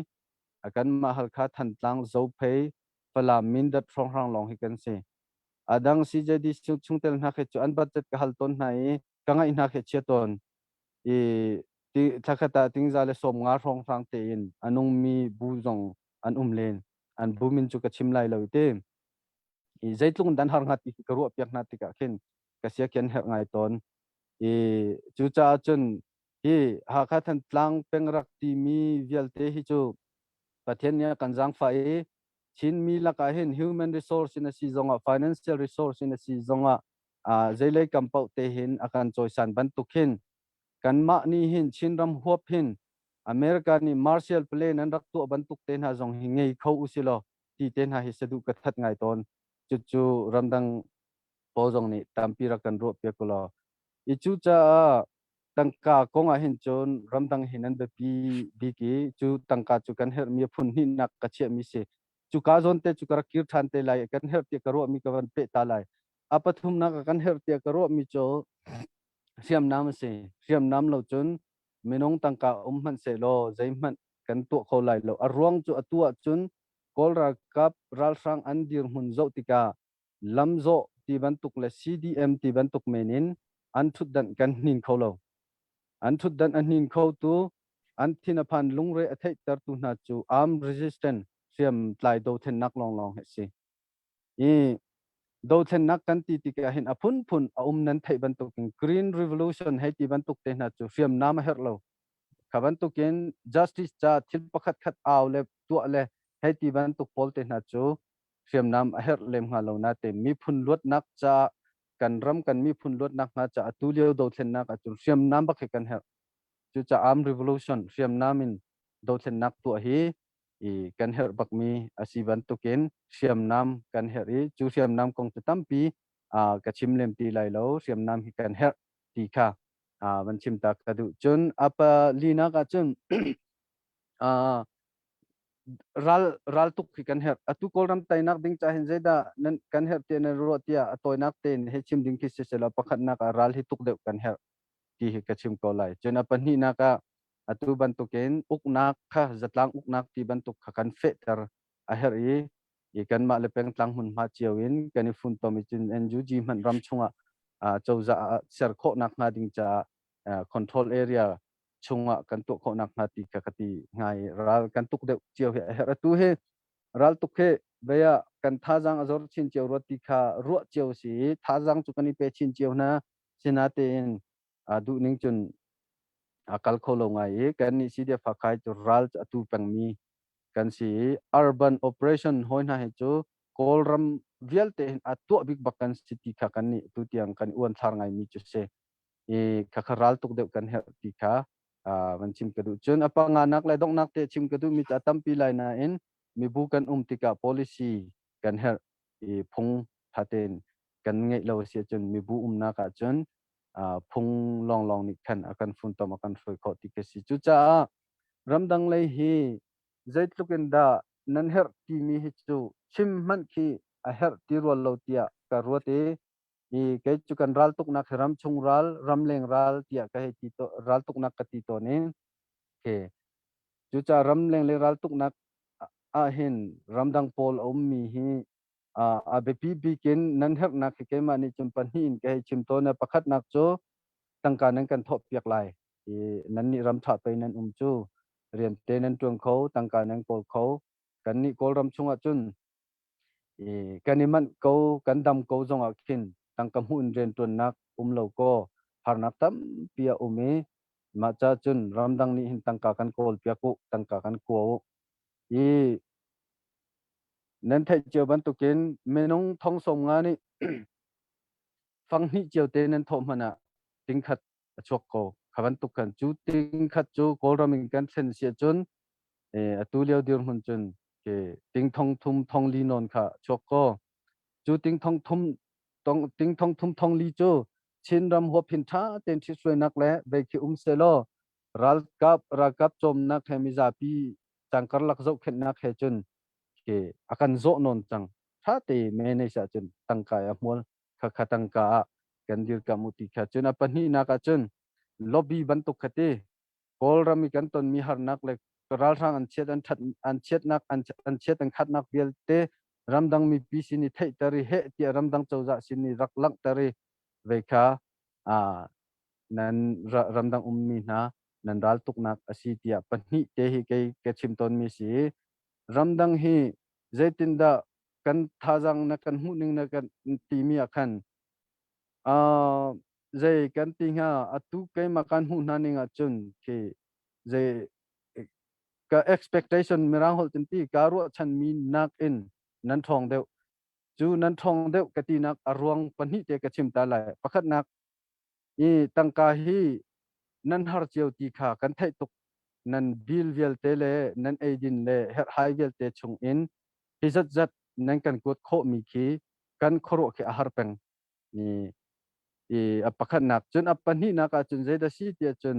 Speaker 2: kanmah Halkha Thantlang Zophei Falam Mindat hrawnghrang lawng hi kan si. A dang CJDC chungtel hna khi cu an budget ka hal tawn hna i ka ngaih hna khi chia tawn. I thlakhat ah tingza le 50 hrawnghrang tein a nungmi bu zong an um len. An bu min cu ka chim lai lo te. I zeitluk dan har hnga ti ka ruah piak hna tikah khin ka sia kian herh ngai tawn. I cucaah cun hi Hakha Thantlang peng rak timi vialte hi cu Pathian nih a kan zaangfah i Chinmi lakah hin human resource in a si zongah financial resource in a si zongah zeilei kam paoh te hin a kan cawisan bantuk hin kanmah nih hin Chinram huap hin America nih Marshall Plan an rak tuah bantuk te hna zong hi ngei kho usilaw ti te hna hi saduh ka that ngai tawn. Cucu ramdang pawl zong nih tampi rak kan ruah piak ulaw. I cucaah tangka kong ah hin cun ramdang hin an biapi bik i cu tangka cu kan herhmi a phun hnihnak ka chiahmi si. Cuka zawn te cu ka rak kir ṭhan te lai i kan herh tiah ka ruahmi ka van peh ta lai. A pathumnak ah kan herh tiah ka ruahmi cu hriamnam a si. Hriamnam lo cun minung tangka um hmanh sehlaw zeihmanh kan tuah kho lai lo. A ruang cu atu ahcun Kawl ralkap ralhrang an dirhmun zoh tikah lamzawh ti bantuk le CDM ti bantuk men in an ṭhutdanh kan hnin kho lo. An ṭhutdanh a hnin khotu, an thin a phan lungre a theihtertu hna cu armed resistance hriamtlai dothlennak lawnglawng hi a si. I dothlennak kan ti tikah hin a phunphun a um nan theih bantukin Green Revolution hei ti bantuk te hna cu hriamnam a herh lo. Kha bantukin justice ca thil pakhat khat au le tuah le hei ti bantuk pawl te hna cu hriamnam a herh lem hnga lo nain miphun luatnak ca kan ram kan miphun luatnak hnga ca atu lio dothlennak ahcun hriamnam bak hi kan herh. Cucaah armed revolution hriamnam in dothlennak tuah hi i kan herh bakmi a si bantukin hriamnam kan herh i cu hriamnam kong cu tampi ka chim lem ti lai lo. Hriamnam hi kan herh ti kha van chim ta ka duh. Cun a palinak ahcun ral raltuk hi kan herh. Atu Kawlram teinak ding ca hin zeidah nan kan herh tiah nan ruah tiah a tawinak tein hei chim ding khi si selaw pakhatnak ah ral hi tuk deuh kan herh ti hi ka chim ko lai. Cun a pahnihnak ah atu bantukin uknak kha zatlang uknak ti bantuk kha kan fehter a herh i i kanmah le pengtlang hmunhma cio in kan i funtom i cun NUG hmanh ram chungah cozah ser khawhnak hnga ding caah control area chungah kan tuah khawh nakhnga ti kha ka ti hnga i ral kan tuk deuh cio hi a herh. Atu hi ral tuk hi vei ah kan thazaang a zor chin cio rua ti kha ruah cio si i thazaang cu kan i pe chin cio hna. Sinatein duh ning cun a kal kho lo ngai i kan nih CDF Hakha cu ral cu atu pengmi kan si i urban operation hawi hna hi cu Kawlram vialte hin a tuah bik bak kan si ti kha kan nih tu tiang kan uanthlar ngaimi cu si. I khakha ral tuk deuh kan herh ti kha van chim ka duh. Cun a panganak le donghnak te chim ka duhmi cu a tampi lai nain mibu kan um tikah policy kan herh i phung tha tein kan ngeih lo si ahcun mibu umnak ahcun phung lawnglawng nih khan a kan funtom a kan hruai khawh ti ka si. Cucaah ramdang lei hi zeitluk in dah nan herh timi hi cu chim hmanh khi a herh ti rual lo tiah ka ruat i i kei cu kan raltuknak hi ramchung ral, ramleng ral tiah ka hei ti to raltuknak ka ti tawn i okay. Cucaah ramleng le raltuknak ah hin ramdang pawl a ummi hi a biapi bik in nan herhnak hi keimah nih cun pahnih in ka hei chim tawn. Pakhatnak cu tangka nan kan thawhpiak lai. I nan nih ram ṭha pei nan um cu rian te nan ṭuan kho, tangka nan kawl kho. Kannih Kawlram chungah cun I kan i manh ko, kan dam ko zongah khin tangka hmuh in rianṭuannak um lo kaw harnak tampi a um i mah ca cun ramdang nih hin tangka kan kawlpiak u, tangka kan kua u. I nan theih cio bantukin minung thong 50 nih fang hnih cio te nan thawh hmanh ah tingkhat a chuak ko. Kha bantuk khan cu tingkhat cu Kawlram in kan thlen si ahcun atu lio dirhmun cun Ke ting thong thum thong li nawn kha chuak ko. Cu ting thong thum tong ting thong thum thong li cu Chinram huaphin ṭha tein ṭhithruainak le vei khi um selaw ralkap ralkap cawmnak he mizapi cangkarlak zohkhenhnak he cun ke a kan zawh nawn cang. Ṭha te manage ahcun tangka a hmual khakha tangka ah kan dirkamh u ti kha cun a pahnihnak ahcun lobby bantuk kha ti Kawlram i kan tonmi harnak le ralhrang an chiat an that an chiatnak an an chiat an khatnak vialte ramdang mipi sin i theihter i heh tiah ramdang cozah sin i rak langhter i vei kha nan ramdang ummi hna nan raltuknak a si tiah pahnih te hi kei ka chim tawnmi si ramdang hi zeitindah kan thazang na kan hmuhning na kan timi ah khan zei kan ti hnga atu keimah kan hmuh hna ning ahcun khi zei ka expectation mirang holh tin ti ka ruahchanmi nakin nan ṭhawng deuh. Cu nan ṭhawng deuh ka tinak a ruang pahnih te ka chim ta lai. Pakhatnak, i tangka hi nan har cio ti kha kan theih tuk. Nan bill vialte le nan eidin le herhhai vialte chung in hi zatzat nan kan kuat khawhmi khi kan khuaruah khi a har peng. I, i a pakhatnak cun a pahnihnak ahcun zeidah si tiah cun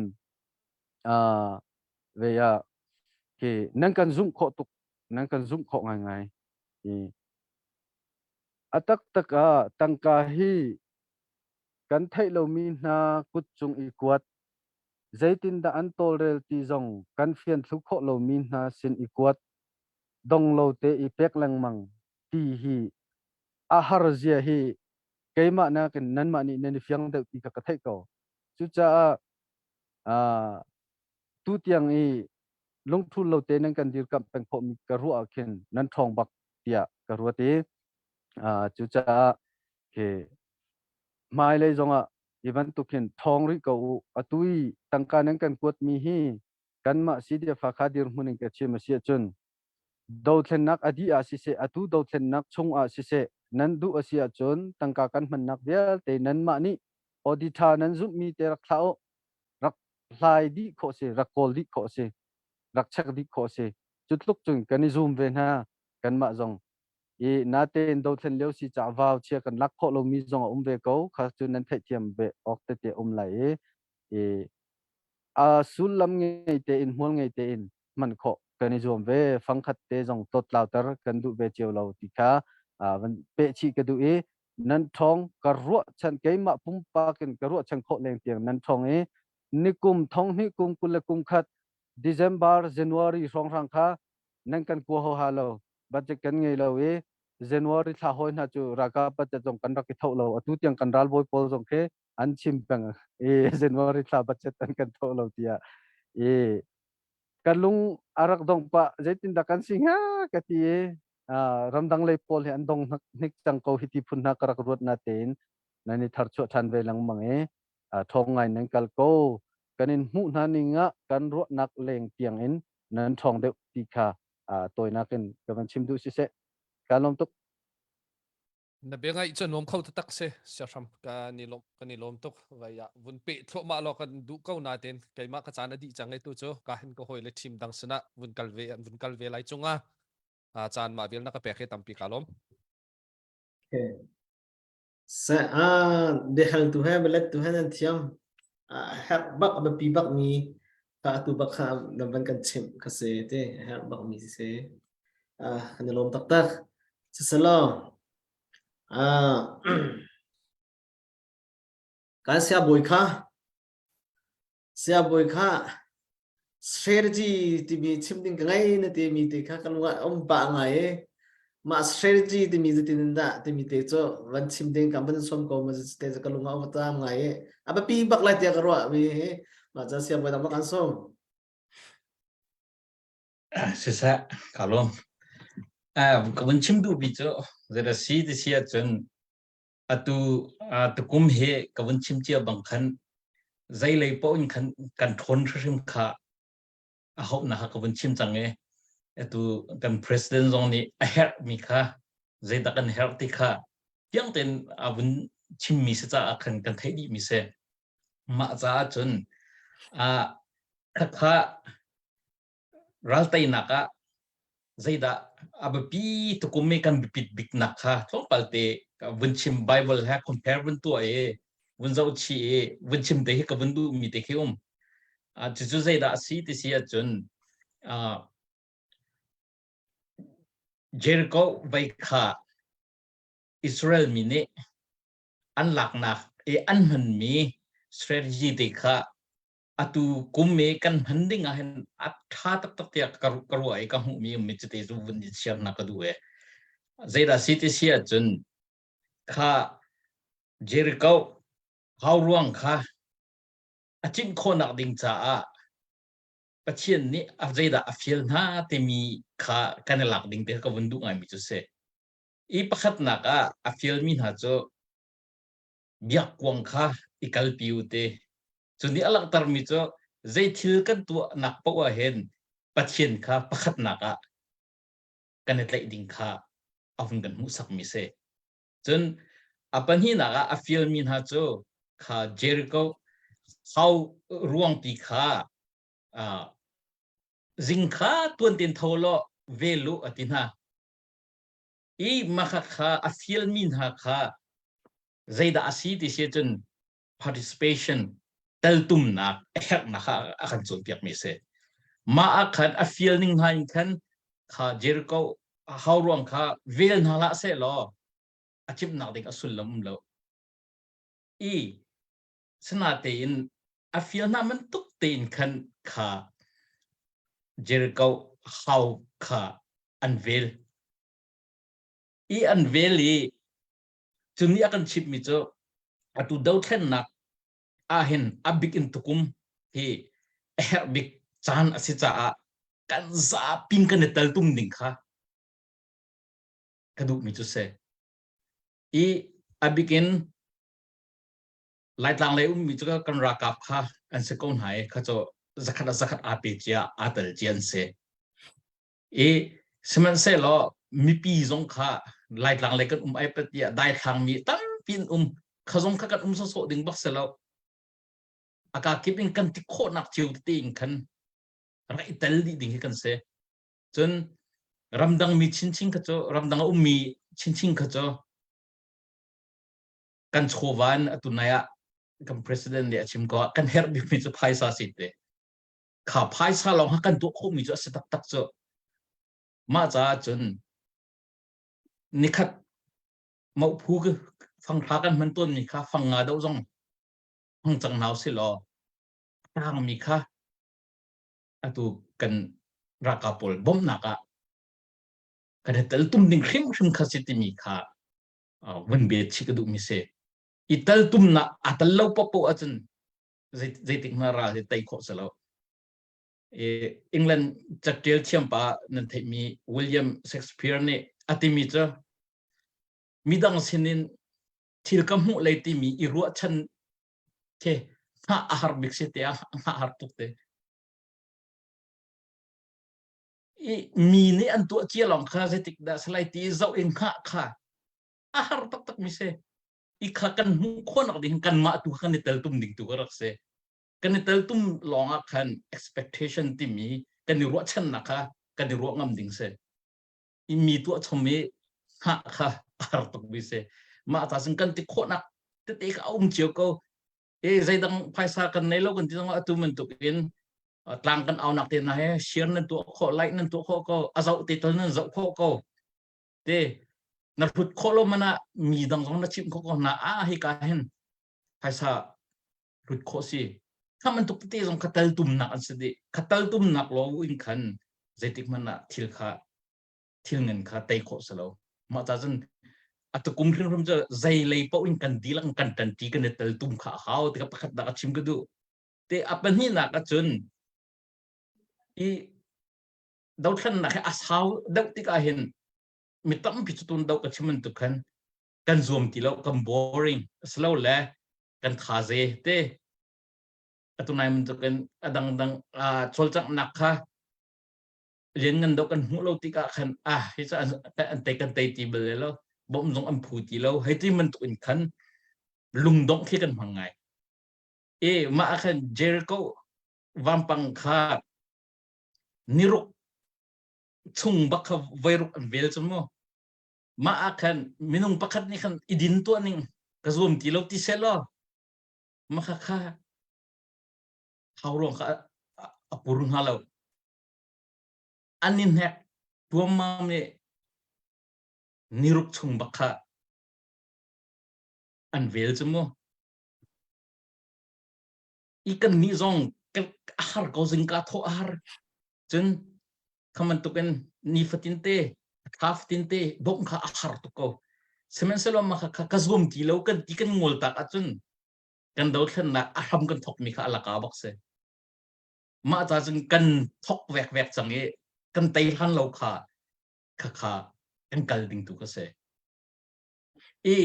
Speaker 2: ve ah khi nan kan zumh khawh tuk, nan kan zumh khawh ngaingai. I a taktak ah tangka hi kan theih lomi hna kut cung i kuat, zeitindah an tawlrel ti zong kan fian thlu khawh lomi hna sin i kuat, dong lo te i pek lengmang ti hi a har zia hi keimah nakin nanmah nih nan i fiang deuh ti kha ka theih ko. Cucaah tu tiang i lungthul lo te nan kan dirkamh peng khawhmi ka ruah ah khin nan ṭhawng bak tiah ka ruat i cucaah khi hmailei zongah hi bantuk hin ṭhawng rih ko u. Atu i tangka nan kan kuatmi hi kanmah CDF Hakha dirhmun in ka chim a si ahcun dothlennak a dih ah siseh, atu dothlennak chung ah siseh, nan duh a si ahcun tangka kan hmannak vialte nanmah nih auditor nan zumhmi te rak thlah u. Rak hlai dih khawh si, rak kawl dih khawh si, rak check dih khawh si. Cu tluk cun kan i zum ve hna kanmah zong. I natein dothlen lio si caah vau chia kan lak khawh lomi zong a um ve ko. Kha cu nan theihthiam ve awk tete um lai i, i a sullam ngei tein hmual ngei tein hman khawh kan i zuam ve. Fangkhat te zong tlawtlauter kan duh ve cio lo ti kha van pehchih ka duh i nan ṭhawng ka ruahchan keimah pumpak in ka ruahchan khawh leng tiang nan ṭhawng i nikum thonghnih kum 20 le kum khat December January hrawnghrang kha nan kan kua ho ha lo budget kan ngei lo i January thla hawi hna cu ralkap budget zong kan rak i tho lo. Atu tiang kan ralbawi pawl zong khi an chim peng i January thla budget an kan tho lo tiah i ka lung a rak dong pah. Zeitindah kan si hnga ka ti i ramdang lei pawl hi an dong hnik cang ko hi ti phun hna ka rak ruat na tein nan i tharchuah ṭhan ve lengmang i ṭhawng ngai nan kal ko. Kan in hmuh hna ning ah kan ruahnak leng tiang in nan ṭhawng deuh ti kha tawinak in ka van chim duh siseh. Kaa lawm tuk.
Speaker 5: Na bia ngaih cu nuam kho taktak si. Siahram kan i lawm kan i lawm tuk. Vai ah vun pe thluahmah law kan duh ko nain keimah ka caan a dih cang i tu cu ka hin ka hawi le team dang sinah vun kal ve vun kal ve lai cungah caan mah vial na ka pek hi tampi ka lawm.
Speaker 1: Okay. Se a biahal tu he bialet tu he nan thiam. Herh bak biapi bak mi ka atu bak kha nan van kan chimh ka se te herh bak mi si se. Kan i lawm taktak. Siselaw kan siabawi kha siabawi kha strategy timi chim ding ka ngei na timi te kha kan um pah ngai i mah strategy timi zeitin in dah timi te cu van chim ding kan van som ko ma te ka lung a um tam ngai i a biapi bak lai tiah ka ruah mi hi mah ca siabawi dang bak an som.
Speaker 4: Siseh, ka lawm. Ka vun chim duhmi cu zeidah si ti si ahcun atu tukum hi ka vun chim cia bang khan zei lei paoh in khan kan ṭhawn hrimhrim kha a hauhnak kha ka vun chim cang i atu kan president zong nih a herhmi kha zeidah kan herh ti kha fiang tein a vun chimmi si caah khan kan theih dihmi si. Mah caah cun khakha ralteinak ah zeidah. A biapi tukum i kan biapit biknak kha tlawmpal te vun chim, Bible he compare vun tuah i vun zoh chih i vun chim te hi ka vun duhmi te khi um. Cucu zeidah a si ti si ahcun Jericho vei kha Israel mi nih an laknak i an hmanmi strategy te kha atu kum i kan hman ding ah hin a ṭha taktak tiah ka ruah i ka hmuhmi ummi cite cu vun i share ka duh e. Zeidah si ti si ahcun kha Jericho hau ruang kha a cinh khawhnak ding caah Pathian nih a zeidah a fial hna timi kha kan i lak ding te ka vun duh ngaimi cu si. I pakhatnak ah a fialmi hna cu biakkuang kha i kalpi u ti. Cu nih a langhtermi cu zei thil kan tuahnak paoh ah hin Pathian kha pakhatnak ah kan i tlaih ding kha a hun kan hmuhsakmi si. Cun a pahnihnak ah a fialmi hna cu kha Jericho hau ruangpi kha uh, zing kha tuan ten tho law vel u a ti hna. I mah kha a fialmi hna kha zeidah a si ti si cun participation teltumnak a herhnak kha a kan cawnpiakmi a si. Mah ah khan a fial ning hna in khan kha Jericho hau ruang kha vel hna hlah seh law a cimhnak ding a sullam um lo. I sinatein a fial hna bantuk tein khan kha Jericho hau kha an vel. I an vel i cu nih a kan chimhmi cu atu dothlennak ahhin a bik in tukum hi a herh bik caan a si caah kan zapin kan i teltum ding kha ka duhmi cu si. I a bik in Laitlang lei ummi cu kan ralkap kha an si ko hna i kha cu zakhat a zakhat aa pe cia aa tel cia an si. I sihmanhsehlaw mipi zong kha Laitlang lei kan um ai pat tiah daithlangmi tampi an um. Kha zong kha kan um sawsawh ding bak si lo. A kakip in kan ti khawhnak cio tete in khan rak i tel dih ding hi kan si. Cun ramdang mi chinchin kha cu ramdang a ummi chinchin kha cu kan chawva in atu nai ah kan president nih a chim ko ah kan herh bikmi cu phaisa si te. Kha phaisa lawng kha kan tuah khawhmi cu a si taktak cu. Mah caah cun nikhat mophu fanghra kan hman tawnmi kha fang nga deuh zong hmang cang hna usih law a tangmi kha atu kan ralkap pawl bawmhnak ah kan i teltum ding hrimhrim kha si timi kha vun bia chih ka duhmi si. I teltumnak aa tel lo paohpaoh ahcun zeitik hmanh ral hi tei khawh si lo. England catial thiampa nan theihmi William Shakespeare nih a timi cu midang sinin thil ka hmuh lei timi i ruahchan khi hngah a har bik si te ah hngah har tuk te. I mi nih an tuah cia lawng kha zeitik dah salai ti zoh in hngah kha a har taktak mi si. I kha kan hmuh khawhnak ding kanmah tu kan i teltum ding tu ka rak si. Kan i teltum lawng ah khan expectation timi kan i ruahchannak kha kan i ruah ngam ding si. I mi tuah chom i hngah kha a har tuk mi si. Mah ta sin kan ti khawhnak tete kha a um cio ko. E zeidang phaisa kan nei lo kan ti zong atu bantuk in tlang kan aunak te na he share nan tuah khawh, like nan tuah khawh ko, a zoh te tal nan zoh khawh ko. Te na hrut khawh lo mana mi dang zong na chimh khawh ko hna a hi ka hin phaisa hrut khawh si. Kha bantuk tete zong kha tal tumnak an si dih. Kha tal tumnak lo in khan zeitik hmanh ah thil kha thil ngan kha tei khawh si lo. Mah ca cun atukum hrimhrim cu zei lei paoh in kan dilang kan ṭanṭi kan i tel tum kha a hau ti kha pakhat nak a chim ka duh. Te a pahnihnak ahcun i dothlennak hi a sau deuh tikah hin mi tampi cu tun do ka chim bantuk khan kan zuam ti lo, kan boring asilo le kan thaze te atu nai bantukin a dangdang cawlcanghnak kha lian ngan do kan hmuh lo tikah khan ah hi cu an tei kan tei ti bal lo bawm zong an phu ti lo hei ti bantuk in khan lungdongh khi kan hmang ngai e mah khan Jericho vampang kha niruk. chung bak kha voiruk an vel cu mu. Mah ah khan minung pakhat nih khan i din tuah ning ka zuam ti lo ti seh law mah kha kha hau ruang kha a pur hnga lo. An i hnek tuammam i niruk chung bak kha an vel cu mu. I kan nih zong a har ko zingka thawh a har. Cun kha bantukin nifatin te thla fatin te bawmh kha a har tuk ko. Sihmanhsehlaw mah kha ka zuam ti lo kan ti kan ngol tak ahcun kan dothlennak a hram kan thokmi kha a laka bak si. Mah ca cun kan thok vekvek cang i kan tei hlan lo kha kha kha kan kal ding tu ka si. I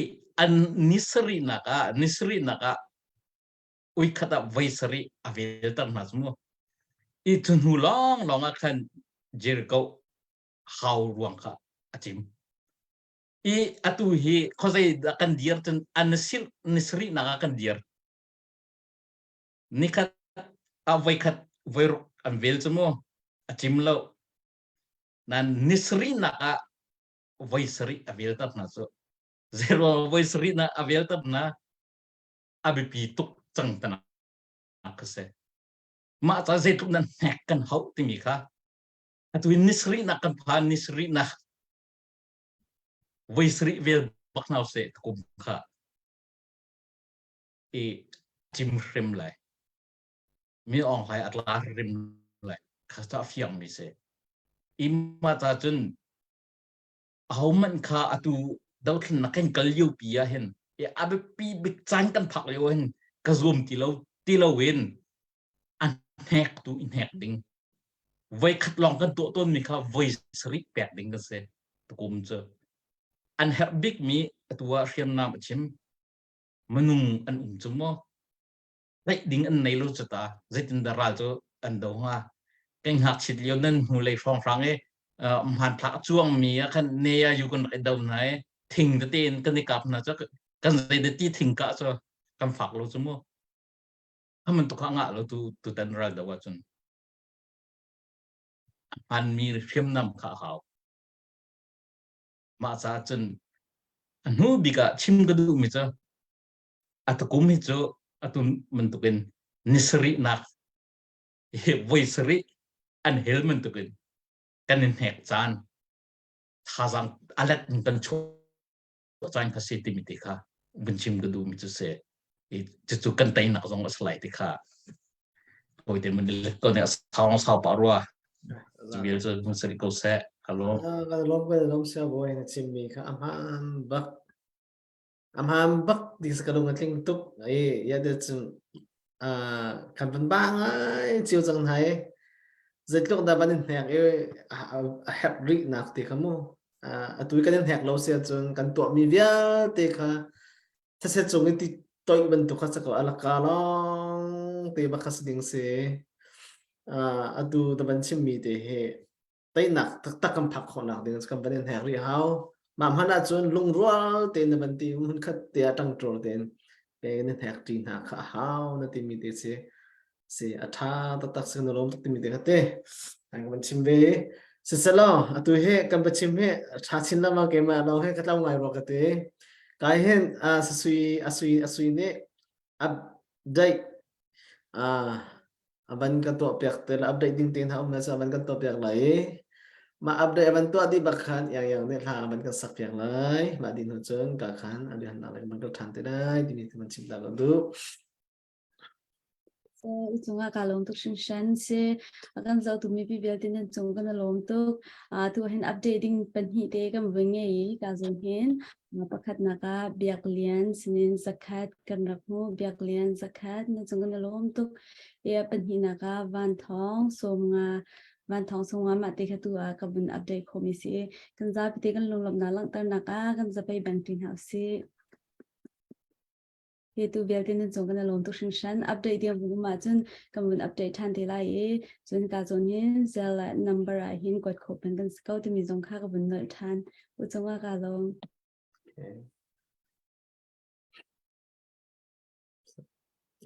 Speaker 4: an ni sarihnak ah ni sarihnak ah uikhat ah voi sarih a velter hna cu mu. I cu hnu lawnglawng ah khan Jericho hau ruang kha a cim. I atu hi khuazei dah kan dir cun an ni sarihnak ah kan dir. Nikhat ah voikhat voiruk an vel cu mu a cim lo. Nan ni sarihnak ah voi sarih a velter hna cu. Zeiruang voi sarih na a velter hna a biapi tuk cang tanak ka si. Mah ca zeitluk nan hnek kan hauh timi kha atu in ni sarihnak kan phan ni sarihnak voi sarih vel bak hna seh kum kha i cim hrim lai mi ong hlai a tla hrim lai kha ca fiang mi si i mah ca cun ahohmanh kha atu dothlennak kan kal lio pi ah hin a biapi bik caan kan phak lio hin ka zuam ti lo ti lo in a hnek tu i hnek ding voi khat lawng kan tuah tawn mi kha voi sarih pek ding kan si tukum cu an herh bik mi atu ah hriamnam a chim minung an um cu maw tlaih ding an nei lo cu ta zeitindah ral cu an do hnga kan ngakchit lio nan hnu lei hrawnghrang i hmanthlak a cuangmi ah khan ne ah yu kan rak i do hna i thing tete in kan i kap hna cu kan zei da ti thing kah cu kan fak lo cu mu haman tuk ngah lo tu tutan ral do ahcun hmanmi hriamnam kha a hau mah caah cun a hnu bik ah chim ka duhmi cu A tukum hi cu atu bantukin ni sarihnak hi voi sarih an hel bantukin kan i hnek caan thazaang a let in kan chuah caan kha si timi ti kha vun chim ka duhmi cu si. I cucu kan teinak zong a si lai ti kha hawite mun let ko ne a sau sau pah rua. Cu vial cu mun sari ko seh. Ka lawm.
Speaker 1: Ka lawm ka lawm sia bawi na chimmi kha a hmaan bak. A hmaan bak ti ka lung a tling tuk. I ya de cun kan van ba ngai cio cang hna i zeitluk dah van in hnek i a herh rih nak ti kha mu. Atu i kan in hnek lo si ahcun kan tuahmi vialte kha these cung i ti toih bantuk kha sako alaka lawng te bak kha si ding si. Atu na van chimmi te hi teinak taktak kan phak khawhnak ding kan van in hnek rih hau. Mah hmanh ahcun lungrual tein na van ti hmun khat te ah ṭangṭur tein pe na hnek ṭi hna kha a hau na timi te si si a ṭha taktak si na lawm tuk timi te kha te kan van chim ve. Siselaw atu hi kan va chim hi ṭha chin lama keimah lawng hi ka tlo ngai rua ka ti. Kai hin sasui asui asui nih update a van kan tuahpiak te la update ding te hna um na sa van kan tuahpiak lai i mah update a van tuah dih bak khan yang yang nih hla a van kan sak piak lai mah dih hnu cun ka khan a biahan nak van kan ṭhan te lai timi te van chim ta ka duh.
Speaker 6: U cungah ka lawm tuk hringhran si a kan zohtu mipi vialte nan cung kan i lawm tuk. Tu hin update ding pahnih te kan vui ngei i ka zung hin Pakhatnak ah Biak Lian sinin zakhat kan rak hmuh. Biak Lian zakhat na cung kan i lawm tuk. I pahnihnak ah Van Thawng 50 Van Thawng 50 mah te kha tu ah ka vun update khawhmi si. Kan zapi te kan lunglawmhnak langhternak ah kan zapei bang ṭi hna usih. Hi tu vialte nan cung kan i lawm tuk hringhran. Update ding vun um ahcun kan vun update ṭhan te lai i cun ka zawn hin Zelle number ah hin kuat khawh peng kan si ko timi zong kha ka vun nolh ṭhan. U cungah kaa lawm.
Speaker 1: Okay.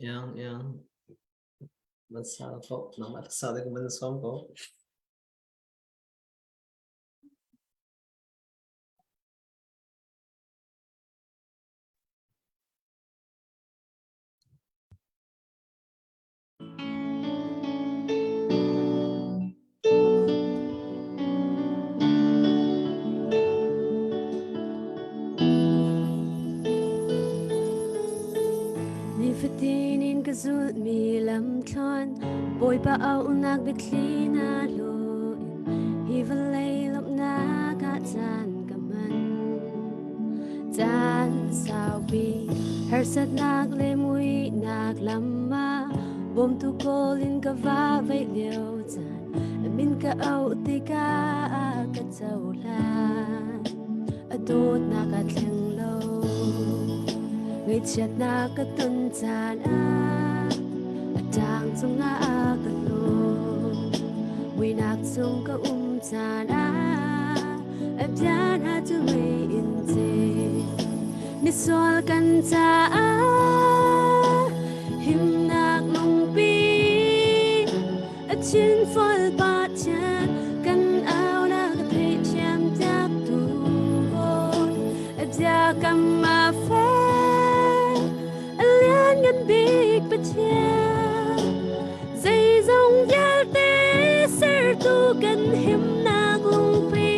Speaker 1: Yang yang man sa ko nangmah sa ding man som ko.
Speaker 3: Zulhmi lamthluan Bawipa auhnak biathli na hlaw in hi vawlei lawmhnak ah caan ka hman. Caan saupi harsatnak le muihnak lam ah bawmtu kawl in ka va veih lio caan min ka auh tikah ka cohlan. A dawtnak a thleng lo. Ngaihchiatnak ka ton caan ah a ṭang cungah a ka hlaw. Muihnak chung ka um caan ah a bia hna cu mei in ceu. Misual kan caah himnak lungpi A thinfual Pathian kan aunak a theihthiam piaktu Bawi. A biakam a fek, a lianngan bik Pathian. Zeizong vialte sertu kan himnak lungpi.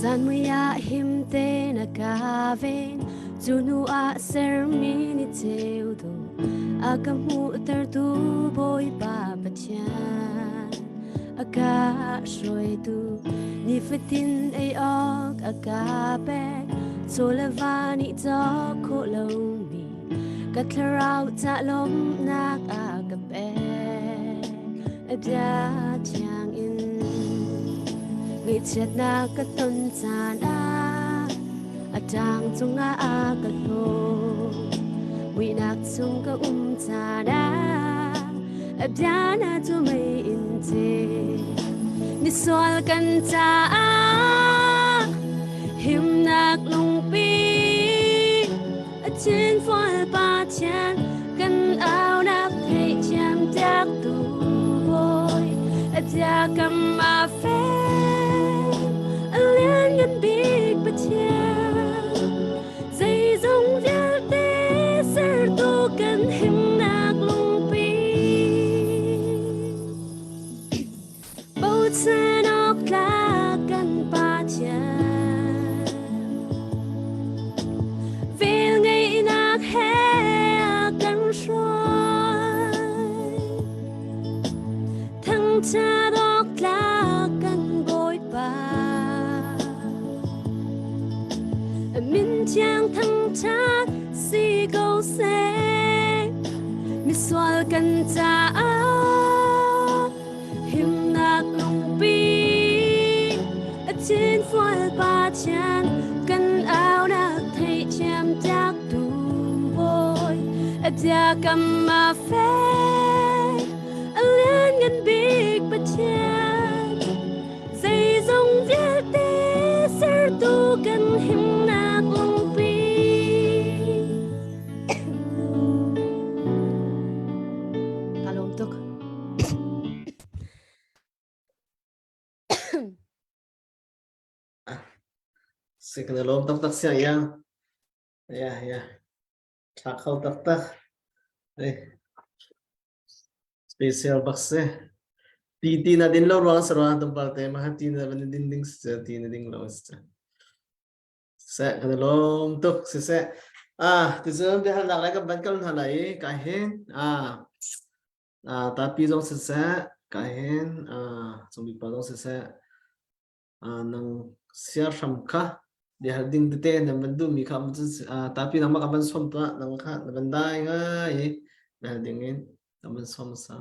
Speaker 3: Zan mui ah himte na ka ven cu hnu ah sermi ni ceu dawh a ka hmuhtertu Bawipa Pathian a ka hruaitu nifatin ei awk a ka pek chaw le va nih cawk khawh lomi Ka thlarau ca lawmhnak a ka pek. A bia thiang in ngaihchiatnak ka ton caan ah a ṭang cungah a ka hlaw. Muihnak chung ka um caan ah a bia na cu mei in ceu. Misual kan caah himnak lungpi A thinfual Pathian kan aunak theihthiam piaktu Bawi a biakam a fek a lianngan bik Pathian zeizong vialte sertu kan himnak lungpi Bochan awk tlak kan Pathian Velngeihnak he a kan hruai Thangṭhat awk tlak kan Bawipa Min thiang thangṭhat si ko seh Misual kan caah Himnak lungpi a thinfual Pathian kan aunak theihthiam piaktu Bawi a biakam a fek a lianngan bik Pathian zeizong vialte sertu kan himnak lungpi Ka lawm tuk.
Speaker 1: Si kan i lawm taktak siang ya. Ya ya. Tha kho taktak. Ei. Special bak si. Ti ti na din lo ruang sa ruang tumpal te ma ti na van din ding si ti na ding lo si. Seh kan i lawm tuk siseh. Ah ticun biahalnak lai kan van kal hna lai i ka hin ah ah tapi zong siseh ka hin ah cungmi pa zong siseh ah nang siarhram kha biahal ding tete nan van duhmi kha ah tapi nangmah ka van sawm tuah nang kha na van dai ngai i biahal ding in na van sawm sa.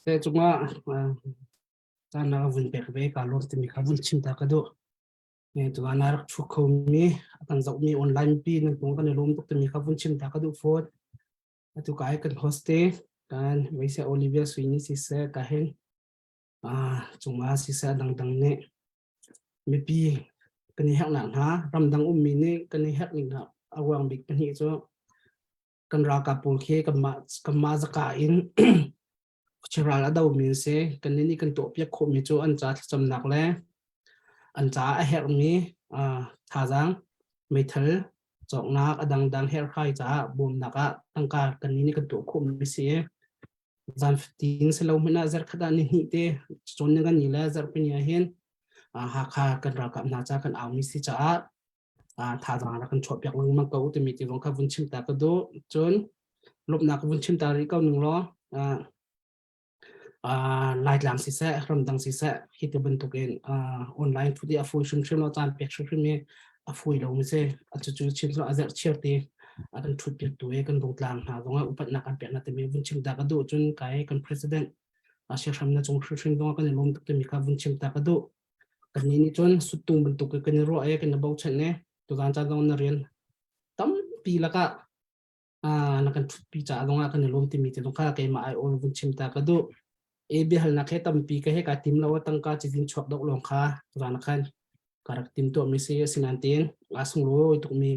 Speaker 7: Seh cungah caan na ka vun pek ve ka lawm timi kha vun chim ta ka duh. Tuan a rak thu khomi a kan zohmi online pi nan kong kan i lawm tuk timi kha vun chim ta ka duh fawn. Atu ka ai kan host te kan Weise Olivia Suini siseh ka hin cungah siseh dangdang nih mipi kan i herhnak hna ramdang ummi nih kan i herh ning hna a ruang bik pahnih cu kan ralkap pawl khi kanmah kanmah zaka in Ral a domi an si. Kannih nih kan tuahpiak khawhmi cu an ca thlacamnak le an caah a herhmi thazaang, meithal, cawknak a dangdang herhhai caah bawmnak ah tangka kannih nih kan tuah khawhmi si. Zan fatin si lo hmanh ah zarkhat ah ni hnih te cawn ni kan ni le zarhpini ah hin Hakha kan ralkap hna ca kan aumi si caah thazaang rak kan chuah piak lengmang ko timi ti zong kha vun chim ta ka duh. Cun lawmhnak vun chim ta rih ko ning law Laitlang siseh, ramdang siseh, hi ti bantukin online thut i a fawi hrimhrim lo, caan pek hrimhrim hi a fawi lo mi si. Cucu chim cu a zerh chiar ti a kan ṭhut piak tu i kan dungtlang hna zongah upatnak kan pek hna timi vun chim ta ka duh. Cun kai kan president Siahram na cung hrimhrim zongah kan i lawm tuk timi kha vun chim ta ka duh. Kannih nih cun suttung bantuk kan i ruah i kan i bochan i tuzaan caan zong na rian tampi lakah na kan ṭhutpi caah zongah kan i lawm timi te zong kha keimah ai awl vun chim ta ka duh. E biahalnak he tampi ka he ka tim lo tangka cizin chuak dok lawng kha tuzaan khan ka rak tim tuah mi si asinain tiin a sunglawi tukmi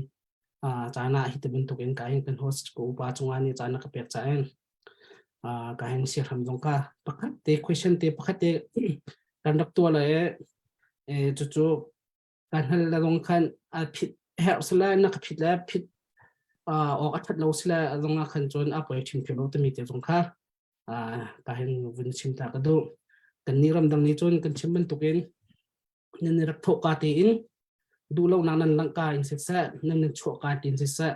Speaker 7: caan ah hi ti bantuk in ka hin kan host ko upa cungah nih caan ka pek cain ka hin siahram zong ka pakhat te question te pakhat te kan rak tuah le e cucu ka hngal la zong khan a phit herh sila na ka phit le phit awk a that lo sila zong ah khan cun a poi ṭhim lo timi te zong kha ka hin vun chim ta ka duh. Kan ni ramdang nih cun kan chim bantukin nan i rak thawh ka tein duhlonak nan langh in siseh nan nan chuah ka tiin siseh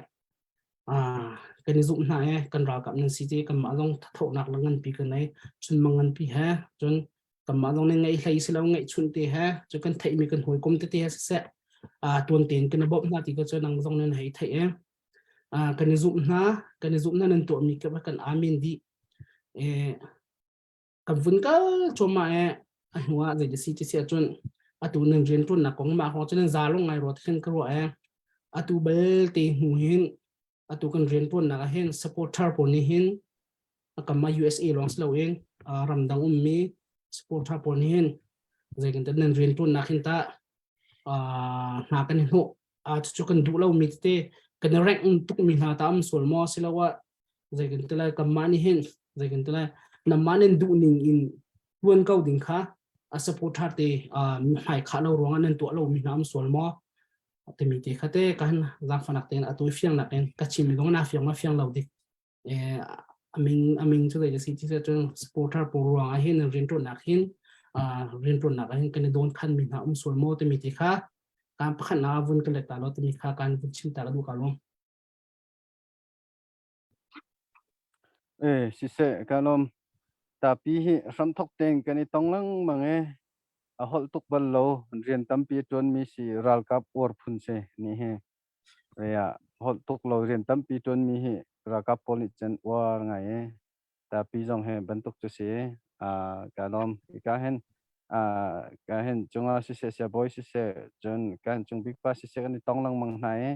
Speaker 7: kan i zumh hna e kan ralkap nan si ti kanmah zong thathawhnak le nganpi kan nei chunmang nganpi he cun kanmah zong nih ngeih hlei si lo ngeih chunh te he cu kan theihmi kan hawikom tete he siseh tuan tein kan i bawmh hna ti ka cu nang zong nan hei theih e kan i zumh hna kan i zumh hna nan tuahmi kip kan amen dih e kan vun kal cuahmah e a hnu ah zei si ti si ahcun atu nan rian ṭuannak kong mah kong cu nan za lung ngai ruat khin ka ruah e atu belte hnu hin atu kan rian ṭuannak ah hin supporter pawl nih hin kamma USA lawng si loin ramdang ummi supporter pawl nih hin zei kan nan rian ṭuannak hin tah hna kan i hnawh cucu kan duh lomi tete kan i rengh tukmi hna ta um sual maw siloah zei kan ti lai kanmah nih hin zei kan ti lai namah nan duh ning in tuan ko ding kha a supporter te hmai khah lo ruangah nan tuah lo mi hna um sual maw timi te kha te kan zaangfanak tein a tawi fiang nak in ka chim mi zong na fiang ma fiang lo dik aming aming cu zei si ti cun supporter pawl ruang ah hin riantuannak hin riantuannak ah hin kan i dawn khan mi hna um sual maw timi te kha kan pakhat na vun ka let ta lo timi kha kan vun chim ta ka duh ka lawm.
Speaker 2: Eh, siseh, ka lawm. Tapi hi hramthok tein kan i tong lengmang e. A holh tuk bal lo. Rian tampi a ṭuanmi si ralkap uar phun si ni hi. Ria holh tuk lo rian tampi ṭuanmi hi ralkap pawl nih cun uar ngai e. Tapi zong he bantuk cu si. Ah, ka lawm. Ika hin ah ka hin cungah siseh siabawi siseh cun kan cung bik pa siseh kan i tong lengmang hna i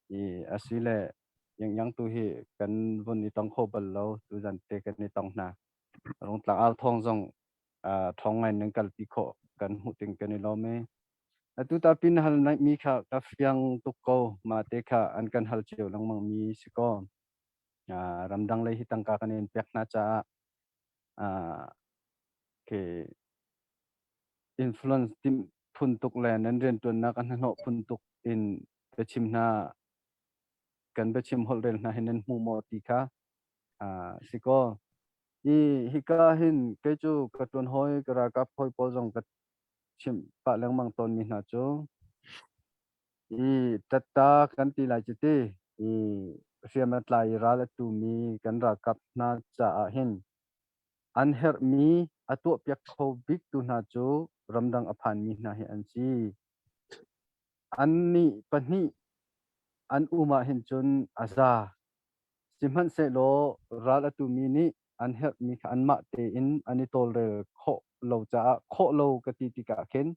Speaker 2: i asile yang tu hi kan vun i tong kho bal lo tuzan te kan i tong hna rungtlang al thong zong thong ngai nan kalpi khawh kan hmuh ting kan i lawm i atu ta pin hal mi kha ka fiang tuk ko ma te kha an kan hal cio lengmang mi si ko ramdang lei hi tangka kan in pek hna caah ke influence tim phun tuk le nan riantuannak an hnahnawh phun tuk in biachim hna kan biachim holhrel hna hi nan hmu maw ti kha si kaw i hika hin kei cu ka ṭuan hawi ka ralkap hawi pawl zong ka chimh pah lengmang tawnmi hna cu i ṭatta kan ti lai cu ti i hriam a tlai i ral a tumi kan ralkap hna caah hin an herhmi a tuahpiak kho biktu hna cu ramdang a phanmi hna hi an si. Annih pahnih an um ahhin cun a za. Sihmanhsehlaw ral a tumi nih an herhmi kha anmah tein an i tawlrel khawh lo caah khawh lo ka ti tikah khin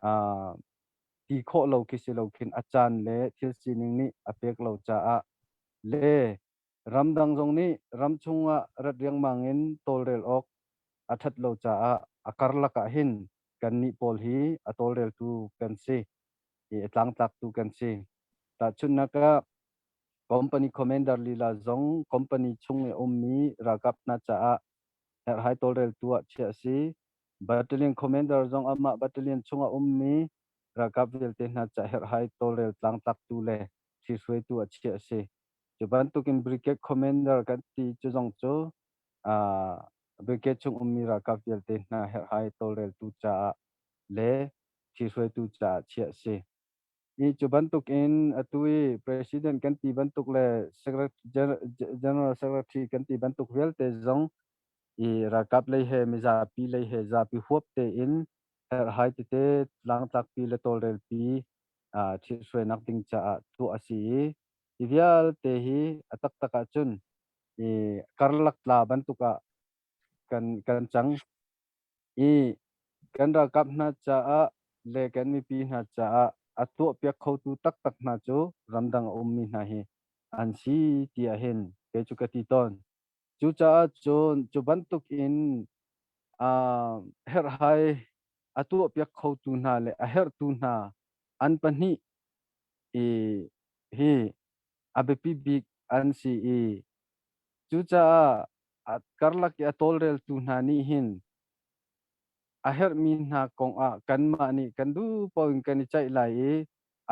Speaker 2: aa ti khawh lo khi si lo khin a caan le thil sining nih a pek lo caah le ramdang zong nih ram chungah rat riangmang in tawlrel awk a ṭhat lo caah a karlak ah hin kannih pawl hi a tawlreltu kan si i a tlangtlaktu kan si. Tahchunhnak ah company commander lila zong company chung i a ummi ralkap hna caah herhhai tawlreltu ah chiah a si. Battalion commander zong amah battalion chung a ummi ralkap vialte hna caah herhhai tawlrel tlangtlaktu le ṭhihruaitu ah chiah a si. Cu bantukin brigade commander kan ti cu zong cu. Brigade chung ummi ralkap vialte hna herhhai tawlreltu caah le ṭhihruaitu caah chiah a si. I cu bantuk in atu i President kan ti bantuk le General Secretary kan ti bantuk vialte zong i ralkap lei he mizapi lei he zapi huap tein herhhai tete tlangtlakpi le tawlrelpi ṭhihruainak ding caah tuah a si i hi vialte hi a taktak ahcun i karlak tla bantuk ah kan cang i kan ralkap hna caah le kan mipi hna caah a tuahpiak khotu taktak hna cu ramdang a ummi hna hi an si tiah hin kei cu ka ti tawn. Cucaah cun cu bantuk in herhhai a tuahpiak khotu hna le a herhtu hna an pahnih i hi a biapi bik an si i cucaah karlak i a tawlreltu hna nih hin a herhmi hna kong ah kanmah nih kan duh paoh in kan i ceih lai i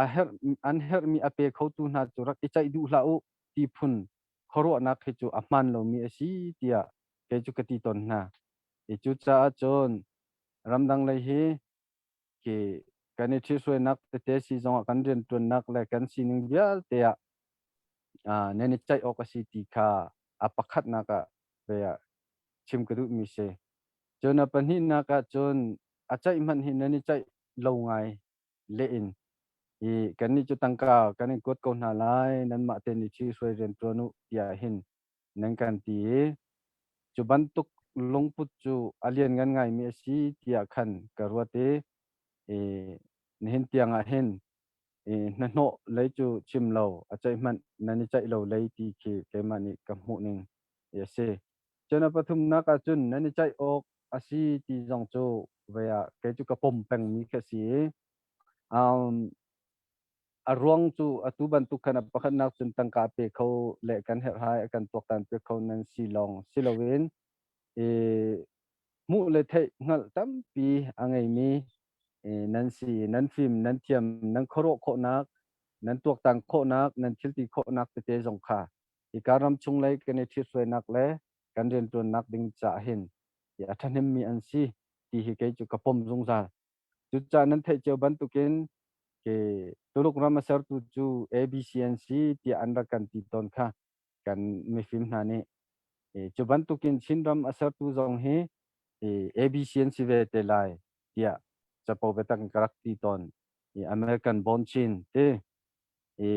Speaker 2: a herh an herhmi a pe khotu hna cu rak i ceih duh hlah u ti phun khuaruahnak hi cu a hmaan lomi a si tiah kei cu ka ti tawn hna. I cucaah cun ramdang lei hi khi kan i ṭhihruainak tete si zongah kan rianṭuannak le kan sining vialte ah nan i ceih awk a si ti kha a pakhatnak ah ve ah chim ka duhmi si. Cun a pahnihnak ah cun a ceih hmanh hi nan i ceih lo ngai leh in i kannih cu tangka kan in kuat ko hna lai nanmah te nih ṭhihruai rian ṭuan u tiah hin nan kan ti i cu bantuk lungput cu a lianngan ngaimi a si tiah khan ka ruat i, i nihin tiang ah hin i hnahnawh lei cu chim lo a ceih hmanh nan i ceih lo lei ti khi keimah nih ka hmuh ning a si. Cun a pathumnak ah cun nan i ceih awk a si ti zong cu ve ah kei cu ka pom pengmi khi a si i um, A ruang cu atu bantuk khan a pakhatnak cun tangka pe kho le kan herhhai a kan tuaktan piak kho nan si lawng si loin i hmuh le theih hngalh tampi a ngeimi nan si. Nan fim, nan thiam, nan khuaruah khawhnak, nan tuaktan khawhnak, nan thilti khawhnak tete zong kha hika ram chung lei kan i ṭhithruainak le kan rianṭuannak ding caah hin a ṭhahnemmi an si ti hi kei cu ka pom zungzal. Cucaah nan theih cio bantukin ke Tuluk ram a sertu cu ABCNC tiah an rak kan ti tawn kha kan mifim hna nih. Cu bantukin Chinram a sertu zong hi ABCNC ve te lai tiah capo biatak in ka rak ti tawn. American born Chin ti i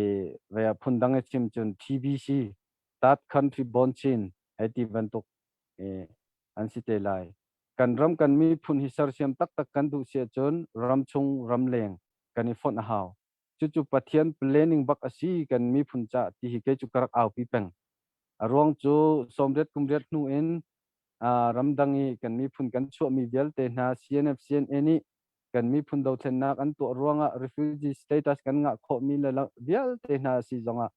Speaker 2: ve phundang i chim cun TBC Third Country Born Chin hei ti bantuk an si te lai. Kan ram kan miphun hi sersiam taktak kan duh si ahcun ramchung ramleng kan i fonh a hau. Cucu Pathian planning bak a si kan miphun ca ti hi kei cu ka rak aupi peng. A ruang cu sawmriat kum riat hnu in ramdang i kan miphun kan chuahmi vialte hna CNF CNA nih kan miphun dothlennak an tuah ruangah refugee status kan ngah khawhmi le vialte hna si zongah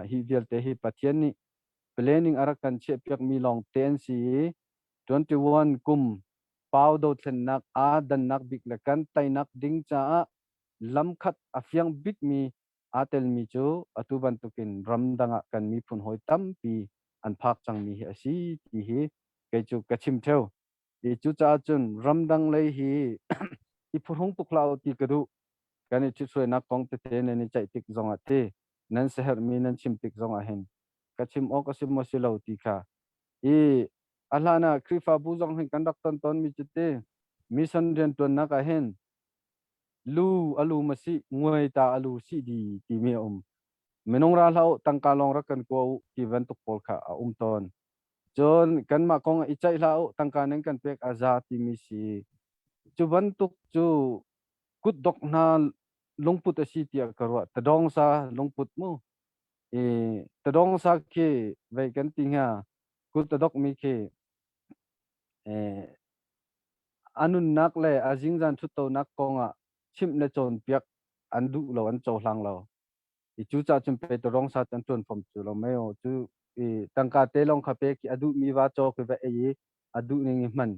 Speaker 2: hi vialte hi Pathian nih planning a rak kan chiahpiakmi lawng te an si i 21 kum pau dothlennak aa dannak bik le kan teinak ding caah lamkhat a fiang bikmi aa telmi cu atu bantukin ramdang ah kan miphun hawi tampi an phak cangmi hi a si ti hi kei cu ka chim theo. I cucaah cun ramdang lei hi i phuhrung tuk hlah u ti ka duh. Kan i ṭhithruainak kong tete nan i ceih tik zongah ti nan siaherhmi nan chim tik zongah hin ka chim awk a si maw si lo ti kha i a hlan ah Khrihfabu zong hin kan rak ton tawnmi cu ti mission rianṭuannak ah hin lu a lu ma si nguai ta a lu si di timi a um. Minung ra hlah u tangka lawng rak kan kua u ti bantuk pawl kha a um tawn. Cun kanmah kong i ceih hlah u tangka nan kan pek a za timi si. Cu bantuk cu kutdok hna lungput a si tiah ka ruah. Tadawng sa lungput mu. I tadawng sa khi vei kan ti hnga kut a dokmi khi a nunnak le a zingzan ṭhuttonak kongah chimh le cawnpiak an duh lo, an cohlang lo. I cucaah cun pe tawrong sa cu an ṭuan fom cu lo mei aw cu i tangka te lawng kha pek i a duhmi va cawk i va ei i a duh ning i hman.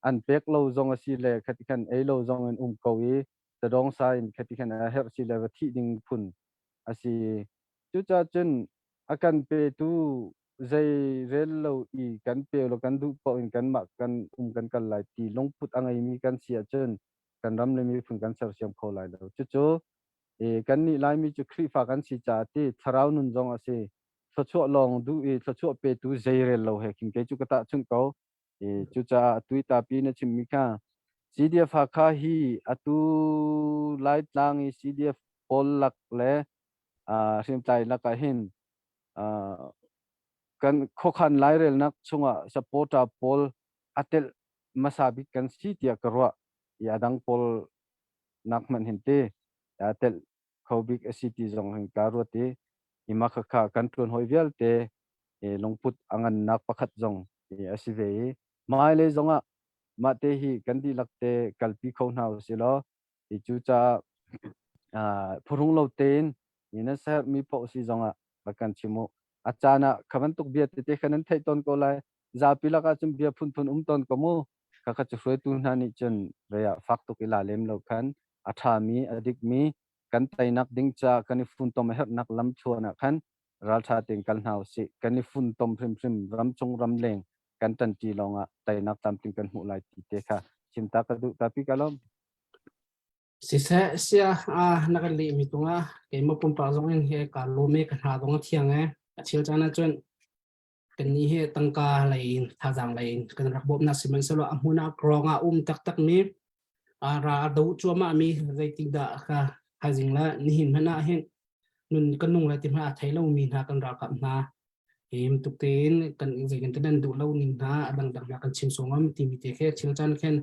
Speaker 2: An pek lo zong a si le khati khan ei lo zong in um ko i tadawng sa in khati khan a herh si le va thih ding phun a si. Cucaah cun a kan petu Zei rel lo i kan pe lo kan duh paoh in kanmah kan um kan kal lai ti lungput a ngeimi kan si ahcun kan ram le miphun kan sersiam kho lai lo. Cucu kannih Laimi cu Khrihfa kan si caah ti thlarau nun zong a si. Thluachuah lawng duh i thluachuah petu zei rel lo he khin kei cu ka tahchunh ko. Cucaah atu i tapi na chimmi kha CDF Hakha hi atu Laitlang i CDF pawl lak le hriamtlai lakah hin kan khuakhan lairelnak chungah supporter pawl a telh hmasa bik kan si tiah ka ruah i a dang pawl nak hmanh hin te a telh kho bik a si ti zong hin ka ruat i ima khakha kan ṭuan hawi vialte lungput a ngannak pakhat zong a si ve i hmailei zongah mah te hi kan dihlak te kalpi kho hna usih law cucaah phuhrung lo tein nan sermi paoh si zongah rak kan chim u. A caan ah kha bantuk bia tete kha nan theih tawn ko lai. Zapi lakah cun bia phunphun um tawn ko mu. Khakha cu hruaitu hna nih cun rei ah fak tuk i la lem lo khan a ṭhami, a dikmi kan teinak ding ca kan i funtom a herhnak lamthluan ah khan ralṭha tein kal hna usih. Kan i funtom hrimhrim ramchung ramleng kan ṭanṭi lawngah teinak tlamtling kan hmuh lai ti te kha chim ta ka duh tapi ka lawm.
Speaker 7: Siseh sia na kan lehmi tungah keimah pumpak zong in hi kaa lawm i ka hna zong a thiang e. A cheu caan ahcun kannih hi tangka lei in thazaang lei in kan rak bawmhnak sihmanhsehlaw a hmun ah krawng ah um taktakmi ra a do cuahmah mi zeitindah ka thaizing le nihin hmanh ah hin nun kan nung lai ti hmanh a thei lomi hna kan ralkap hna him tuk tein kan zei kan nan duh lo ning hna a dangdang hna kan chim sungam timi te khe thil caan khen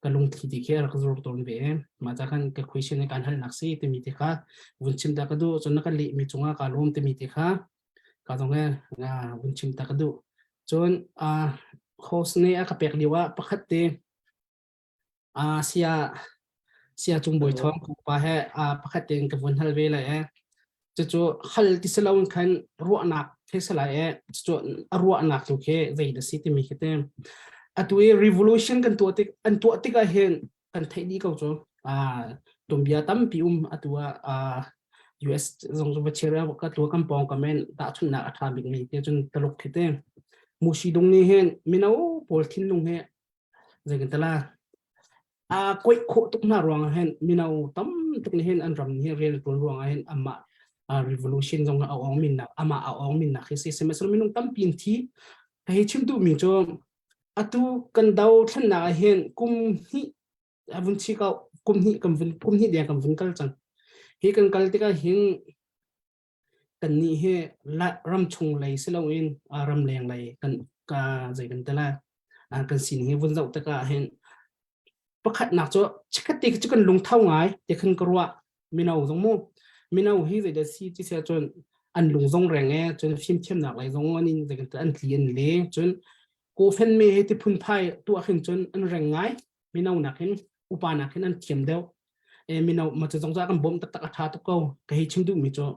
Speaker 7: ka lungthli ti khe rak zur tawn ve mah ca khan ka question kan hal nak si timi te kha vun chim ta ka duh cun na kan leh mi cungah ka lawm timi te kha ka zong he vun chim ta ka duh cun host nih a ka pek lio ah pakhat te sia sia cung bawi thawng pa he pakhat tein ka vun hal ve lai e cucu hal ti si loin khan ruahnak the si lai e cucu a ruahnak tu khi zei da si timi khi te atu i revolution kan tuah tik an tuah tik ah hin kan theih dih ko cu tumbia tampi um atu ah US zong cu va chira ka tua kan pawng kamen tahchunhnak a tha bik mi te cun taluk khi te mushi dung ni hin mino pawl thinlung he zei kan tala a koih khawh tuk hna ruang ah hin mino tam tuk nih hin an ram hi rian tuan ruang ah hin amah revolution zong a ong min nak amah a ong min nak hi si sihmanhsehlaw minung tampi in thi hei chim duh mi cu atu kan do thlennak ah hin kum hnih a vun chi ko kum hnih kan vun kum hnih deng kan vun kal cang hi kan kal tikah hin kannih hi ramchung lei si loin ramleng lei kan ka zei kan tela kan sining hi vun zoh tikah hin pakhatnak cu chikkhat te cu kan lungtho ngai te khan ka ruah mino zong mu mino hi zei dah si ti sia cun an lung zong reng e cun fimthiamnak lei zong an in zei kan an tli an le cun ko fen me he ti phunphai tuah khin cun an reng ngai mino nakin upa nakin an thiam deuh e mino ma cu zong kan bawm taktak a tha tuk ko ka hei chim duh mi cu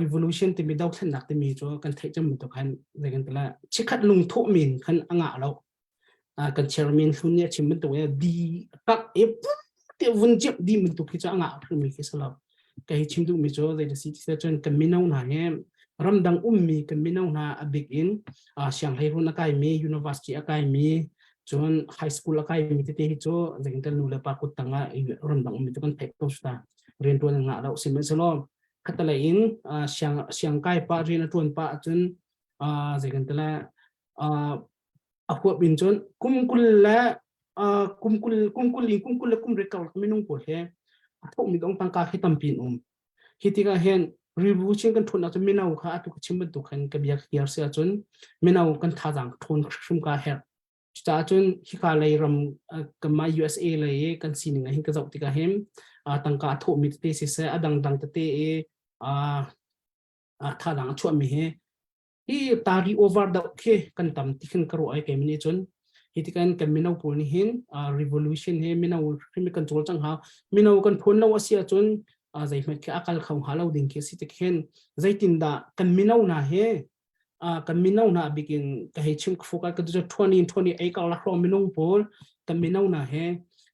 Speaker 7: revolution timi dothlennak timi cu kan theih cem bantuk khan zei kan tila chikhat lungthawh min khan a ngah lo kan chairman hlun nih a chim bantuk e di tak e te vun jep di bantuk khi cu a ngah mi khi salo ka hei chim duh mi cu zei si ti cun kan mino hna he ramdang ummi kan mino hna a bik in sianghleirun a kaimi university a kaimi cun high school a kaimi tete hi cu zeitin nu le pa kut tangah ramdang ummi cu kan theih ko ta riantuan ngah lo sihmanhsehlaw khatalei in siang siang kai pa rian a tuan pa ahcun zei kan tila a huap in cun kum 20 le kum 20 kum 20 in kum 20 le kum riat karlak minung pawl he a thawkmi dong tangka khi tampi in um Hi tikah hin revolution kan ṭhawn ahcun mino kha atu ka chim bantuk khan ka bia ka kiar si ahcun mino kan thazaang ṭhawn hrim ka herh. Cucaah cun hika lei ram kanmah USA lei i kan sining ah hin ka zoh tikah hin tangka a thawhmi tete siseh a dangdang tete i thazaang a chuahmi hi Hi tari over deuh khi kan tam ti khin ka ruah ai kei nih cun hi tikan kan mino pawl nih hin revolution he mino hrim kan cawl cang hau mino kan phun lo a si ahcun zeihmanh khi a kal kho hnga lo ding khi si tik hin zeitindah kan mino hna he kan mino hna bikin ka hei chim ka focus ka tu 20 28 ka la hrawng minung pawl kan mino hna he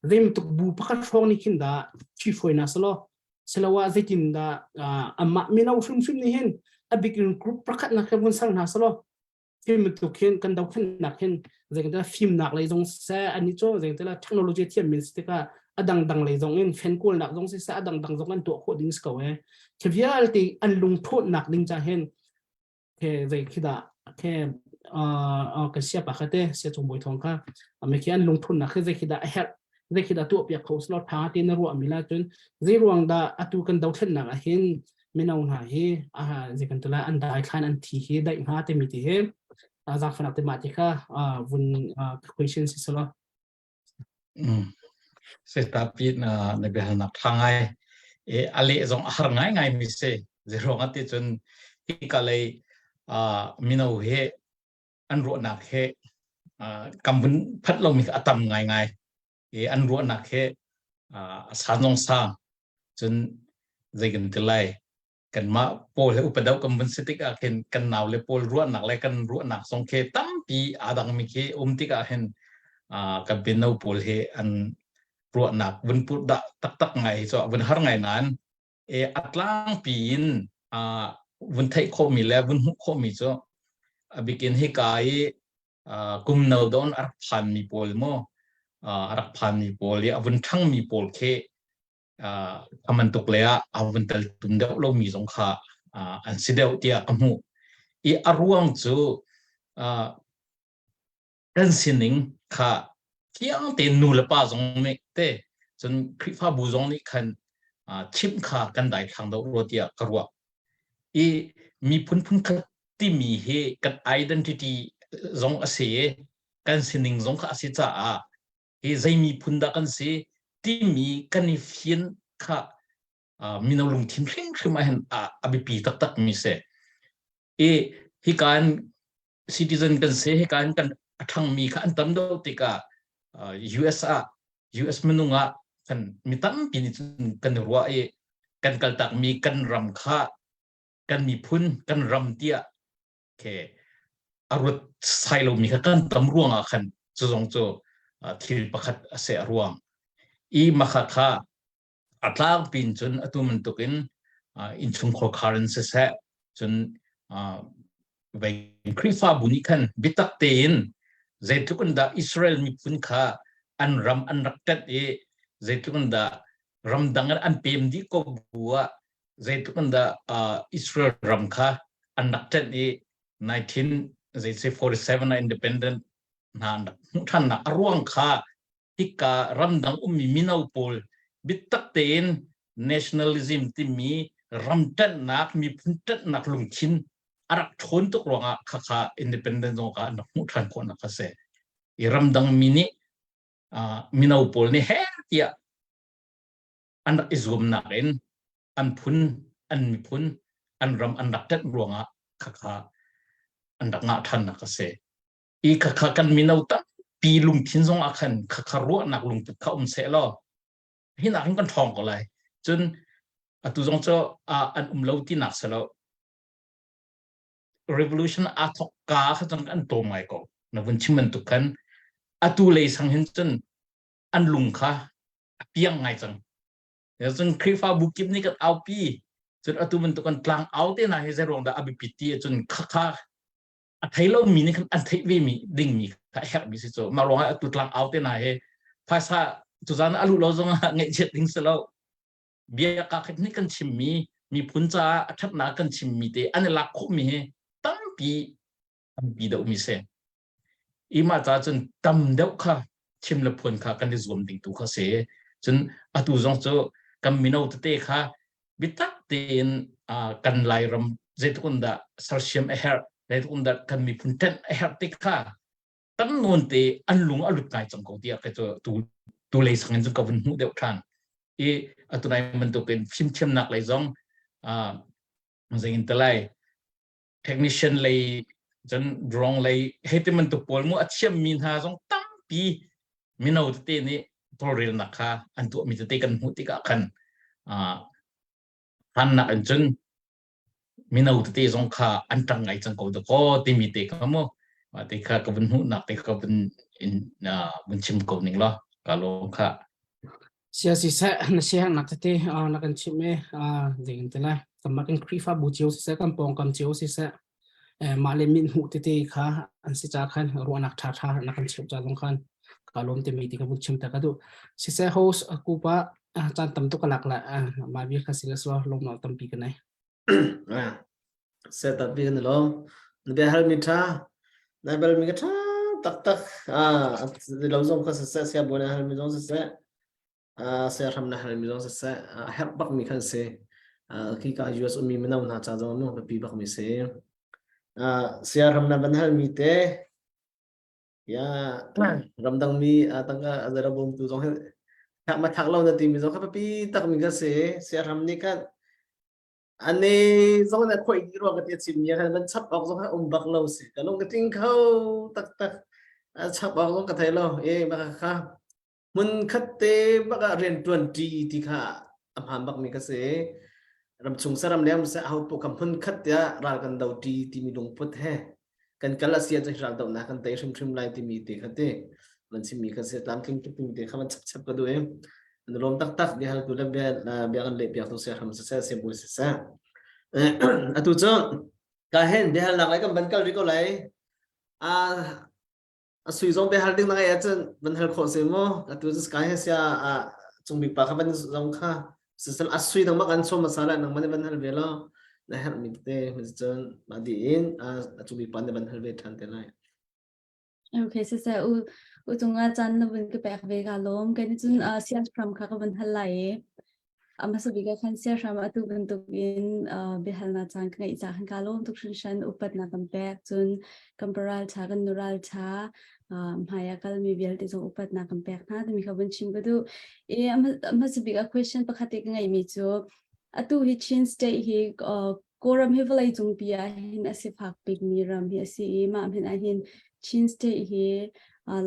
Speaker 7: zeibantuk bu pakhat hrawng nih khin dah ṭhi hruai na selaw siloah zeitindah amah mino hrimhrim nih hin. A bik in group pakhat nak vun ser hna selaw fim bantuk hin kan dothlennak hin zeitindah fimnak lei zong siseh ani cu zeitindah technology thiam min si tikah a dangdang lei zong in fen kawlnak zong siseh a dangdang zong an tuah khawh ding si ko e khi vialte an lungthawtnak ding cha hin ke zei khi dah ke kan sia pa kha te sia chung boi thong kha ame khi an lungthunnak khi zei khi dah a herh zei khi dah tuah piak kho slo tha te na ruah mi la cun zei ruang dah atu kan dothlennak ah hin mino hna hi a zei kan tula an dai thlan an thi hi dai hnga te mi ti hi zaangfanak te mah ti kha vun question si selo
Speaker 4: Setapi na na biahalnak tha ngai e ale zong a har ngai ngai mi se zeruang ati cun hika lei mino he an ruahnak he kam vun phat lo mi a tam ngai ngai e an ruahnak he a san zong sang cun zei kan ti lai kanmah pawl he upa deuh kan vun si tikah khin kan nau le pawl ruahnak le kan ruahnak zong khi tampi aa dangmi khi um tikah hin kan mino pawl hi an ruahnak vun put dah taktak ngai hi cu vun har ngai nain e a tlangpi in vun theih khawhmi le vun hmuh khawhmi cu a bikin hika i kum no don a rak phanmi pawl mu a rak phanmi pawl i a vun ṭhangmi pawl khi a man tuk le ah a vun tel tum deuh lomi zong kha an si deuh tiah ka hmuh. I a ruang cu kan sining kha fiang tein nu le pa zong nih te cun Khrihfabu zong nih khan chimh kha kan daithlang deuh rua tiah ka ruah. I miphun phunkhat timi hi kan identity zong a si i kan sining zong kha a si caah hi zei miphun dah kan si timi kan i fian kha mino lungthin hrimhrim ah hin a biapi taktak mi si. I hika in citizen kan si hika in kan a ṭhangmi kha an tam deuh tikah US ah US minung ah kan mi tampi nih cun kan i ruah i kan kaltakmi kan ram kha kan miphun kan ram tiah ke a ruat sai lomi kha kan tam ruangah khan cu zong cu thil pakhat a si a ruang i makha kha a tlangpi in cun atu bantukin innchungkhar khar in siseh cun vei Khrihfabu nih khan biatak tein zeitluk in dah Israel miphun kha an ram an rak ṭanh i zeitluk in dah ramdang in an pem dih ko bu ah zeitluk in dah Israel ram kha an rak ṭanh i 1947 ah independent hna an rak hmuh ṭhannak a ruang kha hika ramdang ummi mino pawl biatak tein nationalism timi ram ṭanhnak miphun ṭanhnak lungthin a rak ṭhawn tuk ruangah khakha independent zong kha an rak hmuh ṭhan khawhnak kha si. I ramdang mi nih mino pawl nih he tiah an rak i zuamnak in an phun an miphun an ram an rak ṭanh ruangah khakha an rak ngah ṭhannak a si. I khakha kan mino tampi lungthin zong ah khan khakha ruahnak lungput kha um seh law hi nak hin kan ṭhawng ko lai. Cun atu zong cu an um lo tinak si lo. Revolution aa thok ka kha cun an tlawm ngai ko. Na vun chim bantuk khan atu lei sang hin cun an lung kha a piang ngai cang. Cun Khrihfabu kip nih kan aupi. Cun atu bantuk kan tlang au te hna hi zei ruang dah a biapit ti ahcun khakha a thei lomi nih khan an theih ve mi dingmi kha a herhmi si cu mah ruangah atu tlang au te hna hi phaisa tuzan a luh lo zongah ngaihchiat ding si lo bia ka khat nih kan chimmi miphun caah a ṭhatnak kan chimmi te an i lak khawhmi hi tampi tampi deuhmi si i mah ca cun tam deuh kha chim le phuan kha kan i zuam ding tu kha si cun atu zong cu kan mino tete kha biatak tein kan Lairam zeitluk in dah sersiam a herh zeitluk in dah kan miphun ṭanh a herh ti kha tam nawn te an lung a lut ngai cang ko tiah kei cu tu tu lei sang in cun ka vun hmuh deuh ṭhan i atu nai bantukin fimthiamnak lei zong zei in te lai technician lei cun drone lei hei ti bantuk pawl mu a thiammi hna zong tampi mino tete nih tawlrelnak kha an tuahmi tete kan hmuh tikah khan hannak in cun mino tete zong kha an ṭang ngai cang ko dakaw timi te kha mu te kha ka vun hmuhnak te kha vun in vun chim ko ning law ka lawm kha
Speaker 7: Sia si seh na siaherhnak tete na kan chimh i zei kan ti lai. Kanmah kan Khrihfabu cio siseh, kan pawngkam cio siseh, mah le mit hmuh tete kha an si ca khan ruahnak ṭhaṭha na kan cheuh ca zong khan ka lawm timi ti ka vun chim ta ka duh. Siseh host kupa caan tam tuk ka lak la mah bia kha si le so lawmnak tampi ka nei.
Speaker 1: Se tampi kan lawm. Na bia hal mi ṭha, na bal mi ka ṭha taktak. Ah, lo zong kha siseh, sia bu na hal mi zong siseh, siahram na halmi zong siseh a herh bakmi khan si. Khi ka US ummi mino hna ca zong mu biapi bakmi si. Siahram na van halmi te ya ramdang mi tangka azara bawmtu zong hi thak ma thak lo na timi zong kha biapi takmi kha si. Siahram nih khan ane zong na khoi di ruang ka ti chim mi khan van chap awk zong kha um bak lo si. Ka lung ka tling kho taktak. Chap awk zong ka thei lo. E baka kha Hmunkhat te bak ah rianṭuanṭi ti kha a hmaan bakmi ka si. Ramchung saram le seh ahopaoh kha hmunkhat te ah ral kan doṭi timi lungput he kan kal a si ahcun ral dohnak kan tei hrimhrim lai timi te kha ti van chimmi kha si tlamtling tuk timi te kha van chapchap ka duh i an lawm taktak biahaltu le bia bia kan leh piak tu sia hram siseh sibawi siseh atu cu ka hen biahalnak lai kan van kal rih ko lai A sui zong bia hal ding na ngeih ahcun van hal khawh si mu. Atu cu sky he sia a cungbik pa kha van zong kha sisal a sui nangmah kan sawm hmasa lai nangmah nih van hal ve law na herhmi tete cun mah dih in a cungbik pa nih van hal ve ṭhan te lai.
Speaker 6: Okay, siseh u u cungah caan na vun ka pek ve ka lawm. Kei cun uh, sian pram kha ka vun hal lai i A hmasa bik ah khan siahram atu bantukin biahalnak caan ka ngeih caah khan kaa lawm tuk hringhran. Upatnak kan pek. Cun kan paralṭha, kan nuralṭha, hmai ah kalmi vialte zong upatnak kan pek hna timi kha vun chim ka duh. I a hmasa bik ah question pakhat te ka ngeihmi cu atu hi Chin State hi Kawlram hi vawlei cungpi ah hin a sifak bikmi ram hi a si i mah hmanh ah hin Chin State hi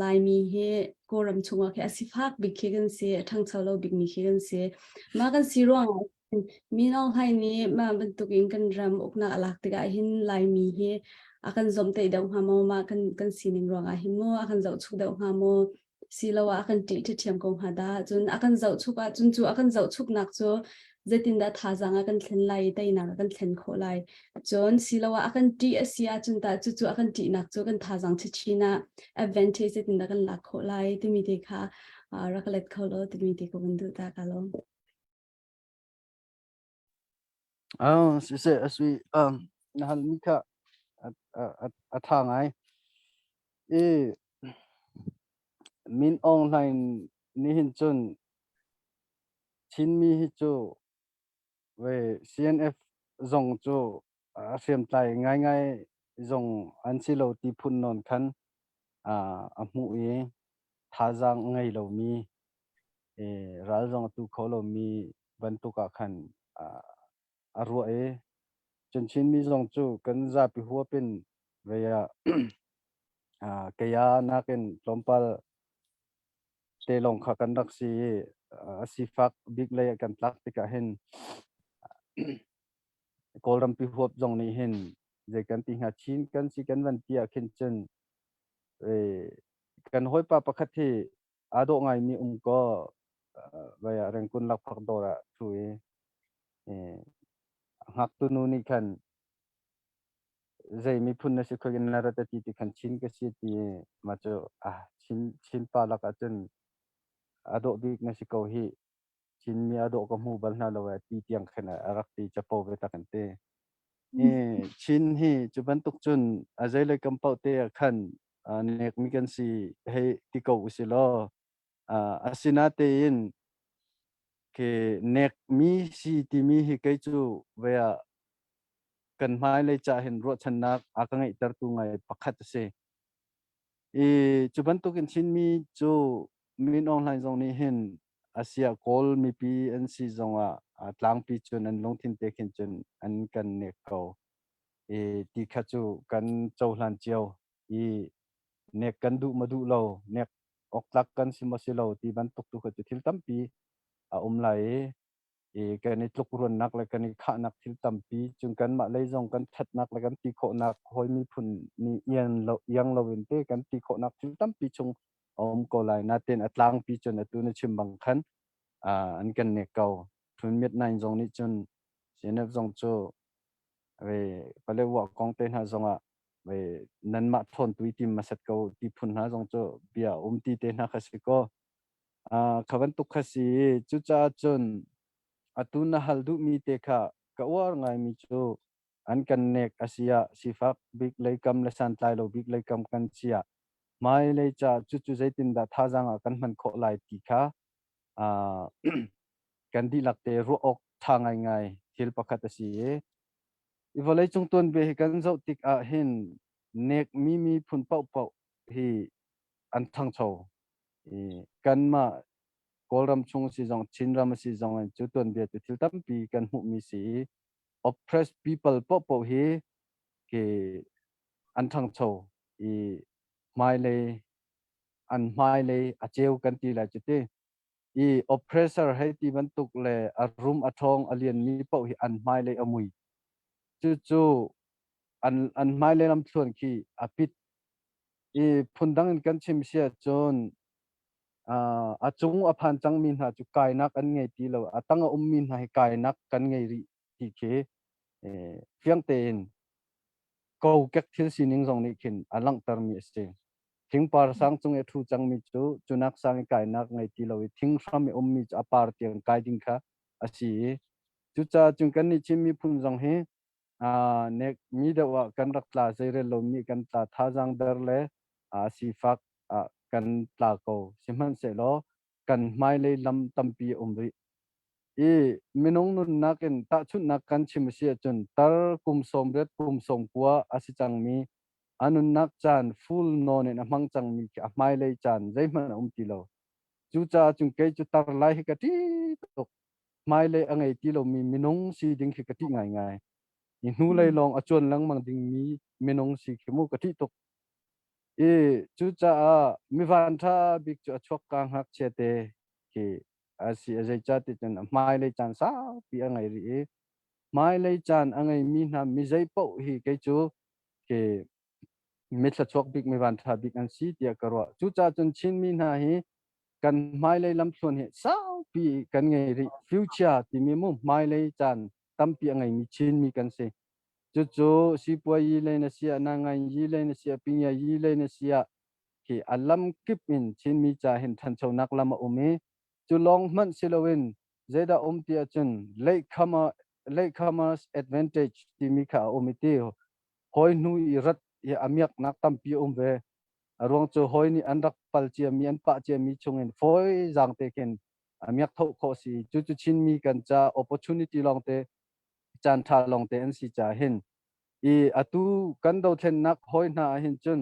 Speaker 6: Laimi hi Kawlram chungah khi a sifak bik khi kan si, a ṭhangcho lo bikmi khi kan si. Mah kan si ruangah Min Aung Hlaing nih mah bantukin kan ram uknak a lak tikah hin Laimi hi a kan zomhtaih deuh hnga maw, mah kan kan sining ruangah hin maw a kan zohchuk deuh hnga maw, siloah a kan ṭih ṭhiamṭhiam ko hnga dah. Cun a kan zohchuk ahcun cu a kan zohchuknak cu zeitindah thazaang a kan thlen lai i teinak a kan thlen khawh lai. Cun siloah a kan ṭih a si ahcun tah cucu a kan ṭihnak cu kan thazaang chinchin ah advantage zeitindah kan lak khawh lai timi te kha rak let kho law timi te ka vun duh ta ka lawm.
Speaker 2: Ah, siseh a sui um, na halmi kha a, a, a, a ṭha ngai. I Min Aung Hlaing nih hin cun Chinmi hi cu ve CNF zong cu a hriamtlai ngaingai zong an si lo ti phun nawn khan a hmuh i thazaang a ngei lomi ral zong a tu kho lomi bantuk ah khan a ruah i cun Chinmi zong cu kan zapi huap in vei ah kaya nakin tlawmpal te lawng kha kan rak si i a sifak bik lei ah kan tlak tikah hin Kawlrampi huap zong nih hin zei kan ti hnga Chin kan si kan van ti ah khin cun kan hawipa pakhat hi aa dawh ngaimi um kaw vai ah Rengkun lakphak dawr ah ṭhu i ngaktu nu nih khan zei miphun na si khoi in na rat a ti ti khan Chin ka si ti mah cu ah Chin Chin pa lak ah cun a dawh bik na si ko hi Chinmi a dawh ka hmu bal hna lo eh ti tiang khin a rak ti capo ve tak an ti. I Chin hi cu bantuk cun a zeilei kam paoh te ah khan nekmi kan si hei ti ko usih law asinatein ke nekmi si timi hi kei cu ve ah kan hmailei ca hin ruahchannak a ka ngeihtertu ngai pakhat a si. I cu bantukin Chinmi cu Min Aung Hlaing zong nih hin Asia Kawl mipi an si zongah tlangpi cun an lungthin te khin cun an kan nek ko. I ti kha cu kan cohlan cio i nek kan duh ma duh lo, nek awktlak kan si maw si lo ti bantuk tu kha cu thil tampi a um lai i i kan i tlukruannak le kan i khahnak thil tampi cun kanmah lei zong kan ṭhatnak le kan ti khawhnak hawi miphun nih ian lo iang loin te kan ti khawhnak thil tampi chung a um ko lai natin a tlangpi cun atu na chim bang khan an kan nek ko Thun Myat Naing zong nih cun CNF zong cu ve Paletwa kong te hna zongah ve nanmah thawn tu i tim hmasat ko ti phun hna zong cu bia um ti te hna kha si kaw kha bantuk kha si i cucaah cun atu na hal duhmi te kha ka uar ngaimi cu an kan nek a si ah sifak bik leikam le santlai lo bik leikam kan si ah hmailei ca cucu zeitindah thazaang ah kan hman khawh lai ti kha kan dihlak te ruah awk ṭha ngaingai thil pakhat a si i i vawleicung tuanbia hi kan zoh tik ah hin nekmi miphun paohpaoh hi an ṭhangcho i kanmah Kawlram chung si zong Chinram a si zong in cu tuanbia cu thil tampi kan hmuhmi si i oppressed people paohpaoh hi ke an ṭhangcho i hmailei an hmailei a ceu kan ti lai cu ti. I oppressor hei ti bantuk le a rum a ṭhawng a lianmi paoh hi an hmailei a mui. Cucu an an hmailei lamthluan khi a pit. I phundang in kan chim si ahcun a cung a phan cangmi hna cu kainak an ngei ti lo. A tang a ummi hna hi kainak kan ngei rih ti khi fiang tein kokek thil sining zong nih khin a langhtermi a si. Thingpar sang cung i a ṭhu cangmi cu cunak sang i kainak ngei ti lo i thinghram i ummi cu a par tiang kai ding kha a si i cucaah cun kannih Chin miphun zong hi nek mi deuh ah kan rak tla zeirel lomi kan tla thazaang der le sifak ah kan tla ko sihmanhsehlaw kan hmailei lam tampi a um rih. I minung nunnak in tahchunhnak kan chim a si ahcun tar kum 80 kum 90 a si cangmi a nunnak caan full nawn in a hmang cangmi khi a hmailei caan zeihmanh a um ti lo. Cucaah cun kei cu tar lai hi ka ṭih tuk. Hmailei a ngei ti lomi minung si ding khi ka ṭih ngaingai. I hnulei lawng a cuan lengmang dingmi minung si khi mu ka ṭih tuk. I cucaah mivan ṭha bik cu a chuakka ngakchia te khi a si. Zeicahti cun a hmailei caan saupi a ngei rih i hmailei caan a ngeimi hna mi zei paoh hi kei cu khi mithla bik mi vanṭha bik an si tiah ka ruah. Cucaah cun Chinmi hna hi kan hmailei lamthluan hi saupi kan ngei rih. Future timi mu hmailei caan tampi a ngeimi Chinmi kan si. Cucu sipuayi lei na si ah, nanganyi lei na si ah, pingiayi lei na si ah, khi a lam kip in Chinmi ca hin ṭhanchonak lam a um i cu lawng hmanh si loin zeidah um ti ahcun latecomer's advantage timi kha a um i ti hawi hnu i rat i a miaknak tampi a um ve. A ruang cu hawi nih an rak pal ciami an pah ciami chungin fawi zaang te khin a miak thoh khawh si. Cucu Chinmi kan ca opportunity lawngte caan ṭha lawngte an si caah hin i atu kan dothlennak hawi hna ah hin cun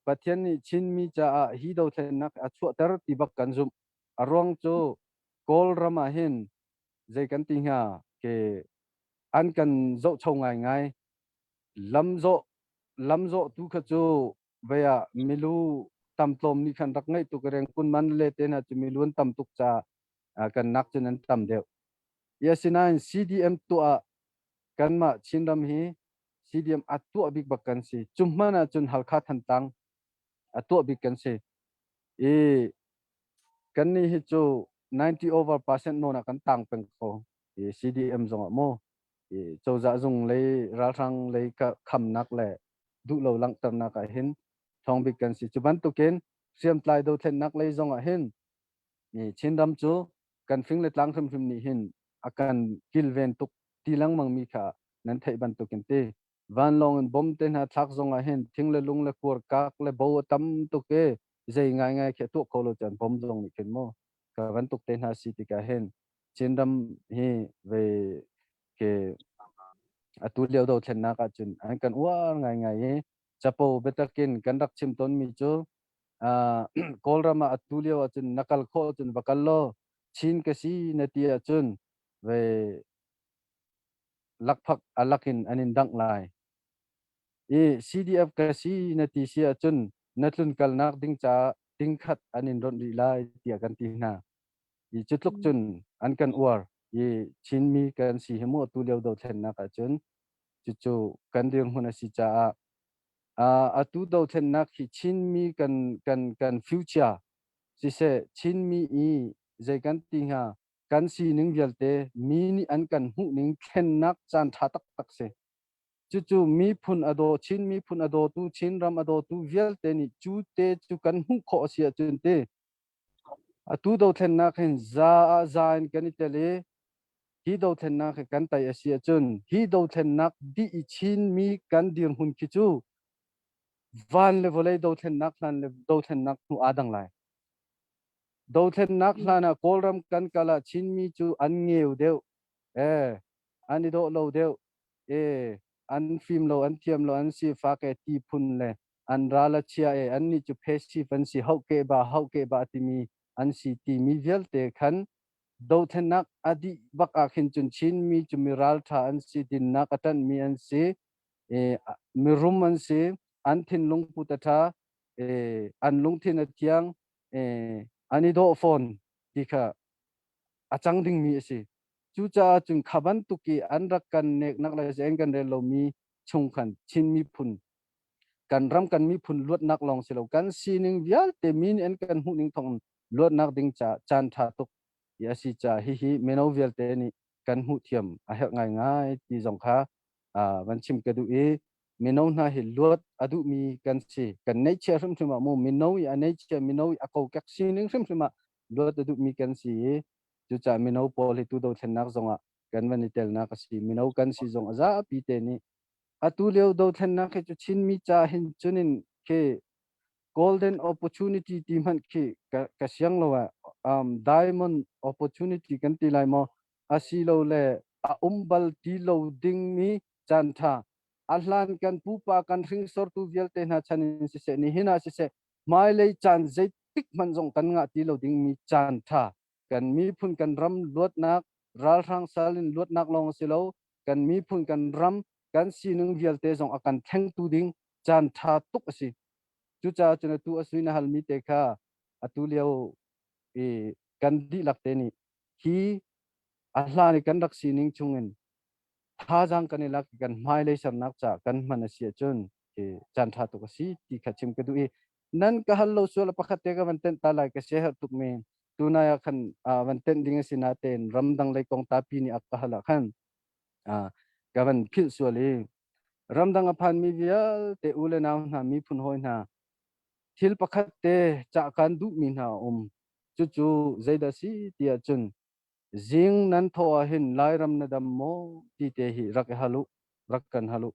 Speaker 2: Pathian nih Chinmi caah hi dothlennak a chuahter ti bak kan zumh. A ruang cu Kawlram ah hin zei kan ti hnga ke an kan zohcho ngaingai. Lamzawh lamzawh tu kha cu vei ah milu tamtlawm nih khan rak ngeih tuk i rengkun man le te hna cu milu an tam tuk caah kan nak cun an tam deuh. Asinain CDM tuah ah kanmah Chinram hi CDM a tuah bik bak kan si. Cu hmanh ahcun Halkha Thantlang a tuah bik kan si. I kannih hi cu 90 over percent nawn ah kan tang peng ko. I CDM zong ah mu i cozah zung lei ralhrang lei khamnak le duhlo langhternak ah hin thawng bik kan si. Cu bantukin hriamtlai dothlennak lei zong ah hin Chinram cu kan fing le tlang hrimhrim nih hin a kan kilven tuk ti lengmang mi kha nan theih bantukin ti vanlawng in bom te hna thlak zong ah hin thing le lung le kuar kak le bo a tam tuk i zei ngaingai khi a tuah kho lo cun bom zong nih khin mu ka bantuk te hna si tikah hin Chinram hi ve ke atu lio dothlennak ahcun an kan uar ngaingai i capo biatakin kan rak chim tawnmi cu Kawlram ah atu lio ahcun na kal khawh ahcun va kal law Chin ka si na ti ahcun ve lakphak a lakin an in dangh lai. I CDF ka si na ti si ahcun na tlun kalnak ding caah tingkhat an in ronh rih lai tiah kan ti hna. I cu tluk cun an kan uar i Chinmi kan si hi mu atu lio dothlennak ahcun cucu kan dirhmun a si caah atu dothlennak hi Chinmi kan kan kan future siseh Chinmi i zei kan ti hnga? Kan sining vialte mi nih an kan hmuhning thlennak caan ṭha taktak si. Cucu miphun a daw Chin miphun a dawtu Chinram a dawtu vialte nih cu te cu kan hmuh khawh a si ahcun ti atu dothlennak hin za ah za in kan i tel i hi dothlennak hi kan tai a si ahcun hi dothlennak dih i Chinmi kan dirhmun khi cu van le vawlei dothlennak hlan le dothlennak hnu aa dang lai. Dothlennak hlan ah Kawlram kan kal ah Chinmi cu an ngeu deuh, eh, an i dawh lo deuh, eh, an fim lo, an thiam lo, an sifak e ti phun le an ral a chia e annih cu phesif an si hauh ba hauh ba timi an si timi vialte khan dothlennak a dih bak ah khin cun Chinmi cu mi ralṭha an si, dinnak a ṭanhmi an si, eh, mirum an si, an thinlung put a ṭha, eh, an lungthin a thiang, eh, an i dawh fawn ti kha a cang dingmi a si. Cucaah cun kha bantuk i an rak kan neknak le an kan rel lomi chung khan Chin miphun kan ram kan miphun luatnak lawng si lo kan sining vialte mi nih an kan hmuhning thawng luatnak ding ca caan ṭha tuk ti a si ca hihi mino vialte nih kan hmuh thiam a herh ngaingai ti zong kha van chim ka duh i mino hna hi luat a duhmi kan si kan neihchia hrimhrim ah mu mino i a neihchia mino i a kokek sining hrimhrim ah luat a duhmi kan si i cucaah mino pawl hi tu dothlennak zongah kan van i telnak a si mino kan si zong a zapi te nih atu lio dothlennak hi cu Chinmi ca hin cunin khi golden opportunity ti hmanh khi ka, ka siang lo ah um, diamond opportunity kan ti lai maw asilole a um bal ti lo dingmi caan ṭha a hlan kan pupa kan hringsortu vialte hna chan in siseh nihin ah siseh hmailei caan zeitik hmanh zong kan ngah ti lo dingmi caan ṭha kan miphun kan ram luatnak ralhrang sal in luatnak lawng a si lo kan miphun kan ram kan sining vialte zong a kan thlengtu ding caan ṭha tuk a si cucaah cun atu a sui na halmi te kha atu lio i kan dihlak te nih hi a hlan i kan rak sining chungin thazaang kan i lak i kan hmailei sernak ca kan hman a si ahcun caan ṭha tuk a si ti kha chim ka duh i nan ka hal lo sual pakhat te ka van tenh ta lai ka sia herh tuk mi tunai ah khan van tenh ding a si natein ramdang lei kong tapi nih a ka hal ah khan ka van philh sual i ramdang a phanmi vialte u le nau hna miphun hawi hna thil pakhat te cah kan duhmi hna a um cucu zeidah si ti ahcun zing nan thawh ah hin Lairam na dam maw ti te hi rak i hal u rak kan hal u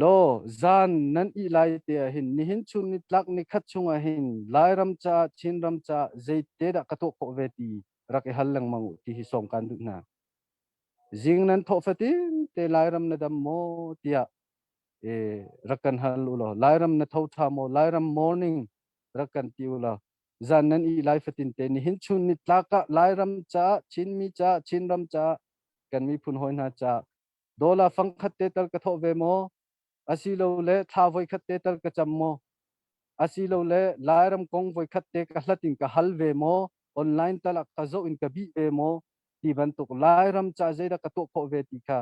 Speaker 2: law zan nan ih lai te ah hin nihin chun ni tlak ni khat chung ah hin Lairam caah Chinram caah zeite dah ka tuah khawh ve ti rak i hal lengmang u ti hi sawm kan duh hna zing nan thawh fatin te Lairam na dam maw tiah e rak kan hal u law Lairam na tho tha maw Lairam morning rak kan ti u law zan nan i lai fatin te nihin chun ni tlak ah Lairam caah Chinmi caah Chinram caah kan miphun hawi hna caah dollar fangkhat te tal ka thawh ve maw asilole thla voikhat te tal ka cam maw asilole Lairam kong voikhat te ka hlat in ka hal ve maw online tal ah ka zoh in ka bih ve maw ti bantuk Lairam ca zeidah ka tuah khawh ve ti kha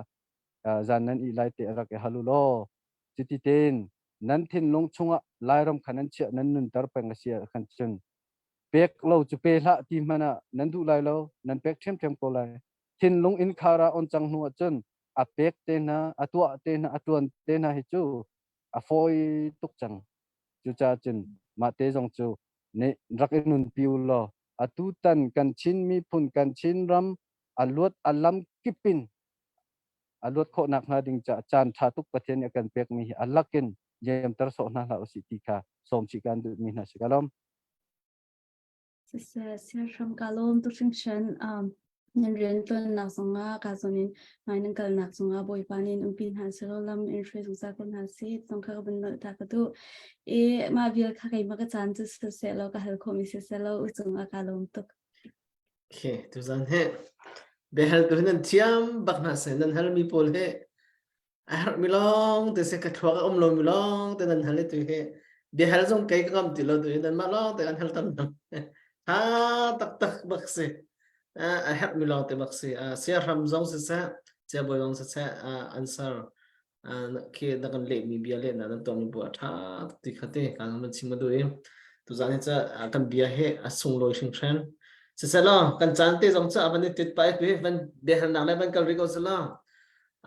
Speaker 2: zan nan i lai te rak i hal u law cuti tein nan thinlung chungah Lairam kha nan chiah nan nunter peng a si ah khan cun pek lo cu pe hlah ti hmanh ah nan duh lai lo nan pek ṭhiamṭhiam ko lai thinlung innkhar ah on cang hnu ah cun a pek te hna a tuah te hna a ṭuan te hna hi cu a fawi tuk cang cucaah cun mah te zong cu nih rak i nunpi u law atu tan kan Chin miphun kan Chin ram a luat a lam kip in a luat khawh nakhnga ding caah caan ṭha tuk Pathian nih a kan pekmi hi a lakin liamter sawh hna hlah usih ti kha sawm chih kan duhmi hna si ka lawm.
Speaker 6: Siseh, siahram ka lawm tuk hringhran. Um, nan rian ṭuannak zongah ka zawn in ngai nan kalnak zongah Bawipa nih in umpi hna selaw lam in hruai zungzal ko hna seh. Zong kha ka van nolh ta ka duh. I mah vial kha keimah ka caan cu siseh law ka hal khawhmi siseh law u cungah ka lawm tuk.
Speaker 1: Okay, tuzan he biahal tu hi nan thiam bak hna seh nan halmi pawl he a herhmi lawng te se ka thluak a um lomi lawng te nan hal i tu hi biahal zong kei ka ngam ti lo tu hi nanmah lawng te kan hal tam hna ha taktak bak si a herhmi lawng te bak si siahram zong siseh siabawi zong siseh answer khi na kan lehmi bia leh na nan tuahmi bu a ṭha ti kha te kan man chim ka duh i tuzan hi ca kan bia he a sunglawi hringhran. Siselaw kan caan te zong cu a van i tit pa i van biahalnak le van kal rih ko selaw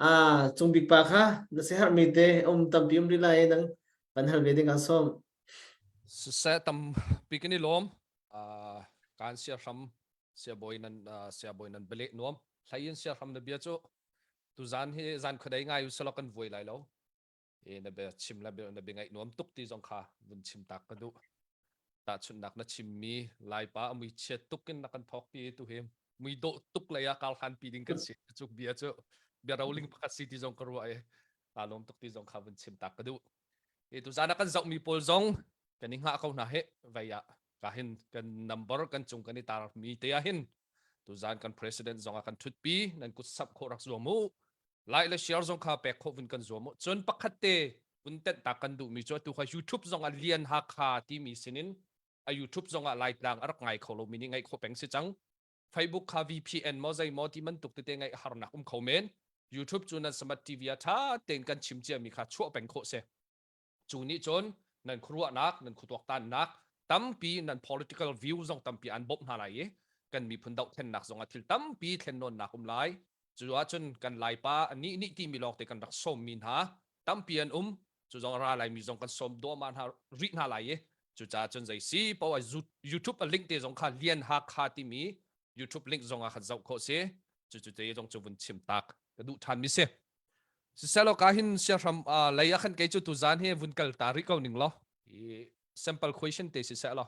Speaker 1: a cung bik pa kha na si harmi te um tampi um rih lai nang van hal ve ding kan sawm.
Speaker 5: Siseh tampi kan i lawm. Kan sia hram siabawi nan siabawi nan bele nuam. Hlei in sia hram na bia cu tuzan hi zan khuadei ngai u selaw kan vuai lai lo. E na bia chim le na bia ngaih nuam tuk ti zong kha vun chim tak ka duh. Tahchunhnak na chimmi Laipa a mui chiat tuk in na kan thawk ti tu hi mui dawh tuk lei ah kar hlan pi ding kan si. Cu bia cu bia roling pakhat si ti zong ka ruah i kaa lawm tuk ti zong kha vun chim tak ka duh. E tu zan ah kan zohmi pawl zong kan i hngah ko hna he vei ah ka hin kan number kan cung kan i tar mi te ah hin tuzan kan president zong ah kan thutpi nan kut sap khawh rak zuam u like le share zong kha pek khawh vun kan zuam u cun pakhat te vun tenh ta kan duh mi cu atu kha YouTube zong ah Lian Hakha timi sinin a YouTube zong ah Laitlang a rak ngai kho lo mi nih ngaih khawh peng si cang Facebook kha VPN maw zei maw ti bantuk tete ngaih harnak um kho men YouTube cu nan smart TV ah tha tein kan chim cia mi kha chuah peng khawh si Cu nih cun nan khuaruahnak, nan khuatuaktannak tampi nan political view zong tampi an bawmh hna lai i kan miphun dohthlennak zong ah thil tampi thlennawnnak um lai. Cu ahcun kan Laipa nih nih timi lawngte kan rak sawmmi hna tampi an um. Cu zong a ra laimi zong kan sawm duahmah hna rih hna lai i cucaah cun zei si poah YouTube a link te zong kha Lian Hakha timi YouTube link zong ah khan zoh khawh si. Cucu te zong cu vun chim tak ka duh ṭhan mi si. Siselaw ka hin siahram lei ah khan kei cu tuzan hi vun kal ta rih ko ning law i simple question te si seh law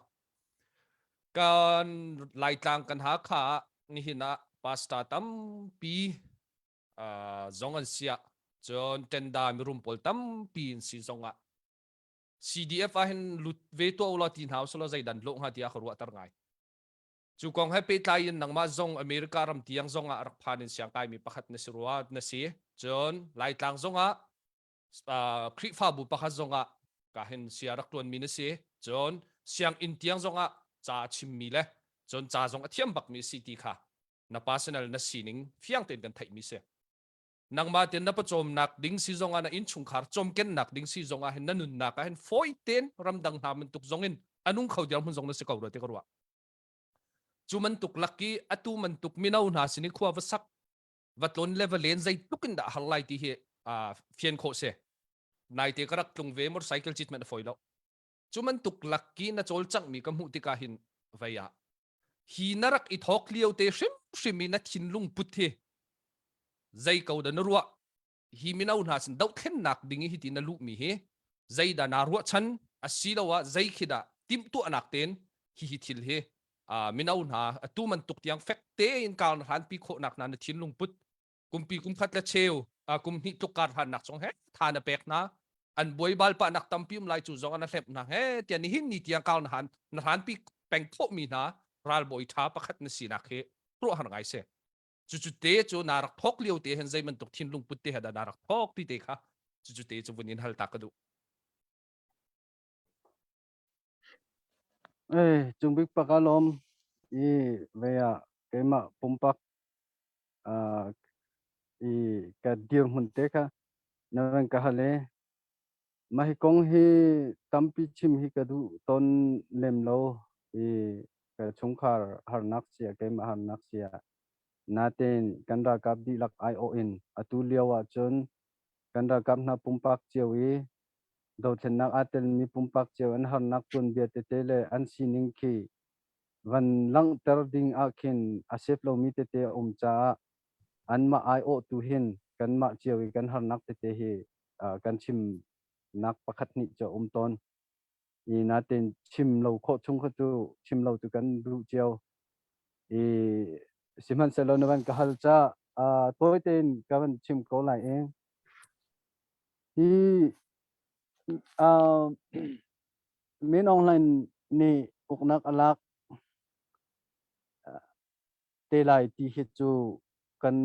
Speaker 5: kan Laitlang kan Hakha ah nihin ah pastor tampi zong an siah cun tenda mirum pawl tampi in si zong ah CDF ah hin lut ve tuah ulaw ti hna usulaw zeidan lawh hnga tiah ka ruahter ngai. Cu kong he pehtlai in nangmah zong America ram tiang zong ah rak phan in siangkaimi pakhat na si rua na si. Cun Laitlang zong ah uh, Khrihfabu pakhat zong ah ka hin sia rak tuanmi na si. Cun sianginn tiang zong ah ca chimmi le cun ca zong a thiam bakmi si ti kha na personal na sining fiang tein kan theihmi si. Nangmah ten na pawcawmnak ding si zong ah na innchungkhar cawmkennak ding si zong ah hin na nunnak ah hin fawi tein ramdang hna bantuk zong in anung kho dirhmun zong na si ko rua ti ka ruah. Cu bantuk lak i atu bantuk mino hna sin i khua va sak va tlon le va len zeitluk in dah har lai ti hi fian khawh si. Naite ka rak tlung ve motorcycle cit hmanh a fawi lo. Cu bantuk lak i na cawlcanghmi ka hmuh tikah hin vei ah hi na rak i thawk lio te hrimhrim i na thinlung put hi zei ko dah na ruah hi mino hna sin dohthlennak ding i hiti na luhmi hi zeidah naa ruahchan asiloah zei khi dah timhtuahnak tein hihi thil hi mino hna atu bantuk tiang fek tein kar na hlanpi khawhnak hna na thinlung put kumpi kum khat le cheu kum hnih tluk kar hlannak zong he tha na pek hna an buai bal pa nak tampi um lai cu zong an hlep hna he tian nihin ni tiang kar na han na hlanpi peng khawhmi hna ralbawi tha pakhat na sinak hi ruah har ngai se Cucu te cu naa rak thawk lio te hin zei bantuk thinlung put te he dah naa rak thawk ti te kha cucu te cu vun in hal ta ka duh.
Speaker 2: Eh, cung bik pak alawm i ve ah keimah pumpak uh, i ka dirhmun te kha na van ka hal i mah hi kong hi tampi chim hi ka duh ton lem lo i ka chungkhar harnak sia keimah harnak sia Natein kan ralkap dihlak aiawh in atu lio ahcun kan ralkap hna pumpak cio i dothlennak aa telmi pumpak cio an harnak tuanbia tete le an sining khi van langhter ding ah khin a sef lomi tete a um caah anmah aiawhtu hin kanmah cio i kan harnak tete hi kan chimnak pakhat hnih cu a um tawn. I natein chim lo khawh chung kha cu chim lo cu kan duh cio. I sihmanhsehlaw na van ka hal ca tawi tein ka van chim ko lai i hi Min Aung Hlaing nih uknak a lak te lai ti hi cu kan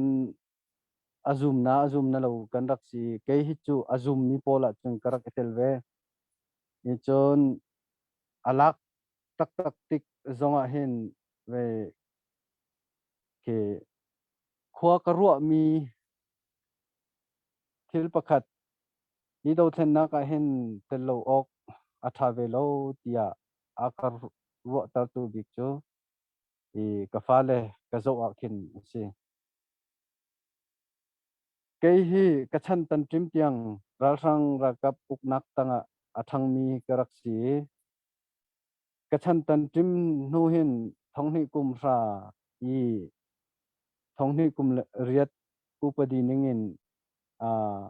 Speaker 2: a zum na a zum na lo kan rak si. Kei hi cu a zummi pawl ahcun ka rak i tel ve. Ni cun a lak taktak tik zongah hin ve khi khua ka ruahmi thil pakhat hi dothlennak ah hin tel lo awk a ṭha ve lo tiah a ka ruahtertu bik cu. I ka fale ka zoh ah khin a si. Kei hi ka chan tan ṭim tiang ralhrang ralkap uknak tangah a ṭhangmi ka rak si i ka chan tan ṭim hnu hin thonghnih kum hra i thonghnih kum riat upadi ningin uh,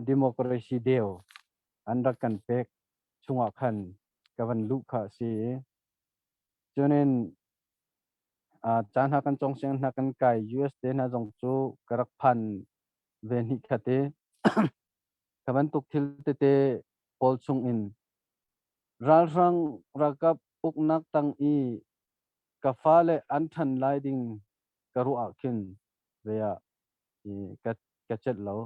Speaker 2: democracy deu an rak kan pek chungah khan ka van luh kha a si i cunin ca hna kan cawng siang hna kan kai US te hna zong cu ka rak phan ve hnih khat i ka bantuk thil tete pawl chung in ralhrang ralkap uknak tang i ka fale an ṭhan lai ding ka ruah ah khin ve ah ka ka celh lo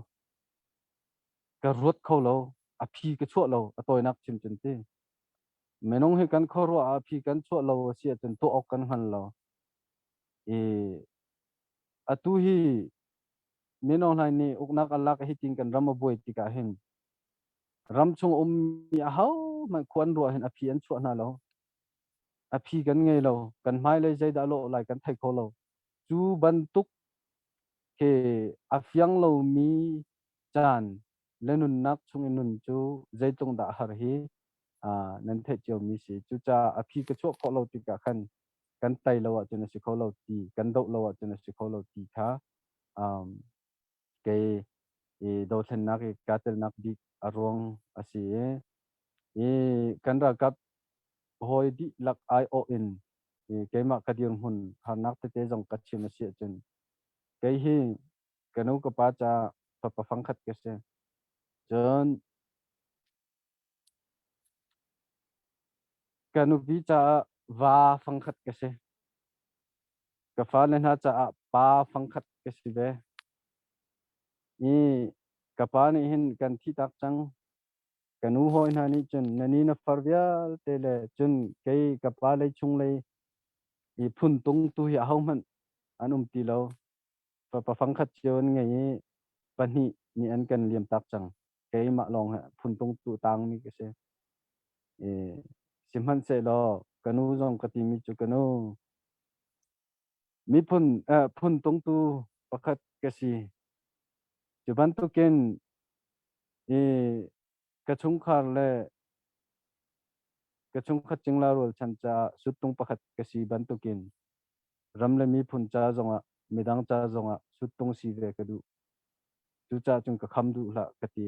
Speaker 2: ka ruat kho lo a phi ka chuah lo a tawinak chim cun ti Minung hi kan khuaruah ah phi kan chuah lo a si ahcun tuah awk kan hngal lo. I atu hi mino hlai nih uknak a lak hi tin kan ram a buai tikah hin ram chung ummi ahohmanh khua an ruah hin a phi an chuah hna lo. A phi kan ngei lo. Kan hmailei zeidah lawh lai kan thei kho lo. Cu bantuk khi a fiang lomi caan le nunnak chung i nun cu zeitluk dah har hi nan theih ciomi si. Cucaah a phi ka chuah khawh lo tikah khan kan tai lo ahcun a si kho lo ti, kan doh lo ahcun a si kho lo ti kha um, kei i dothlennak i kaa telnak bik a ruang a si i, i kan ralkap hawi dihlak aiawh in i keimah ka dirhmun harnak tete zong ka chim a si ahcun kei hi ka nu ka pa ca fapa fangkhat ka si. Cun Ka nupi caah va fangkhat ka si. Ka fale hna caah pa fangkhat ka si ve. I ka pa nih hin kan thihtak cang. Ka nu hawi hna nih cun na ni na far vialte le cun kei ka pa lei chung lei i phuntung tu hi ahohmanh an um ti lo. Fapa fangkhat cio an ngei i pahnih nih an kan liamtak cang. Keimah lawng he phuntung tu tangmi ka si. I sihmanhsehlaw ka nu zong ka timi cu ka nu miphun phuntungtu pakhat ka si. Cu bantukin i ka chungkhar le ka chungkhat cingla rualchan caah suttung pakhat ka si bantukin ram le miphun ca zongah midang ca zongah suttung si ve ka duh. Cucaah cun ka kham duh hlah ka ti.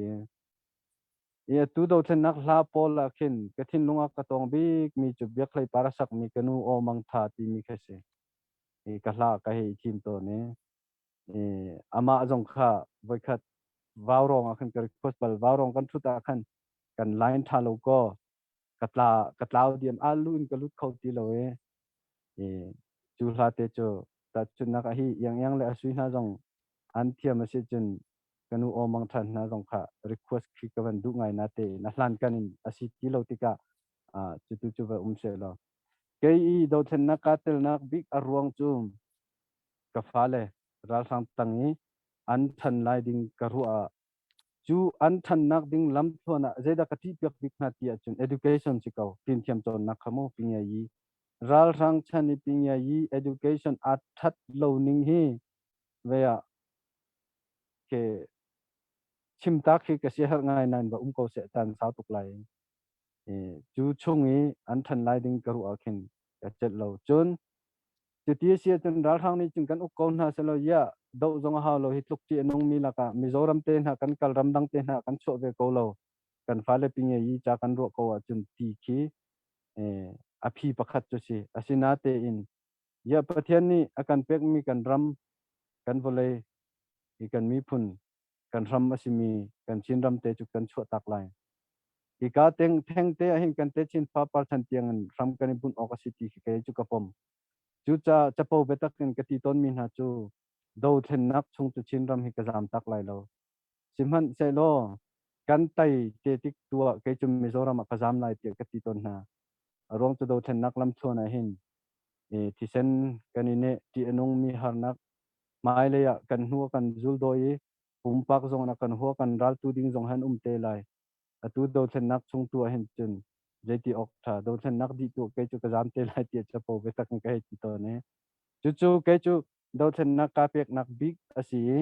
Speaker 2: I atu dothlennak hla pawl ah khin ka thinlung ah ka tawng bikmi cu Biakhlei par a sakmi ka nu aw mang tha timi kha si. I ka hla ka hei thim tawn i, i amah zong kha voikhat vaurawng ah khan ka request bal vaurawng kan thut ah khan kan line tha lo kaw ka tla ka tlau diam a lu in ka lut kho ti lo i i cu hla te cu tahchunhnak ah hi iang iang le a sui hna zong an thiam a si cun ka nu aw mang ṭhan hna zong kha request khi ka van duh ngai na te na hlan kan in a si ti lo tikah cutu cu va um seh law kei i dothlennak kaa telnak bik a ruang cu ka fale ralhrang tang i an ṭhan lai ding ka ruah ah cu an ṭhannak ding lamthluan ah zeidah ka ṭihpiak bik hna ti ahcun education si ko fimthiam cawnnak kha mu pingiayi ralhrang chan i pingiayi education a ṭhat lo ning hi ve ah ke chimtak khi ka siaherh ngai nain va um ko seh caan sau tuk lai i cu chung i an ṭhan lai ding ka ruah ah khin ka celh lo cun cuti a si ahcun ralhrang nih cun kan uk ko hna selaw ya doh zong a hau lo hi tluk ṭih a nungmi lakah Mizoram te hna kan kal ramdang te hna kan chuah ve ko lo kan fale pinge yi ca kan ruah ko ahcun ti khi a phi pakhat cu si asinatein Ya Pathian nih a kan pekmi kan ram, kan vawlei, hi kan miphun, kan ram a simi kan Chinram te cu kan chuahtak lai. Hika teng theng te ahhin kan techin fapar chan tiang in hram kan i bunh awk a si ti khi kei cu ka pom. Cucaah capo biatak in ka ti tawnmi hna cu dothlennak chung cu Chinram hi ka zaam tak lai lo. Sihmanhsehlaw kan tai te tik tu ah kei cu Mizoram ah ka zaam lai tiah ka ti tawn hna. A ruang cu dothlennak lamthluan ah hin thisen kan i neh ṭih a nungmi harnak hmailei ah kan hnu a kan zuldawi i pumpak zong in a kan hua kan raltu ding zong han um te lai. Atu dothlennak chung tu ah hin cun Zeiti awk ṭha dothlennak dih tu kei cu ka zaam te lai tiah capo biatak in ka hei ti tawn i cucu kei cu dothlennak kaa peknak bik a si i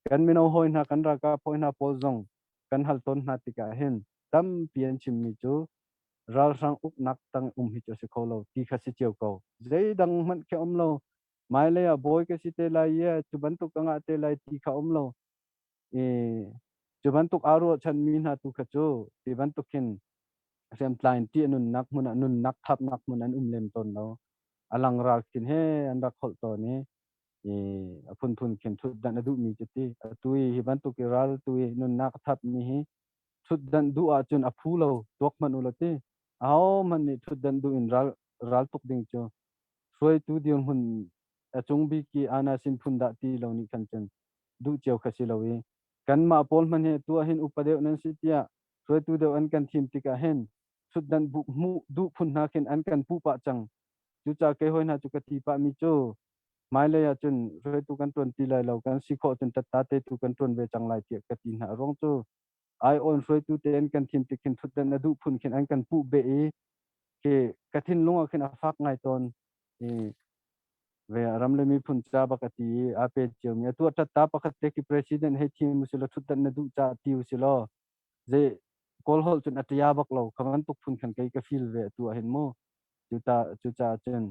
Speaker 2: kan mino hawi hna kan ralkap hawi hna pawl zong kan hal tawn hna tikah hin tampi an chimmi cu ralhrang uknak tang um hi cu a si kho lo ti kha si cio ko. Zeidang hmanh khi um lo. Hmailei ah bawi ka si te lai i cu bantuk ka ngah te lai ti kha um lo. I cu bantuk aa ruahchanmi hna tu kha cu ti bantuk hin hriamtlai in ṭih a nunnak hmun ah nunnak thapnak hmun an um lem tawn lo. A lang ral khin he an rak holh tawn i i a phunphun khin ṭhutdanh a duhmi cu ti. Atu i hi bantuk i ral tu i nunnak a thapmi hi ṭhutdanh duh ahcun a phu lo tuak hmanh u law ti. Ahohmanh nih ṭhutdanh duh in ral ral tuk ding cu hruaitu dirhmun a cung bik i ana sin phun dah ti lo nih khan cun duh cio kha si lo i kanmah pawl hmanh hi tu ah hin upa deuh nan si tiah hruaitu deuh an kan thim tikah hin ṭhutdanh hmuh duh phun hna khin an kan puh pah cang. Cucaah kei hawi hna cu ka ti pahmi cu hmailei ah cun hruaitu kan ṭuan ti lai lo kan si khawh cun tatta te tu kan ṭuan ve cang lai tiah ka ti hna. A ruang cu ai-awn hruaitu te an kan thim tik khin ṭhutdanh a duh phun khin an kan puh beh i khi ka thinlung ah khin a fak ngai tawn. I ve ram le miphun ca bak a ti i aa pe ciomi atu a ṭatta pakhat te khi president hei thim usih law ṭhutdanh na duh caah ti usih law zei Kawl holh cun a ṭia bak lo kha bantuk phun khan kei ka feel ve atu ah hin mu cuta cucaah cun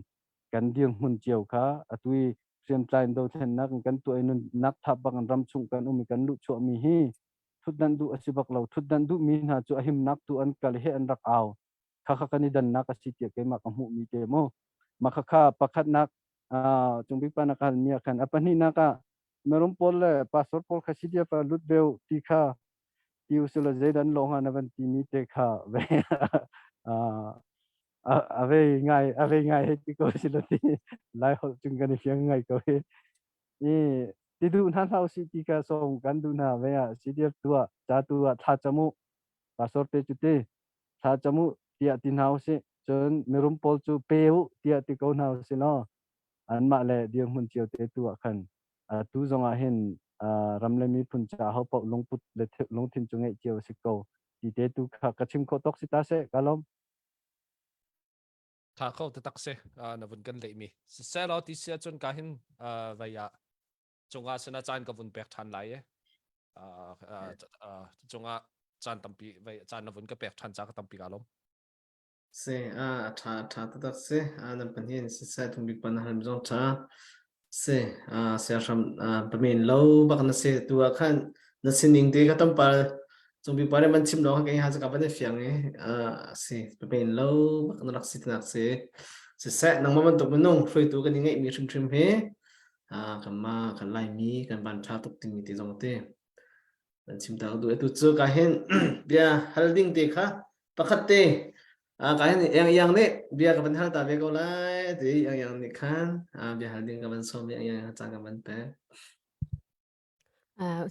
Speaker 2: kan dirhmun cio kha atu i hriamtlai in dothlennak in kan tuah i nunnak thap bak in ram chung kan um i kan luhchuahmi hi ṭhutdanh duh a si bak lo ṭhutdanh duhmi hna cu a himnak tu an kal he an rak au khakha kan i dannak a si tiah keimah ka hmuhmi te mu mah khakha pakhatnak cungbik pa na ka halmi ah khan a pahnihnak ah mirum pawl le pastor pawl kha CDF ah lut veu ti kha ti usila zeidan lo hnga na van timi te kha ve a vei ngai a vei ngai hei ti ko sila ti lai holh cung kan i fiang ngai ko hi i ti duh hna hlah usih ti kha sawm kan duh hna ve ah CDF tu ah ca tu ah thla cam u pastor te cu ti thla cam u tiah ti hna usih cun mirum pawl cu pe u tiah ti ko hna usih law anmah le dirhmun cio te tu ah khan tu zong ah hin ram le miphun ca ho paoh lungput le lungthin cu ngeih cio a si ko ti te tu kha ka chim khawh tawk si ta seh ka lawm.
Speaker 5: Tha kho taktak si na vun kan leh mi. Siseh ti si ahcun ka hin vei ah cungah sana caan ka vun pek ṭhan lai e. Cungah caan tampi vei caan na vun ka pek ṭhan ca ka tampi ka lawm.
Speaker 1: Si, a ṭha a ṭha taktak si. Nan pahnih in siseh thungbik pa na halmi zong ṭha. Si, siahram pamen lo bak na si. Tu ah khan na sining te ka tampal cungbik pa nih man chim lo kei ha ka van i fiang i si pamen lo bak na rak si tinak si. Siseh nangmah bantuk minung hruaitu kan i ngeihmi hrimhrim hi kanmah kan Laimi kan van ṭha tuk timi ti zong te. Kan chim ta ka duh. Atu cu ka hin bia hal ding te kha pakhat te ka hin yang yang nih bia ka van hal ta ve ko lai ti yang yang nih khan bia hal ding ka van sawm yang yang caan ka van pek.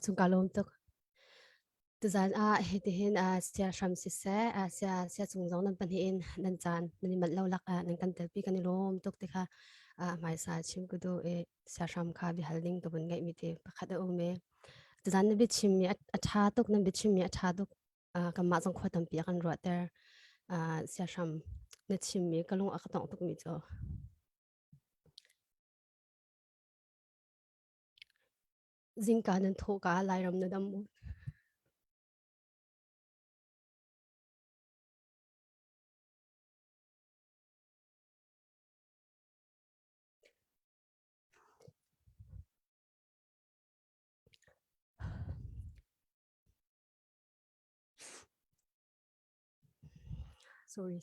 Speaker 8: Chung ka lawm tuk. Tuzan ah hitihin sia hram siseh sia sia cung zong nan pahnih in nan caan nan i manh lo lak ah nan kan telpi kan i lawm tuk ti kha hmaisa chim ka duh i siahram kha biahal ding ka vun ngeihmi te pakhat a um i tuzan na biachimmi a ṭha tuk nan biachimmi a ṭha tuk kanmah zong khua tampi a kan ruahter siahram na chimmi ka lung a ka tongh tukmi cu zingka nan thawhka Lairam na dam u Sorry.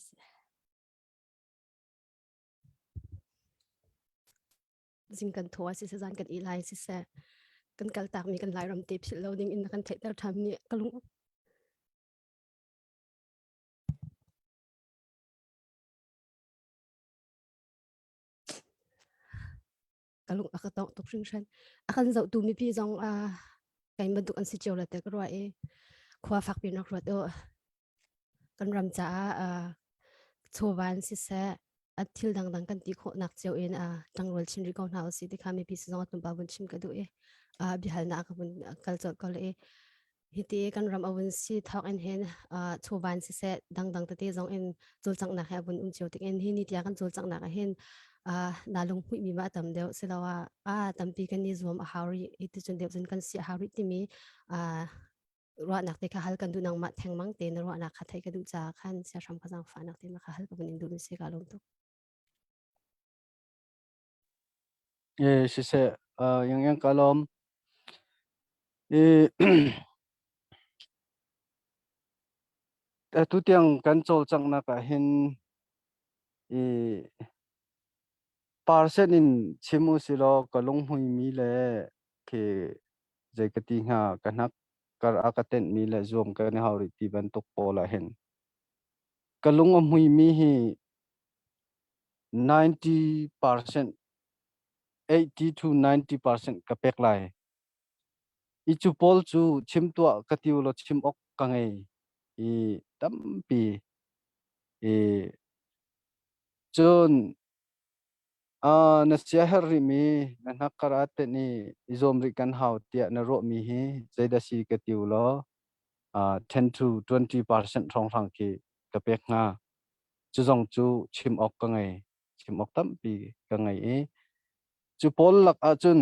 Speaker 8: Zing kan thaw siseh zan kan ih lai siseh kan kal takmi kan Lairam te philh lo ding in na kan theihter ṭhan ni ka lung ka lung a ka tongh tuk hringhran. A kan zohtu mipi zong uh, kai bantuk an si cio la te ka ruah i khua fakpi nak ruat o kan ram caah uh, chawvan siseh a thil dangdang kan ti khawhnak cio in uh, ṭangrual chin rih ko hna usih ti kha mipi si zong a tlawmpal vun chim ka duh i uh, biahalnak ka vun kal colh ko le i. Hiti kan ram a vun si thawk in hin chuvan siseh dangdang tete zong in cawlcanghnak he a vun um cio tik in hi ni tiang kan cawlcanghnak ah hin na lunghmuih mi ma tam deuh siloah a tampi kan i zuam a hau rih hi ti cun deuh cun kan si a hau rih timi ruahnak te kha hal kan duh nangmah thengmang te na ruahnak kha theih ka duh caah khan siahram ka zaangfahnak te ma kha hal ka vun in duh mi si ka lawm tuk.
Speaker 2: E siseh yang yang ka lawm. E atu tiang kan cawlcanghnak ah hin i percent in chim u silaw ka lunghmuimi le khi zei ka ti hnga ka hnak kar a ka tenhmi le zuam kan i hau rih ti bantuk pawl ah hin ka lung a hmuimi hi 90%, 80 to 90% ka pek lai. I cu pawl cu chim tuah ka ti law chim awk ka ngei i tampi i cun na siaherh rihmi na hnakkar ah tenh i i zuam rih kan hau tiah na ruahmi hi zeidah si ka ti law 10 to 20% hrawnghrang khi ka pek hnga. Cu zong cu chim awk ka ngei. Chim awk tampi ka ngei i cu pawl lak ahcun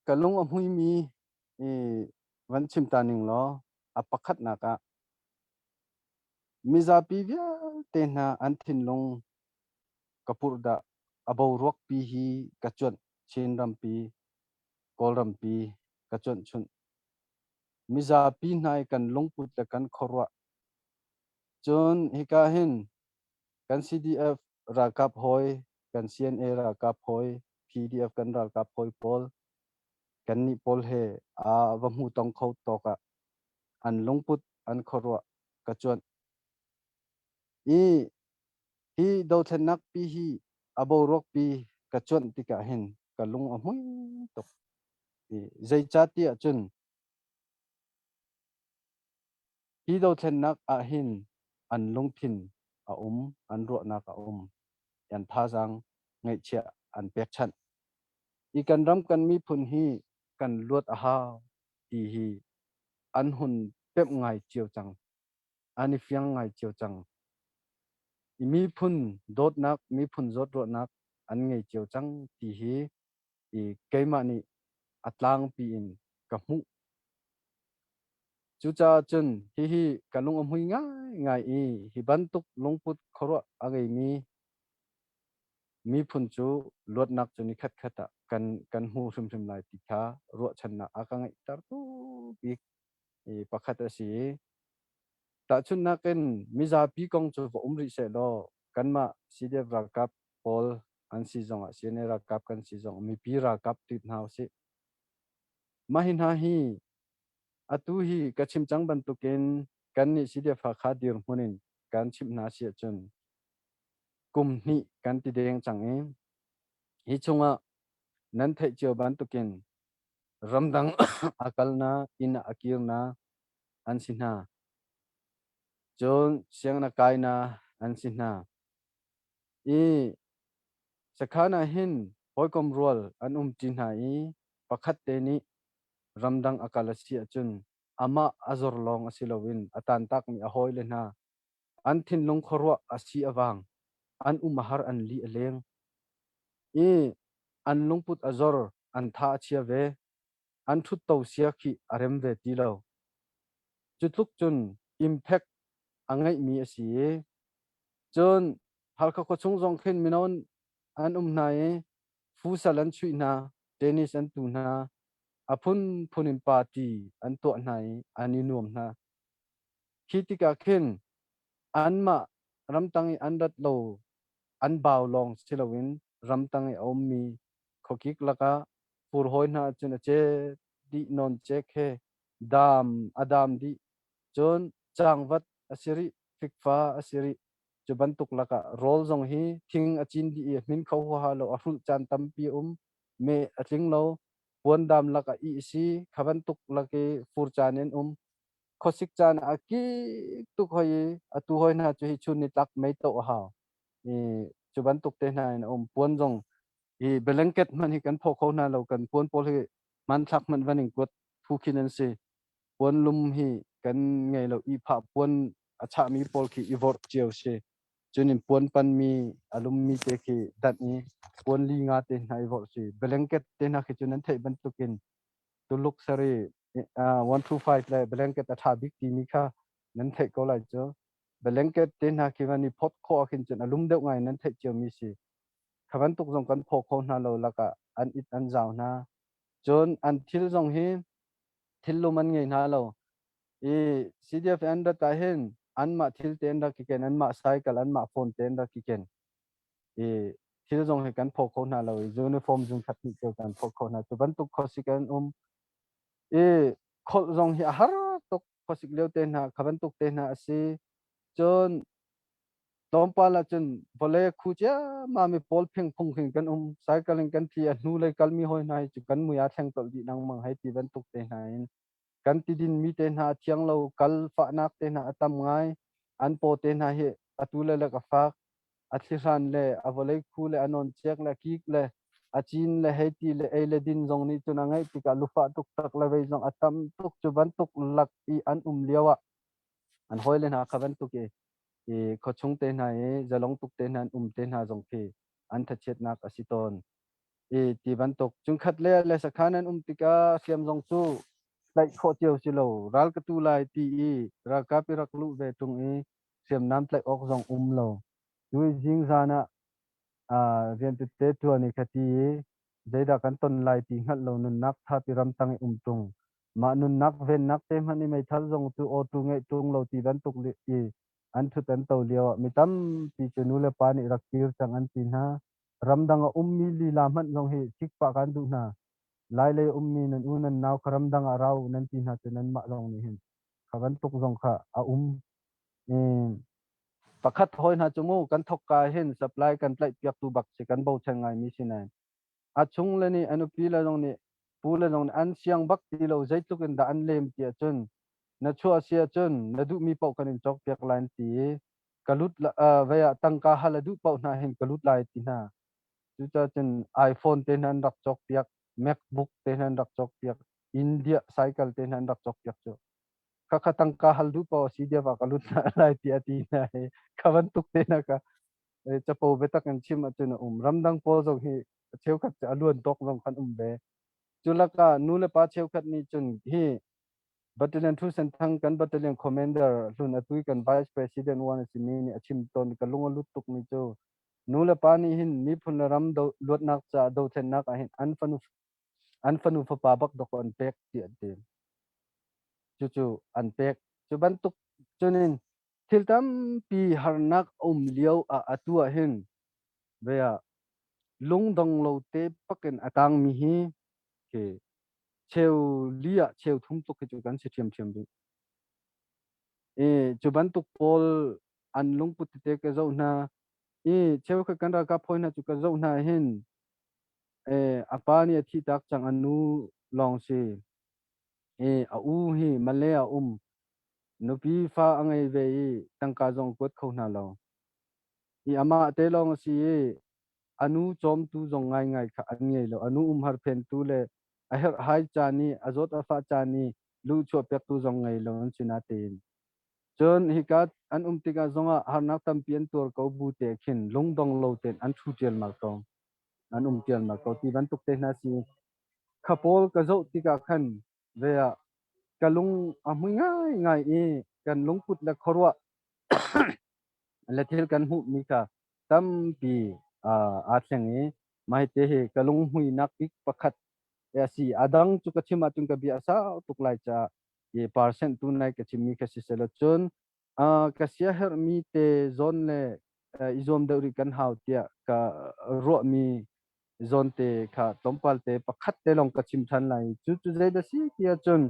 Speaker 2: ka lung a hmuimi i van chim ta ning law a pakhatnak ah mizapi vialte hna an thinlung ka purhdah a boruakpi hi ka cuanh Chin rampi Kawlrampi ka cuanh chunh. Mizapi hna i kan lungput le kan khuaruah Cun hika hin kan CDF ralkap hawi, kan CNA ralkap hawi, PDF kan ralkap hawi pawl, kannih pawl he aa va hmu tong kho tawk ah an lungput an khuaruah ka cuanh. I hi dothlennak pi hi a boruak pi ka cuanh tikah hin ka lung a hmui tuk. I zeicahtiah cun Hi dothlennak ahhin an lungthin a um, an ruahnak a um, an thazaang ngeihchiah an pekchanh. Hi kan ram kan miphun hi kan luat a hau ti hi an hun pemh ngai cio cang. An i fiang ngai cio cang. I miphun dawtnak, miphun zawtruahnak an ngei cio cang ti hi i keimah nih a tlangpi in ka hmuh. Cucaah cun hihi ka lung a hmui ngaingai i hi bantuk lungput khuaruah a ngeimi miphun cu luatnak cu ni khatkhat ah kan kan hmu hrimhrim lai ti kha ruahchannak a ka ngeihtertu bik pakhat a si i tahchunhnak in mizapi kong cu va um rih seh law kanmah CDF ralkap pawl an si zongah CNA ralkap kan si zongah mipi ralkap tit hna usih. Mah hi hna hi atu hi ka chim cang bantukin kannih CDF Hakha dirhmun in kan chimh hna si ahcun kum hnih kan ti deng cang i hi chungah nan theih cio bantukin ramdang a kalna inn ah a kirna an si hna. Cun sianginn a kaina an si hna. I sakhan ah hin hawikom rual an umṭi hna i pakhat te nih ramdang a kal a si ahcun amah a zor lawng a si loin a tantakmi a hawile hna an thinlung khuaruah a si a vang, an um a har, an li a leng i an lungput a zor, an tha a chia ve, an ṭhutto sia khi a rem ve ti lo. Cu tluk cun impact a ngeihmi a si i cun Halkha khuachung zong khin mino an um hna i fusal an chuih hna, tennis an tu hna, a phunphun in party an tuah hna i an i nuam hna. Khi tikah khin anmah ramtang i an rat lo an bau lawng si loin ramtang i a ummi khuakik lakah furhawi hna ahcun a cet dih nawn cek he dam a dam dih cun cangvat a si rih fikfa a si rih cu bantuk lakah rawl zong hi thing a cin dih i a hmin kho huaha lo a hrulh caan tampi a um meh a tling lo puandam lakah ih si kha bantuk lak i fur caan in um khuasik caan ah a kik tuk hoi i atu hoi hna cu hi chun nitlak mei toh a hau i cu bantuk te hna in a um puan zong hi blanket hmanh hi kan phaw kho hna lo kan puan pawl hi hmanthlak hmanh van in kuat. phu khin an si. Puan lum hi kan ngei lo. Ihphah puan a chahmi pawl khi i vorh cio si. Cun in puan panmi a lummi te khi danh i puan li nga te hna i vorh si. Blanket te hna khi cu nan theih bantukin Tuluk sari 125 le blanket a ṭha bik timi kha nan theih ko lai cu. Blanket te hna khi van i phawt khawh ahkhin cun a lum deuh ngai nan theih ciomi si. Kha bantuk zong kan phaw kho hna lo lakah an it an zau hna. Cun an thil zong hi thil lum an ngei hna lo. I CDF an rat ah hin anmah thil te an rak i ken, anmah cycle, anmah phone te an rak i ken. I thil zong hi kan phaw kho hna lo i uniform zung khat hnih cio kan phaw kho hna. Cu bantuk khuasik an um. I kholh zong hi a har tuk khuasik lio te hna kha bantuk te hna a si. Cun tlawmpal ah cun vawlei a khu ciammam i pawl phingphung khin kan um. Cycle in kan tli a hnu lei kalmi hawi hna hi cu kan mui aa thleng colh dih lengmang hei ti bantuk te hna in kan tidin mi te hna a thiang lo kal fahnak te hna a tam ngai an paw te hna hi atu le le ka fak a thlihran le a vawlei khu le a nawn ciak le kik le a cin le hei ti le ei le din zong nih cun a ngeih tikah lufah tuktak le vei zong a tam tuk cu bantuk lak i an um lio ah an hawile hna kha bantuk i i khuachung te hna i zalong tuk te hna an um te hna zong khi an thachiatnak a si tawn i ti bantuk cungkhat le le sakhan an um tikah hriam zong cu tlaih khawh cio si lo ral ka tu lai ti i ralkap i rak luh ve ṭung i hriamnam tlaih awk zong um lo cu i zingzan ah rian tete ṭuan i ka ti i zeidah kan ton lai ti hngalh lo nunnak thapi ramtang i um ṭung mah nunnak vennak te hmanh i meithal zong cu awtu ngeih ṭung lo ti bantuk i an ṭhut an to lio ah mi tampi cu nu le pa nih rak kir cang an ti hna. Ramdang a ummi lila hmanh zong hi sikfah kan duh hna. Lailei ummi nan u nan nau kha ramdang ah rau nan ti hna cu nanmah zong nih hin kha bantuk zong kha a um. Pakhat hawi hna cu mu kan thokka hin supply kan tlaih piaktu bak si kan bochan ngaimi si nain a chung le nih a nupi le zong nih pu le zong nih an siang bak ti lo zeitluk in dah an lem ti ahcun na chuah si ahcun na duhmi paoh kan in cawk piak lai an ti i ka lut vei ah tangka hal a duh paoh hna hin ka lut lai ti hna. Cucaah cun iPhone te hna an rak cawk piak, MacBook te hna an rak cawk piak, India cycle te hna an rak cawk piak cu. Khakha tangka hal duh paoh si dia va ka lut hna lai ti a ti hna hi kha bantuk te hna ka capo biatak in chim ahcun a um. Ramdang pawl zong hi cheukhat cu a luan tawk zong khan um ve. Cu lakah nu le pa cheukhat nih cun hi Battalion Thu Sen Thang kan battalion commander hlun atu kan vice president wan a simi nih a chim tawn ka lung a lut tukmi cu nu le pa nih hin miphun le ram do, luatnak caah dothlennak ah hin an fanu an fanu fapa bak dok an pek ti an ti. Cucu an pek. Cu bantuk cunin thil tampi harnak um lio ah atu ah hin vea lungdong lo te pakin a tangmi hi khi cheu li ah cheu thum tluk hi cu kan si ṭhiamṭhiam rih. I cu bantuk pawl an lungput tete ka zoh hna i cheukhat kan ralkap hawi hna cu ka zoh hna hin a pa nih a thih tak cang a nu lawng si i a u hi Malay ah um nupi fa a ngei ve i tangka zong kuat kho hna lo. I amah te lawng a si i a nu cawmtu zong ngaingai kha an ngei lo. A nu umhar phentu le a herhhai caan i a zawt a fah caan i luhchuah pektu zong ngei lo an si natein. Cun hika an um tikah zongah harnak tampi an tuar ko bu te khin lungdong lo tein an ṭhu ṭialmal ko. An um ṭialmal ko ti bantuk te hna si. Kha pawl ka zoh tikah khan ve ah ka lung a hmui ngaingai i kan lungput le khuaruah le thil kan hmuhmi kha tampi aa thleng i mah te hi ka lunghmuinak bik pakhat a si. A dang cu ka chim ahcun ka bia a sau tuk lai caah i percent tu nai ka chimmi kha si selaw cun ka siaherhmi te zawn le i zuam deuh rih kan hau tiah ka ruahmi zawn te kha tlawmpal te pakhat te lawng ka chim ṭhan lai. Cu cu zeidah si ti ahcun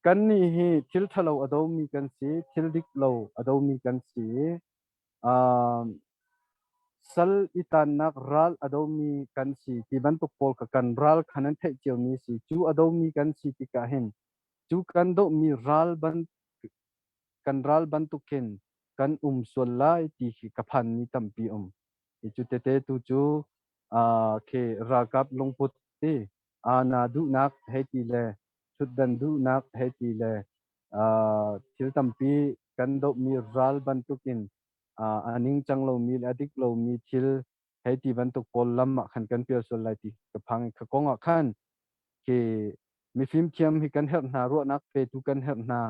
Speaker 2: kannih hi thil ṭhalo a domi kan si, thil dik lo a domi kan si. Sal i tannak ral a domi kan si ti bantuk pawl kha kan ral kha nan theih ciomi a si. Cu a domi kan si tikah hin cu kan dohmi ral ban kan ral bantukin kan um sual lai ti khi ka phanmi tampi um. Hi cu tete tu cu khi ralkap lungput ti na duhnak hei ti le Thutdan duhnak hei ti le thil tampi kan dohmi ral bantukin a ningcang lomi le a dik lomi thil hei ti bantuk pawl lam ah khan kan pial sual lai ti ka phang i kha kong ah khan khi mifim thiam hi kan herh hna, ruahnak petu kan herh hna,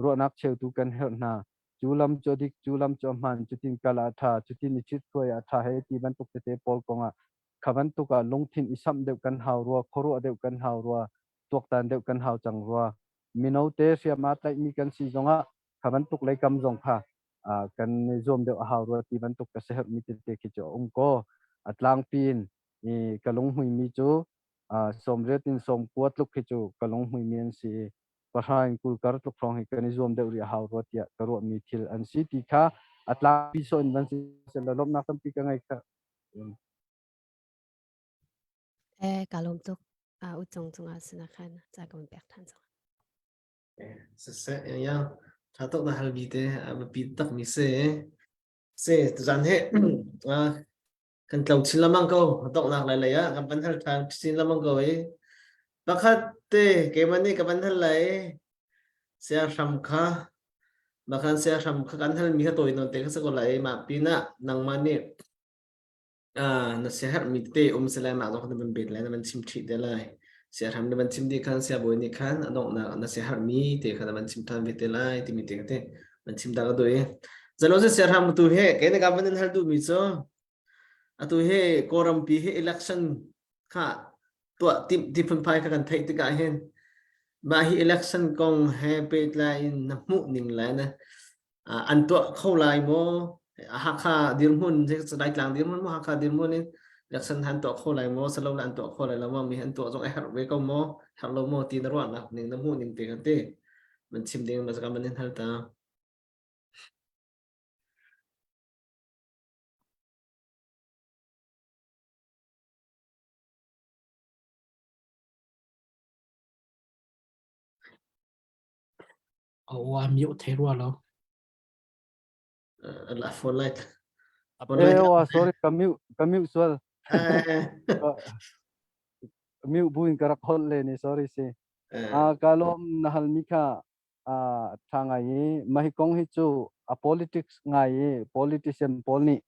Speaker 2: ruahnak cheutu kan herh hna. Cu lam cu a dik, cu lam cu a hmaan, cutin kal ah a ṭha, cutin i ṭhithruai ah a ṭha hei ti bantuk tete pawl kong ah kha bantuk ah lungthin i samh deuh kan hau rua, khuaruah deuh kan hau rua, tuaktan deuh kan hau cang rua. Mino te hriam aa tlaihmi kan si zongah kha bantuk leikam zong kha kan i zuam deuh a hau rua ti bantuk ka siaherhmi tete khi cu a um ko. A tlangpi in ka lunghmuimi cu 80 in 90 tluk khi cu ka lunghmuimi an si i pahra in 20 kar tluk hrawng hi kan i zuam deuh rih a hau rua tiah ka ruahmi thil an si ti kha a tlangpi sawh in van si seh lawmhnak tampi ka ngei kha.
Speaker 8: Eh, ka lawm tuk. U cung cungah sinah khan ca ka van pek ṭhan cang.
Speaker 1: Siseh, yang tha tuk na hal mi te a biapi tak mi si. Si, tuzan hi kan tlo chin lamang ko donghnak lai lei ah kan van hal ṭhan chin lamang ko i pakhat te keimah nih ka van hal lai sia hram kha makhan sia hram kha kan hal mi kha tawi nawn te kha si ko lai mah pinah nangmah nih na siaherhmi tete um si lai mah zong na van bet lai na van chim ṭhih te lai siaherh na van chim dih khan siabawi nih khan a donghnak na siaherhmi te kha na van chim ṭhan ve te lai timi te kha te van chim ta ka duh i zalo si siaherh tu he kei na ka van in hal duhmi cu atu hi Kawlrampi hi election kha tuah timh ti phunphai kha kan theih tikah hin mah hi election kong he pehtlai in na hmuh ning le na an tuah kho lai maw? Hakha dirhmun Laitlang dirhmun maw Hakha dirhmun in election han tuah kho lai maw salo an tuah kho lai lo maw mi an tuah zong a herh ve ko maw herh lo maw ti na ruahnak ning na hmuh ning te kan ti man chim ding ma ka man in hal ta.
Speaker 7: A aw a mute thei rua lo.
Speaker 1: La phone light.
Speaker 2: Eh, oh, sorry, ka mute, ka mute sual. Mute buin ka rak holh le ni, sorry si. Ah, ka lawm na hal mi kha ah tha ngai i mah hi kong hi cu a politics ngai i politician pawl nih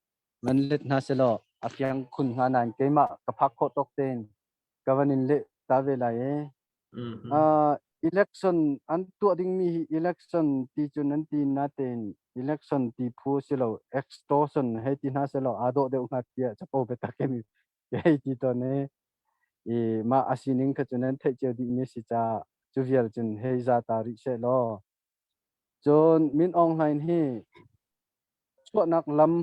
Speaker 2: van let hna selaw a fiang khun hnga nain keimah ka phak khawh tawk tein ka van in leh ta ve lai i uh, election an tuah dingmi hi election ti cu nan ti natein election ti phu si lo extortion hei ti hna selaw aa dawh deuh hnga tiah capo biatak in hei ti tawn i i mah a sining kha cu nan theih cio dihmi si caah cu vial cun hei za ta rih seh law cun Min Aung Hlaing hi chuahnak lam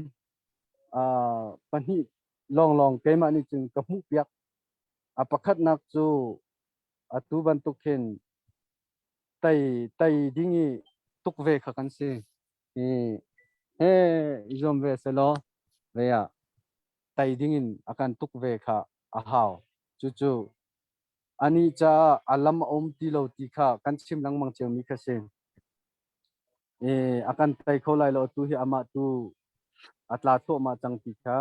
Speaker 2: uh, pahnih lawnglawng keimah nih cun ka hmuhpiak. A pakhatnak cu atu bantuk hin tei tei ding i tuk ve kha kan si. I he i zuam ve selaw ve ah tei ding in a kan tuk ve kha a hau. Cucu anih caah a lam a um ti lo ti kha kan chim lengmang ciomi kha si. I a kan tei kho lai lo tu hi amah tu a tla thluahmah cang ti kha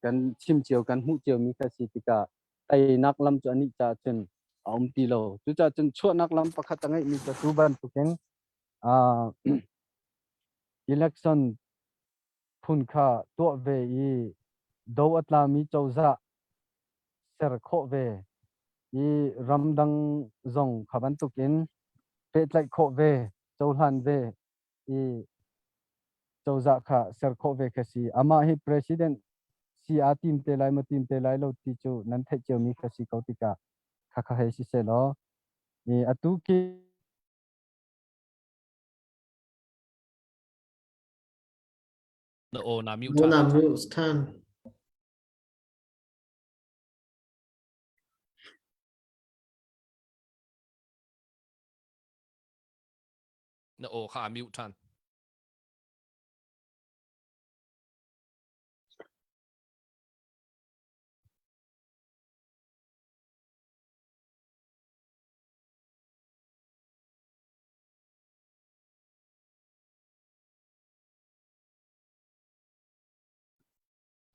Speaker 2: kan chim cio kan hmuh ciomi kha si tikah teinak lam cu anih caah cun a um ti lo. Cucaah cun chuahnak lam pakhat a ngeihmi cu tu bantukin uh, election phun kha tuah ve i do a tlami cozah ser khawh ve i ramdang zong kha bantukin pehtlaih khawh ve cohlan ve i cozah kha ser khawh ve kha si. Amah hi president si aa tim te lai maw tim te lai lo ti cu nan theih ciomi kha si ko tikah khakha hei si seh law i atu khi
Speaker 5: Na aw na mute
Speaker 1: Na
Speaker 5: ṭhan.
Speaker 1: mute ṭhan.
Speaker 5: Na aw kha a mute ṭhan.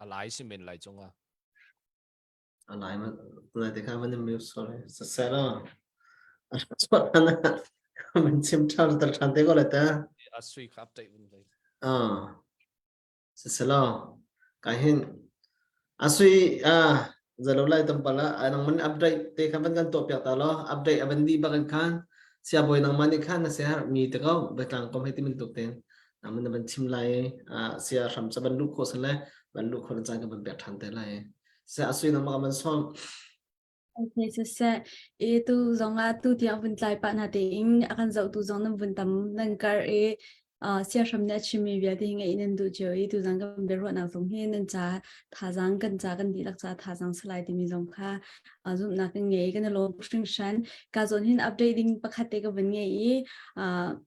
Speaker 5: A lai si men lai cungah.
Speaker 1: A lai ma lai te kha van in mute sorry. Sasela. Chuah than ah man chim ṭhan tar ṭhan te ko lai ta.
Speaker 5: A sui kha update vun lei.
Speaker 1: Ah. Siselaw ka hin asui ah zalo lai tampala nang man update te kha van kan tuah piak ta lo update avan di bakin khan sia boy nang man khan na sia mi te ko batlang kom hei ti min tuk ten nang man ban chim lai sia hram cha ban lu kho san le ban lu kho chan ka ban pek than te lai sia asui nang ma man som
Speaker 6: Okay, siseh. I tu zongah tu tiang vun tlai pah hna tein a kan zohtu zong nan vun tam nan kar i uh, siahram nih a chimmi vialte hi ngaih nan duh cio i tu zang kan biaruahnak zong hi nan ca thazaang kan ca kan dihlak ca thazaang salai timi zong kha uh, zumhnak kan ngei kan i lawm hringhran. Ka zawn hin update ding pakhat te ka vun ngei i uh,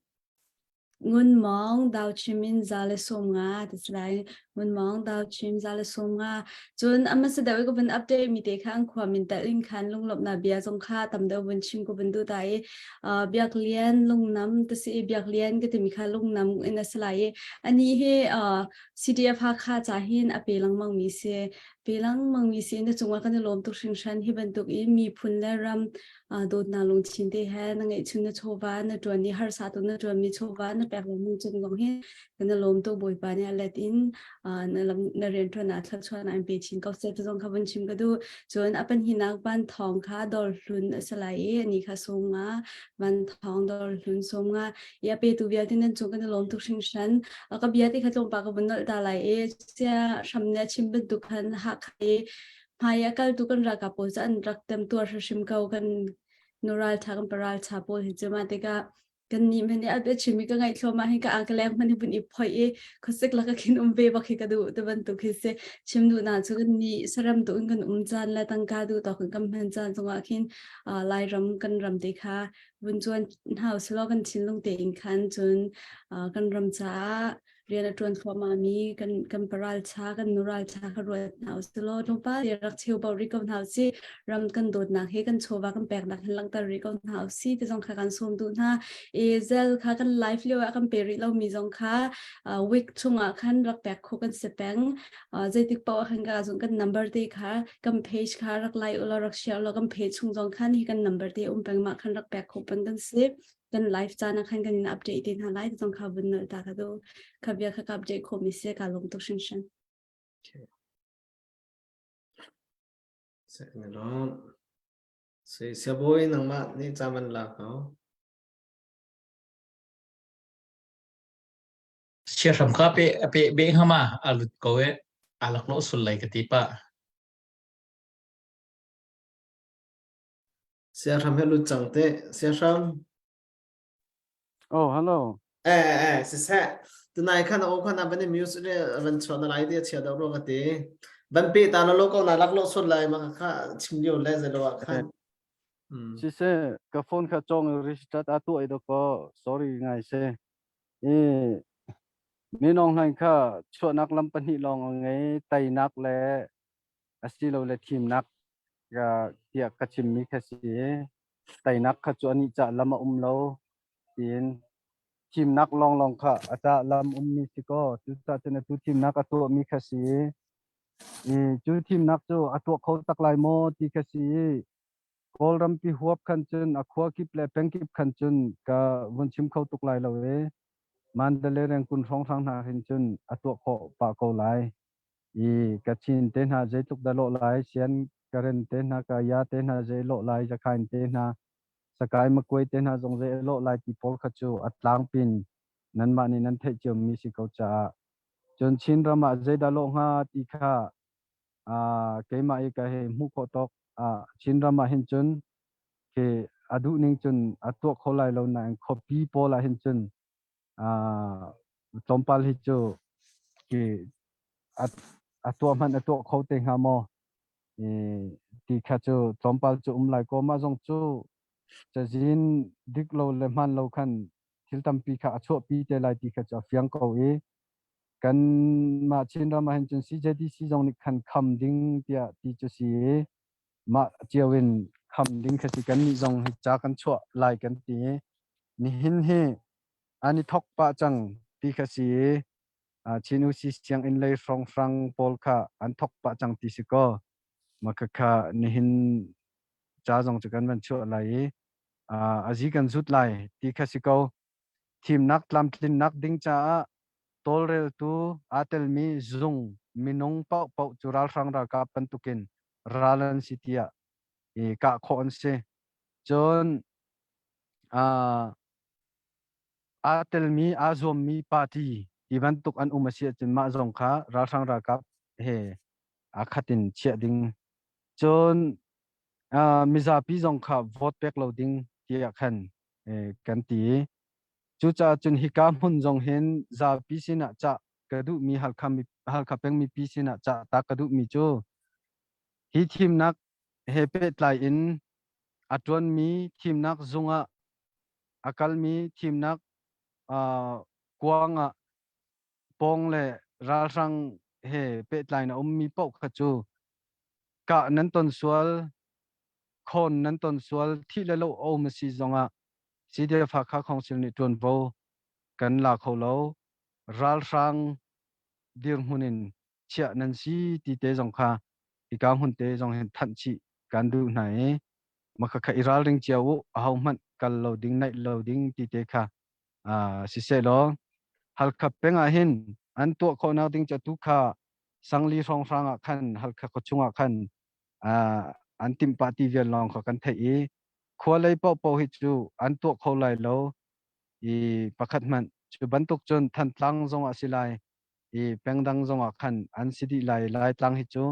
Speaker 6: Ngun Mawng Dauchim in 150 ti si lai. Ngun Mawng Dauchim 150. Cun a hmasa deuh i ka vun update mi te kha an khua min telh in khan lunglawmhnak bia zong kha tam deuh vun chim ka vun duh ta i uh, Biak Lian Lungnam ti si i Biak Lian ka timi kha Lungnam in a si lai i ani hi uh, CDF Hakha ca hin a pe lengmang mi si. Pe lengmang mi si na cungah kan i lawm tuk hringhran hi bantuk i miphun le ram dawtnak lungthin te he na ngeihchun na chawva na ṭuan i harsa tu na ṭuanmi chawva na pek lengmang cung zong hi kan i lawm tuk Bawipa nih a let in na lam na rianṭuan ah thluachuah in pe chin ko seh ti zong kha vun chim ka duh cun a pahnihnak van thawng kha dawr hlun a si lai i ani kha sung nga van thawng dawr hlun sum nga i a petu vialte nan cung kan i lawm tuk hringhran ka bia ti kha tlawmpal ka vun nolh ta lai i sia hram ne chim bantuk khan Hakha i Hmai a kaltu kan ralkap pawl cu an rak temtuar hrimhrim ko. Kan nu ralṭha kan pa ralṭha pawl hi cu mah tikah kan nih hmanh nih a bia chimmi ka ngaih thluahmah hin ka ang ka leng hmanh hi vun i phoih i khuasik lak ah khin um ve bak hi ka duh ti bantuk hi si. Chim duhnak cu kan nih saram tu in kan um caan le tangka duh tawk in kan hman caan zongah khin Lairam kan ram te kha vun cuan hna usilaw kan thinlung tein khan cun kan ram caah rian a ṭuan thluahmahmi kan kan paralṭha kan nuralṭha kha ruat hna usilaw tlawmpal te rak cheu bau rih ko hna usih ram kan dawtnak he kan chawva kan peknak hin langhter rih ko hna usih ti zong kha kan sawm duh hna i zel kha kan live lio ah kan pe rih lomi zong kha week chungah khan rak pek khawh kan si peng zeitik paoh ah khan ka zong kan number te kha kan page kha rak like ulaw rak share ulaw kan page chung zong khan hi kan number te um peng mah khan rak pek khawh peng kan si kan live caan ah khan kan in update te hna lai zong kha vun nolh ta ka du kha bia kha ka update khawh mi si ka lung tuk hringhran.
Speaker 1: Okay. Second Si siabawi nangmah nih ca man la ko.
Speaker 4: Siahram kha pe pe be hama alut ko e alak lo sul lai ka ti pa.
Speaker 1: Siahram he lut cang te. Siahram.
Speaker 2: Oh, hello.
Speaker 1: Eh, eh, siseh. Tunai khan o khan ban music le van chuan na lai dia chia do ro ka ti. Ban pe ta lo ko na lak lo sun lai ma kha chim lio le zelo ah khan.
Speaker 2: Siseh, ka phone kha chong restart a tu ai do ko. Sorry ngai se. E minong hlain kha chuahnak lam pahnih lawng a ngei tainak le asilole thimnak tiah ka chimmi kha si i teinak kha cu anih cah lam a um lo tiin thimnak lawnglawng kha a cah lam ummi si kaw cucaah cun atu thimnak a tuahmi kha si i cu thimnak cu a tuah kho tak lai maw ti kha si i Kawlrampi huap khan cun a khua kip le pengkip khan cun ka vun chim kho tuk lai lo i Mandalay Rangoon hrawnghrang hna hin cun a tuah khawh pah ko lai. I Kachin te hna zeitluk dah lawh lai, Sian Karen te hna, Kaya te hna zei lawh lai, Zakhain te hna, Sakai Makuai te hna zong zei lawh lai ti pawl kha cu a tlangpin nanmah nih nan theih ciomi si ko caah cun Chinram ah zeidah lawh hnga ti kha keimah i ka hei hmuh khawh tawk Chinram ah hin cun khi a duh ning cun a tuah kho lai lo nain khuapi pawl ah hin cun tlawmpal hi cu khi a tuah hmanh a tuah kho te hnga maw ti kha cu tlawmpal cu um lai ko mah zong cu cazin dik lo le hman lo khan thil tampi kha a chuahpi te lai ti kha cu a fiang ko i kan mah Chinram ah hin cun CJDC zong nih khan kham ding tiah ti cu si i mah cio in kham ding kha si kan nih zong hi ca kan chuah lai kan ti i nihin hi an i thok pah cang ti kha si i Chin UC sianginn lei hrawnghrang pawl kha an thok pah cang ti si kaw mah khakha nihin ca zong cu kan van chuah lai i. Azi kan zut lai ti kha si ko. Thimnak tlamtlinnak ding caah tawlreltu aa telmi zung minung paohpaoh cu ralhrang ralkap bantukin ral an si tiah i kah khawh an si. Cun aa telmi aa zuammi party ti bantuk an um a si ahcun mah zong kha ralhrang ralkap he aa khat in chiah ding. Cun mizapi zong kha vote pek lo ding tiah khan kan ti. Cucaah cun hika hmun zong hin zapi sinah cah ka duhmi Halkha, Halkha peng mipi sinah cah ta ka duhmi cu hi thimnak he pehtlai in a ṭuanmi thimnak zung ah a kalmi thimnak kuang ah pawng le ralhrang he pehtlai in a ummi paoh kha cu kah nan ton sual, khawn nan ton sual, thih le loh a um a si zongah CDF Hakha Council nih ṭuanvo kan la kho lo. Ralhrang dirhmun in chiah nan si ti te zong kha hika hmun te zong hin thanh chih kan duh hna i maka kha i ralring cio u aho hmanh kal lo ding naih lo ding ti te kha siseh law Halkha peng ah hin an tuah khawhnak ding cu tu kha sangli hrawnghrang ah khan Halkha khuachung ah khan an timh pah ti vial lawng kha kan theih i khua lei paohpaoh hi cu an tuah kho lai lo i pakhat hmanh cu bantuk cun Thantlang zong ah si lai i pengdang zong ah khan an si dih lai Laitlang hi cu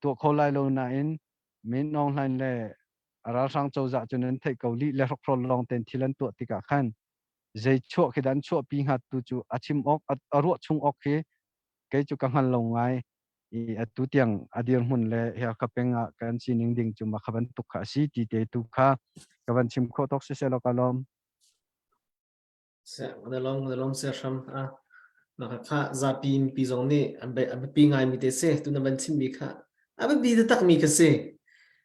Speaker 2: tuah kho lai lo nain Min Aung Hlaing le ralhrang cozah cu nan theih ko lih le hrokhrawl lawng ten thil an tuah tikah khan zei chuah khi dah an chuahpi hnga tu cu a chim awk a ruah chung awk khi kei cu ka hngal lo ngai i atu tiang a dirhmun le Halkha peng ah kan sining ding cu mah kha bantuk kha a si ti te tu kha ka van chim khawh tawk siseh law ka lawm.
Speaker 1: Na lawm sia hram a mah kha zapi mipi zong nih an biapi ngaimi te si tu na van chimmi kha a biapi taktak mi kha si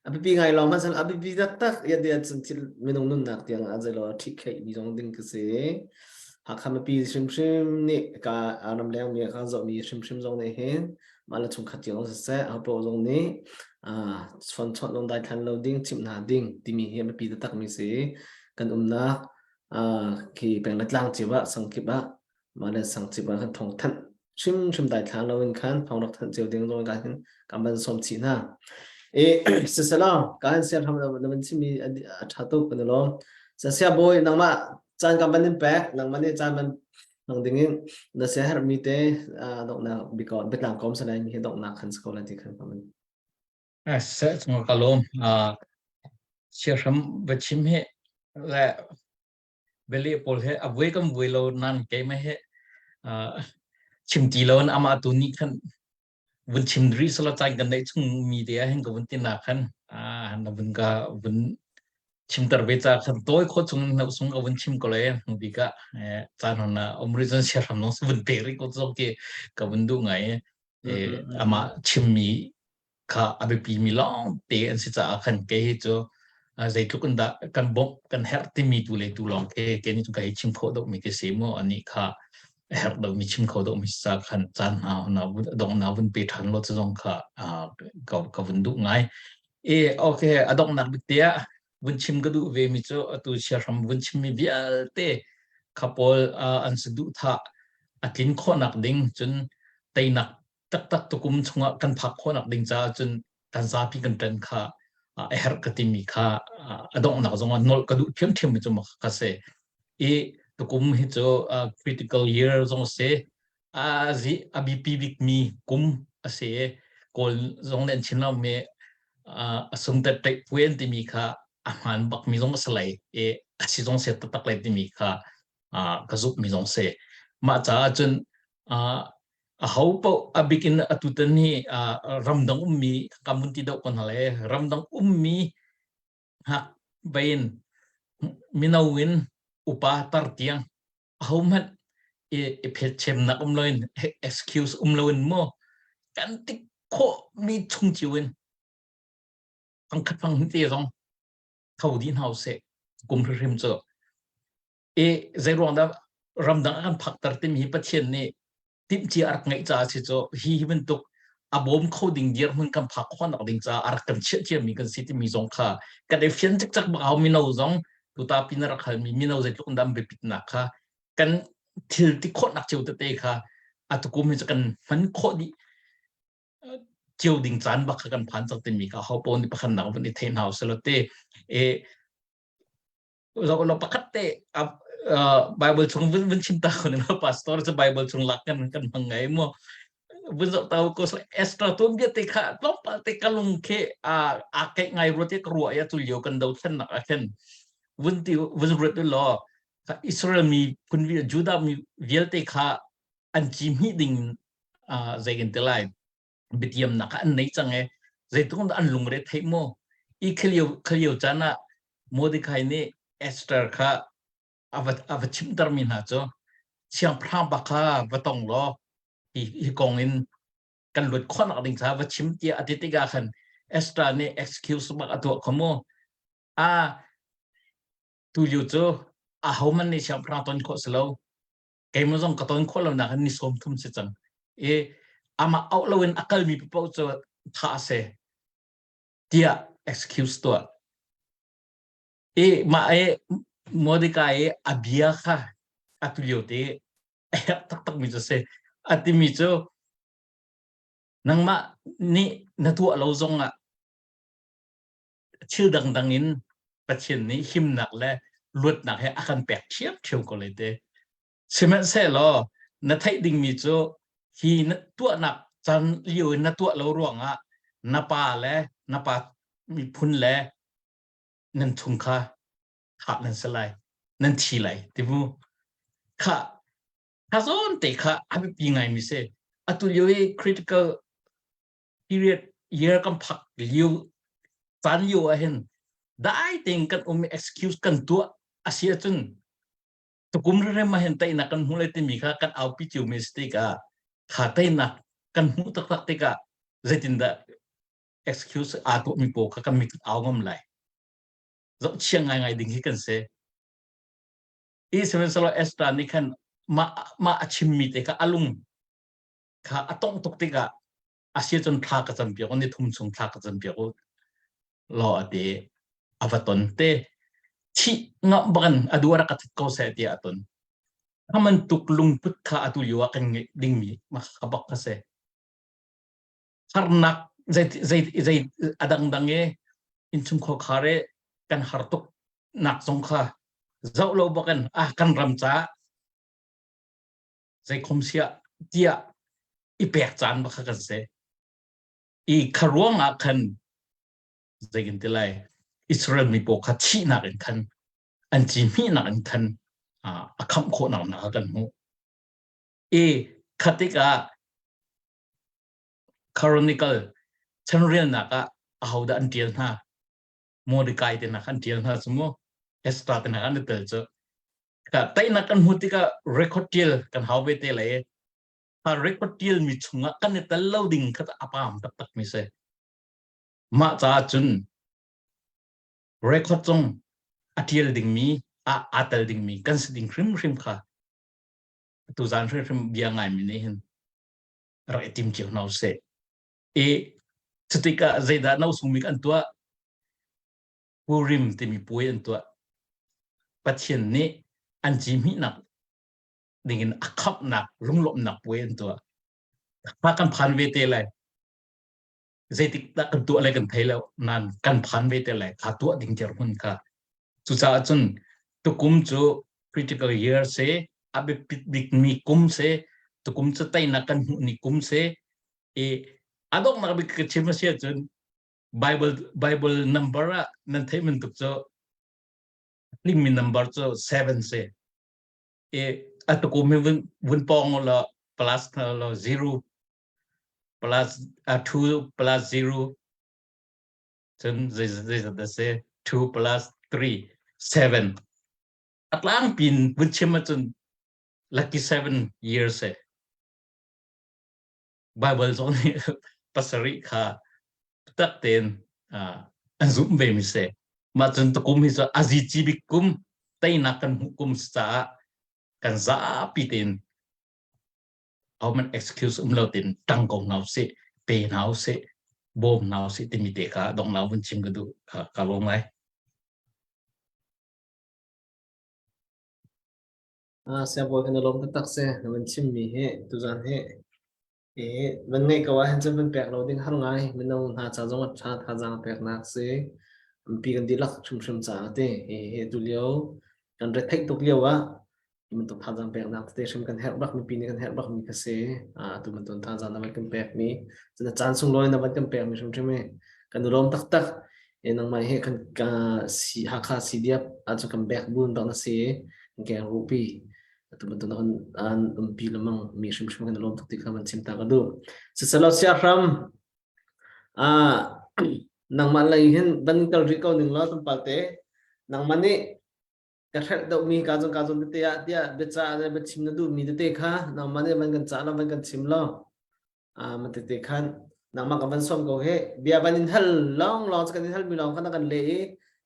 Speaker 1: a biapi ngai lawng hmanh a biapi taktak ya dia cun thil minung nunnak tiang ah zeilo a ṭhik kheih mi zong ding ka si Hakha mipi hrimhrim nih ka ramleng mi ka zohmi hrimhrim zong nih hin mah le chungkhat cio zong siseh aho zong nih phone chawnh lung dai thlan lo ding chimh hna ding timi hi a biapi taktak mi si kan umnak khi peng le tlang cio ah sangkip ah mah le sangcip ah khan thawng thanh hrimhrim dai thlang lo in khan thawng rak thanh cio ding zong ka hin kan van sawm chih hna. E siselaw ka han siar ham na van chimmi a tha tuk kan lawm. Sia bawi nangmah caan kan van in pek nangmah nih caan van hmang ding in na sia herhmi te donghnak biko biatlang kom sanai mi hi donghnak khan sko la ti khan kan
Speaker 4: Se chung ka lawm. Siahram va chim hi le beli pawl he a vui kan vui lo nan keimah he chim ti lo in amah tu nih khan vun chim ri sala caan kan neih chung mi te ah hin ka vun tin ah khan na vun ka vun chimter ve ca khan tawi kho chung na sung ka vun chim ko le hnu bik ah caan hon na um ri cun siahram nong vun pek ri ko zong ki ka vun duh ngai amah chimmi kha a biapimi lawngte an si caah khan kei hi cu zeitluk in dah kan bawmh kan herh timi tu le tu lawng ke ke nih cun ka hei chim khawh deuhmi khi si mu anih kha a herh deuhmi chim kho deuhmi si caah khan caan hna na dong na vun pe ṭhan lo cu zong kha ka ka vun duh ngai e okay a donghnak bik te ah vun chim ka duh ve mi cu atu siahram vun chimmi vialte kha pawl an saduhthah a tlin khawhnak ding cun teinak taktak tukum chungah kan phak khawhnak ding caah cun kan zapi kan ṭan kha a herh ka timi kha a donghnak zongah nolh ka duh ṭhiamṭhiam mi cu ka si. I tukum hi cu critical year zong si a zi a biapi bikmi kum a si i Kawl zong nih an chim lo mi a sung tet puai an timi kha a hmaan bakmi zong a si lai i a si zong si taktak lai timi kha ka zumhmi zong si. Mah caah cun aho paoh a bik in atutan hi ramdang ummi ka mun ti deuh ko hna le ramdang ummi hngak bain mino in upa tar tiang aho hmanh i i phetchemnak um loin excuse um loin mu kan tik khawh mi chung cio in pangkhat pang te zong tho dih hna usih kum hrimhrim cu i zeiruang dah ramdang a kan phakter timi hi Pathian nih timhcia a rak ngeih caah si cu hi hi bantuk a a bawm kho ding dirhmun kan phak khawhnak ding caah a rak kan chiah ciami kan si timi zong kha kan i fian cikcak bak hau. Mino zong tuta pin a rak halmi mino zeitluk in dah an biapitnak kha kan thil ti khawhnak cio tete kha atukum hi cu kan hman khawh dih cio ding caan bak kha kan phan cang timi kha ho paoh nih pakhat nak van i thei hna usih te e lo pakhat te Bible chung vun vun chim ta ko ne pastor cu Bible chung lak kan kan hmang ngai mu vun zoh ta ko so Esther tuan bia te kha tlawmpal te ka lung khe a a keih ngai ru te ka ruah ya tu lio kan do thlen nak a khen vun ti vun ruat law Israel mi phun vi Judah mi vialte kha an ci hmi ding zei kan ti lai biatiamnak kha an nei cang e zeitluk dah an lungre theih mu i khalio khalio caan ah Mordecai nih Esther kha a va a va chimter mi hna cu siangpahrang pa kha va tong law hi hi kong in kan luat khawhnak ding kha va chim tiah a ti tikah khan Esther nih excuse bak a tuah kho mu a tu lio cu ahohmanh nih siangpahrang ton khawh si lo keimah zong ka ton khawh lonak in ni 30 si cang i amah auh loin a kalmi paoh cu thah a si tiah excuse tuah i mah i Mordecai i a bia kha atu lio te a herh taktak mi cu si a timi cu nangmah nih na tuah lo zong ah thil dangdang in Pathian nih himnak le luatnak he a kan pek ṭhiamṭhiam ko lai te. Sihmanhsehlaw na theih dingmi cu hi na tuahnak caan lio in na tuah lo ruangah na pa le na pa miphun le nan chung kha thah nan si lai, nan thi lai ti mu. Kha kha zawn te kha a biapi ngaimi si. Atu lio i critical period year kan phak lio caan lio ah hin dai tein kan um i excuse kan tuah a si ahcun tukum rem ah hin teinak kan hmu lai timi kha kan aupi cio mi si tikah kha teinak kan hmuh taktak tikah zeitindah excuse aa tuahmi pawl kha kan mit au ngam lai zohchia ngaingai ding hi kan si. I sihmanhsehlaw Esther nih khan mah mah a chimmi te kha a lung kha a tongh tuk tikah a si cun thla ka cam piak ni thum chung thla ka cam piak u law a ti. A va ton te thih ngam bakan a du rak ka that ko seh tiah a ton. Khaman tuk lungput kha atu lio ah kan ngeih dingmi ma kha bak kha se harnak zei zei zei adang dang e innchung khar e kan har tuk nak zong kha zoh lo bakan ah kan ram ca zeikhom siah tiah i pek caan bak kha kan si. I kha ruang ah khan zeikin ti lai Israel mi pawl kha thihnak in khan an ci hmihnak in khan a khamh khawhnak hna kha kan hmuh. I khatik ah Chronicle chanrelnak ah ahodah an ṭial hna? Mordecai te hna kha an ṭial hna cu mu Esther te hna kha an i tel cu. Teinak kan hmuh tikah record ṭial kan hau ve te lai. Kha record ṭial mi chungah kan i tel lo ding kha a pam taktak mi si. Mah caah cun record zong a ṭial dingmi ah aa tel dingmi kan si ding hrimhrim kha tu zan hrimhrim bia ngaimi nih hin rak i tim cio hna usih. I cutikah zeidah no sungmi an tuah? Purim timi puai an tuah. Pathian nih an ci hmihnak dingin a khamhnak lunglawmhnak puai an tuah. Kha kan phan ve te lai. Zeitik dah kan tuah lai kan thei lo nan kan phan ve te lai kha tuah ding dirhmun kha. Cucaah cun tukum cu critical year se a biapit bikmi kum se tukum cu teinak kan hmuh ni kum se i a donghnak bik ka chim a si ahcun Bible Bible number ah nan theih bantuk cu tlingmi number cu 7 si. I a tukum hi vun vun pawng la plus lo 0 plus uh, 2 plus 0 cun zei zei zat a si 2 plus 3 7 a tlangpin vun chim ahcun lucky 7 years e Bible zong nih pasarih kha tak tein an zumh ve mi si. Mah cun tukum hi cu azi ci bik kum teinak kan hmuh kum si caah kan zapi tein ahohmanh excuse um lo tein tang ko hna usih. Pe hna usih, bawm hna usih timi te kha donghnak vun chim ka duh ka lawm ngai.
Speaker 1: Siangbawi kan i lawm taktak si na van chimmi hi tuzan hi i van ngeih ko ahhin cun van pek lo ding har ngai mino hna ca zong a ṭha thazaang peknak si ampi kan dihlak hrimhrim caah ti hi hi tulio kan retheih tuk lio ah hi bantuk thazaang peknak tete hrim kan herh bak mipi nih kan herh bak mi kha si atu bantuk thazaang na van kan pek mi cun caan sunglawi na van kan pek mi hrimhrim hi kan i lawm taktak e nangmah hi kan ka si Hakha CDF ah cu kan bek bun bak na si keng rupi atu bantuk na kan an umpi lamang mi hrimhrim kan i lawm tuk ti kha van chim ta ka duh siselaw siahram nangmah lei hin van kal rih ko ning law tlawmpal te nangmah nih ka hrelh deuhmi ka zong ka zong tete ah tiah biacah le biachim na duhmi tete kha nangmah nih van kan cah lo van kan chim lo ma tete khan nangmah ka van sawm ko he bia van in hal lawng lawng kan in hal mi lawng kha na kan le i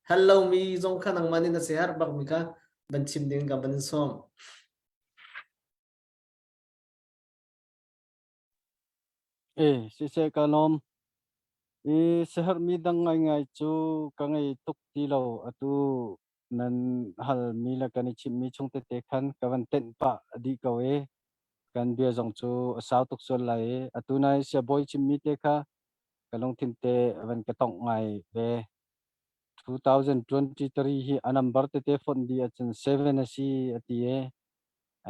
Speaker 1: hal lomi zong kha nangmah nih na se har bak mi kha van chim ding ka van in sawm.
Speaker 2: Eh, siseh ka lawm. I siaherhmi dang ngaingai cu ka ngei tuk ti lo. Atu nan halmi le kan i chimhmi chung tete khan ka van tenh pah dih ko i kan bia zong cu a sau tuk sual lai i atu nai siabawi chimmi te kha ka lungthin te van ka tongh ngai ve. 2023 hi a number tete fonh dih ahcun 7 a si a ti i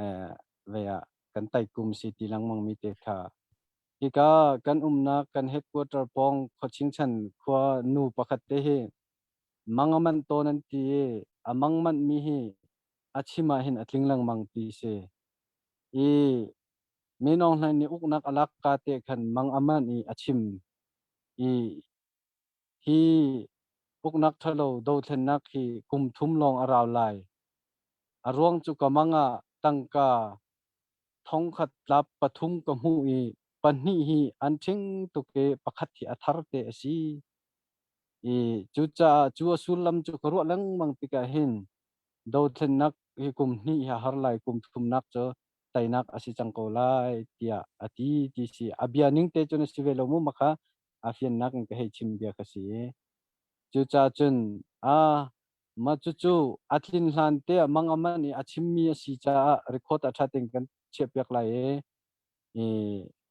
Speaker 2: eh, ve ah kan tai kum si ti lengmang mi te kha hika kan umnak kan headquarter pawng khuachingchan khua nu pakhat te hi mang a manh tawn an ti i a mang manh mi hi a chim ah hin a tling lengmang ti si i Minong Hlaing nih uknak a lak ka te khan mang a manh i a chim i hi uknak ṭhalo dothlennak hi kum thum lawng a rau lai. A ruang cu ka mang ah tangka thongkhat tlap pathum ka hmuh i pahnih hi an ṭhing tuk i pakhat hi a thar te a si. I cucaah cu a sullam cu ka ruah lengmang tikah hin dothlennak hi kum hnih hi a har lai, kum thumnak cu teinak a si cang ko lai tiah a ti ti si. A bia ning te cun a si ve lo mu makha a fiannak in ka hei chim bia ka si. Cucaah cun a mah cucu a tlin hlan te ah mang a man i a chimmi a si caah record a ṭha tein kan chiahpiak lai i, i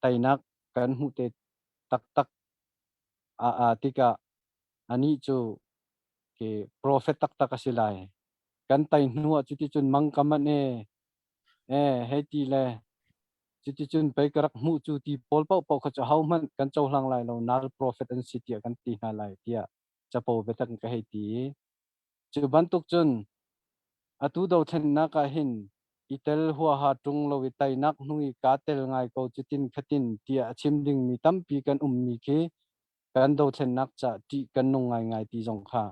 Speaker 2: teinak kan hmuh te taktak a, a tikah anih cu ke prophet taktak a si lai. Kan tai hnu ah cuticun mang ka manh e, e hei ti le cuticun pei ka rak hmuh cu ti pawl paohpaoh kha cu ahohmanh kan cohlang lai lo nal prophet an si tiah kan ti hna lai tiah capo biatak ka hei ti i cu bantuk cun atu dothlennak ah hin i tel huaha ṭung lo i teinak hnu i kaa tel ngai ko cutin khatin tiah a chim dingmi tampi kan ummi khi kan dothlennak ca ṭih kan nung ngaingai ti zong kha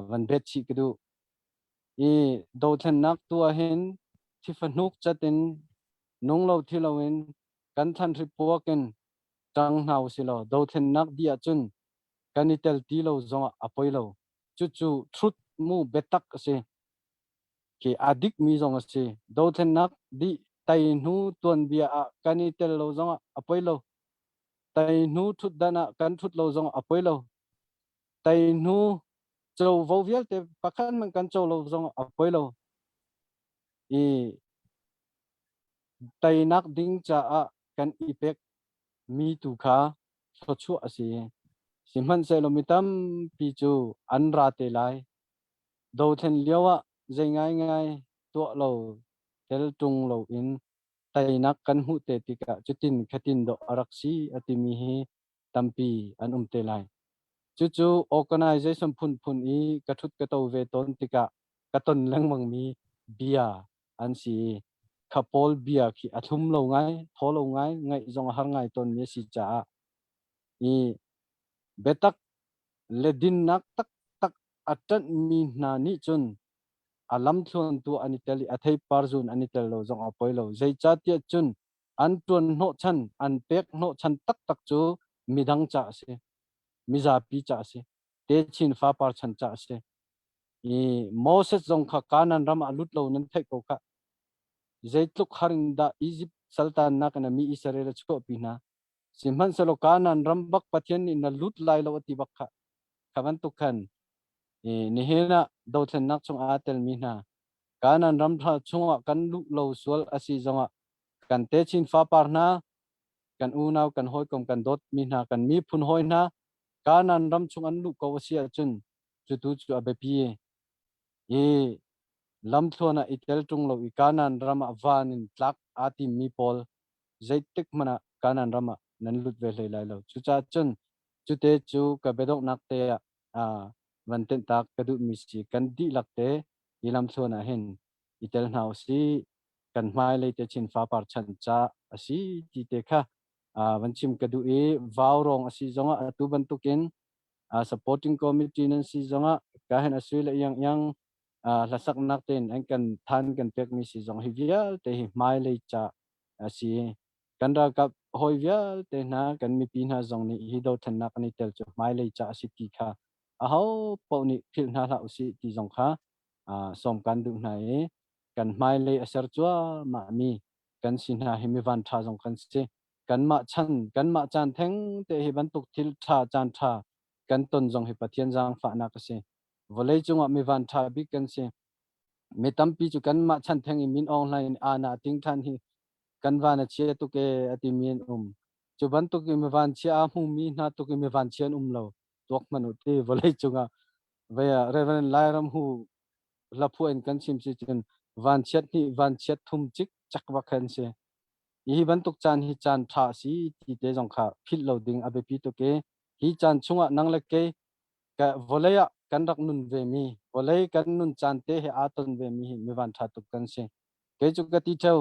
Speaker 2: van bet chih ka duh. I dothlennak tu ah hin thifahnuk cat in nung lo thi loin kan thlanhri puak in ṭang hna usih law dothlennak dih ahcun kan i tel ti lo zongah a poi lo. Cucu truth mu biatak a si. Khi a dikmi zong a si. Dothlennak dih tai hnu tuanbia ah kan i tel lo zongah a poi lo. Tai hnu ṭhutdan ah kan ṭhut lo zongah a poi lo. Tai hnu covo vialte pakhat hmanh kan co lo zongah a poi lo. I teinak ding caah kan i pek mi tu kha thluachuah a si. Sihmanhsehlaw mi tampi cu an ra te lai. Dothlen lio ah zei ngaingai tuah lo tel ṭung loin teinak kan hmuh te tikah cutin khatin dawh a rak si a timi hi tampi an um te lai. Cucu organization phunphun i ka ṭhut ka to ve tawn tikah ka ton lengmangmi bia an si i kha pawl bia khi a thlum lo ngai, thaw lo ngai, ngaih zong a har ngai tawnmi a si caah i biatak le dinnak taktak a ṭanhmi hna nih cun a lamthluantu an i tel i a theipar zun an i tel lo zong a poi lo. Zeicahtiah cun an ṭuan hnawhchan, an pek hnawhchan taktak cu midang ca a si, mizapi ca a si, techin fapar chan ca a si. I Moses zong kha Kanaan ram ah lut lo nan theih ko khah. Zeitluk har in dah Izipt saltannak in a mi Israel a chuahpi hna. Sihmanhsehlaw Kanaan ram bak Pathian nih na lut lai lo a ti bak kha. Kha bantuk khan nihin ah dothlennak chung aa telmi hna Kanaan ram chungah kan luh lo sual a si zongah kan techin fapar hna kan unau kan hawikom kan dawtmi hna kan miphun hawi hna Kanaan ram chung an luh ko a si ahcun cutu cu a biapi i lamthluan ah i tel ṭung lo i Kanaan ram ah van in tlak aa timmi pawl zeitik hmanh ah Kanaan ram ah nan lut ve hlei lai lo. Cucaah cun cute cu ka biadonghnak te ah van tenhtak ka duhmi si kan dihlak te hi lamthluan ah hin i tel hna usih kan hmailei te chin fapar chan ca a si ti te kha van chim ka duh i vaurawng a si zongah atu bantukin supporting committee nan si zongah ka hen a sui le iang iang hlasaknak tein an kan than kan pekmi si zong hi vialte hi hmailei ca a si kan ralkap hawi vialte hna kan mipi hna zong nih hi dothlennak an i tel cu hmailei ca a si ti kha aho paoh nih philh hna hlah usih ti zong kha sawm kan duh hna i kan hmailei a ser cuahmah mi kan si hna hi mi van ṭha zong kan si. Kanmah chan kanmah caan theng te hi bantuk thil ṭha caan ṭha kan ton zong hi Pathian zaangfahnak a si. Vawlei cungah mi van ṭha bik kan si. Mi tampi cu kanmah chan theng i min Aung Hlaing ana ting ṭhan hi kan van a chia tuk e a timi an um. Cu bantuk i mi van chia aa hmumi hna tuk i mi van chia an um lo. Tuak hmanh u ti vawlei cungah vei ah Reverend Lairam Hu hlaphuah in kan chim si cun vanchiat hnih vanchiat thum cik cak bak khan si. Hi bantuk caan hi caan ṭha a si ti te zong kha philh lo ding a biapi tuk i hi caan chungah nang le kei ka vawlei ah kan rak nun ve mi vawlei kan nun caan te he aa ton ve mi hi mi van ṭha tuk kan si. Kei cu ka ti ṭheo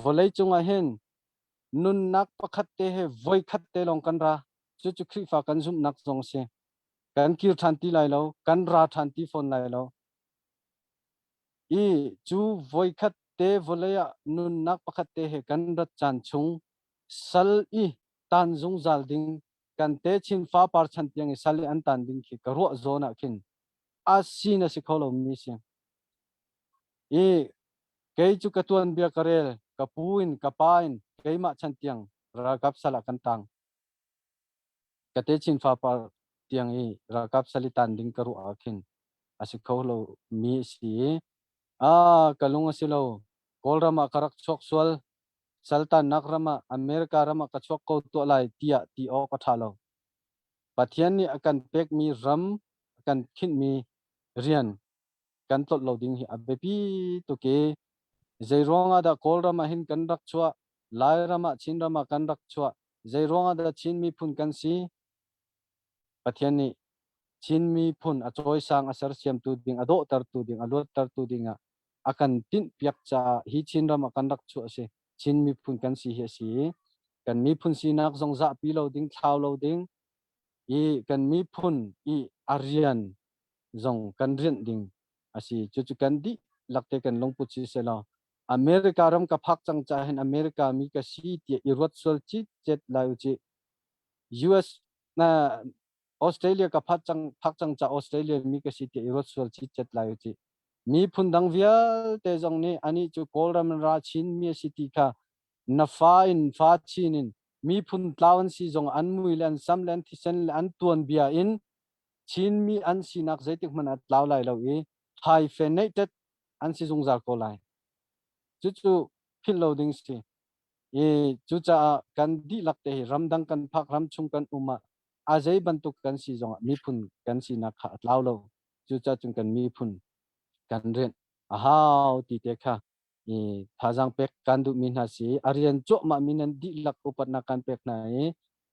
Speaker 2: vawlei cungah hin nunnak pakhat te he voi khat te lawng kan ra cucu Khrihfa kan zumhnak zong a si. Kan kir ṭhan ti lai lo, kan ra ṭhan ti fawn lai lo. I cu voikhat te vawlei ah nunnak pakhat te he kan rat caan chung sal i tan zungzal ding kan techin fapar chan tiang i sal i an tan ding khi ka ruah zawn ah khin a sin a si kho lomi si. I kei cu ka tuanbia ka rel, ka pu in ka pa in keimah chan tiang ralkap sal ah kan tang. Ka techin fapar tiang i ralkap sal i tan ding ka ruah ah khin a si kho lo mi a si i a ka lung a si lo. Kawlram ah ka rak chuak sual. Saltannak ram ah America ram ah ka chuak ko tuah lai tiah ti awk a ṭha lo. Pathian nih a kan pekmi ram, a kan khinhmi rian kan tlolh lo ding hi a biapi tuk i zei ruangah dah Kawlram ah hin kan rak chuah, Lairam ah Chinram ah kan rak chuah, zei ruangah dah Chin miphun kan si? Pathian nih Chin miphun a cawisang a sersiamtu ding, a dawhtertu ding, a luattertu ding ah a kan tinhpiak caah hi Chinram ah kan rak chuah a si. Chin miphun kan si hi a si i kan miphun sinak zong zahpi lo ding, thlau lo ding i kan miphun i a rian zong kan rianh ding a si. Cucu kan dihlak te kan lungput si selaw America ram ka phak cang caah hin America mi ka si tiah i ruat sual citcet lai u cih. US na Australia ka phak cang phak cang ca Australia mi ka si tiah i ruat sual citcet lai u cih. Miphun dang vialte zong nih anih cu Kawlram in ra Chin mi a si ti kha na fa in fa chin in miphun tlau an si zong an mui le an sam le an thisen le an tuanbia in Chinmi an sinak zeitik hmanh ah tlau lai lo i hyphenated an si zungzal ko lai. Cucu philh lo ding si. I cucaah kan dihlak te hi ramdang kan phak ramchung kan um ah a zei bantuk kan si zongah miphun kan sinak kha a tlau lo. Cucaah cun kan miphun kan rianh a hau ti te kha i thazaang pek kan duhmi hna si. A rian cuahmah mi nan dihlak upatnak kan pek hna i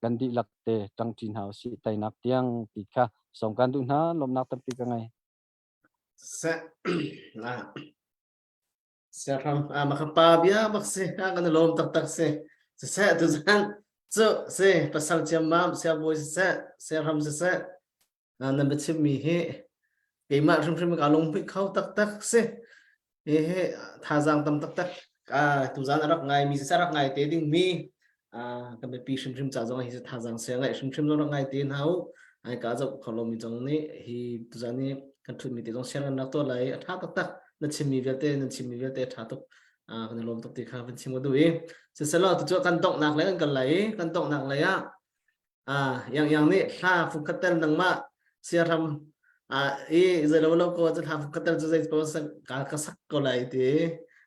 Speaker 2: kan dihlak te ṭangṭi hna usih teinak tiang ti kha sawm kan duh hna lawmhnak tampi ka ngei.
Speaker 1: Seh Siahram ah maka pa bia bak si a kan lawm taktak si siseh tuzan cu si pasal ciammam siabawi siseh siahram siseh nan biachim mi hi keimah hrimhrim ka lunghmuih kho taktak si hi hi thazaang tam taktak tuzan a rak ngai mi siseh rak ngai te ding mi kan biapi hrimhrim ca zong hi thazaang sia ngai hrimhrim zong rak ngai te hna u ai ka zoh kho lomi zong nih hi tuzan i kan thutmi te zong share kan rak tuah lai a tha taktak na chimmi vialte nan chimmi vialte a tha tuk. Kan i lawm tuk ti kha van chim ka duh i siselaw tu cu kan donghnak lei kan kal lai i kan donghnak lei ah yang yang nih hla fungkhat tel nangmah siaram i zei lo lo ko cu hla fungkhat tel cu zei ko ka ka sak ko lai ti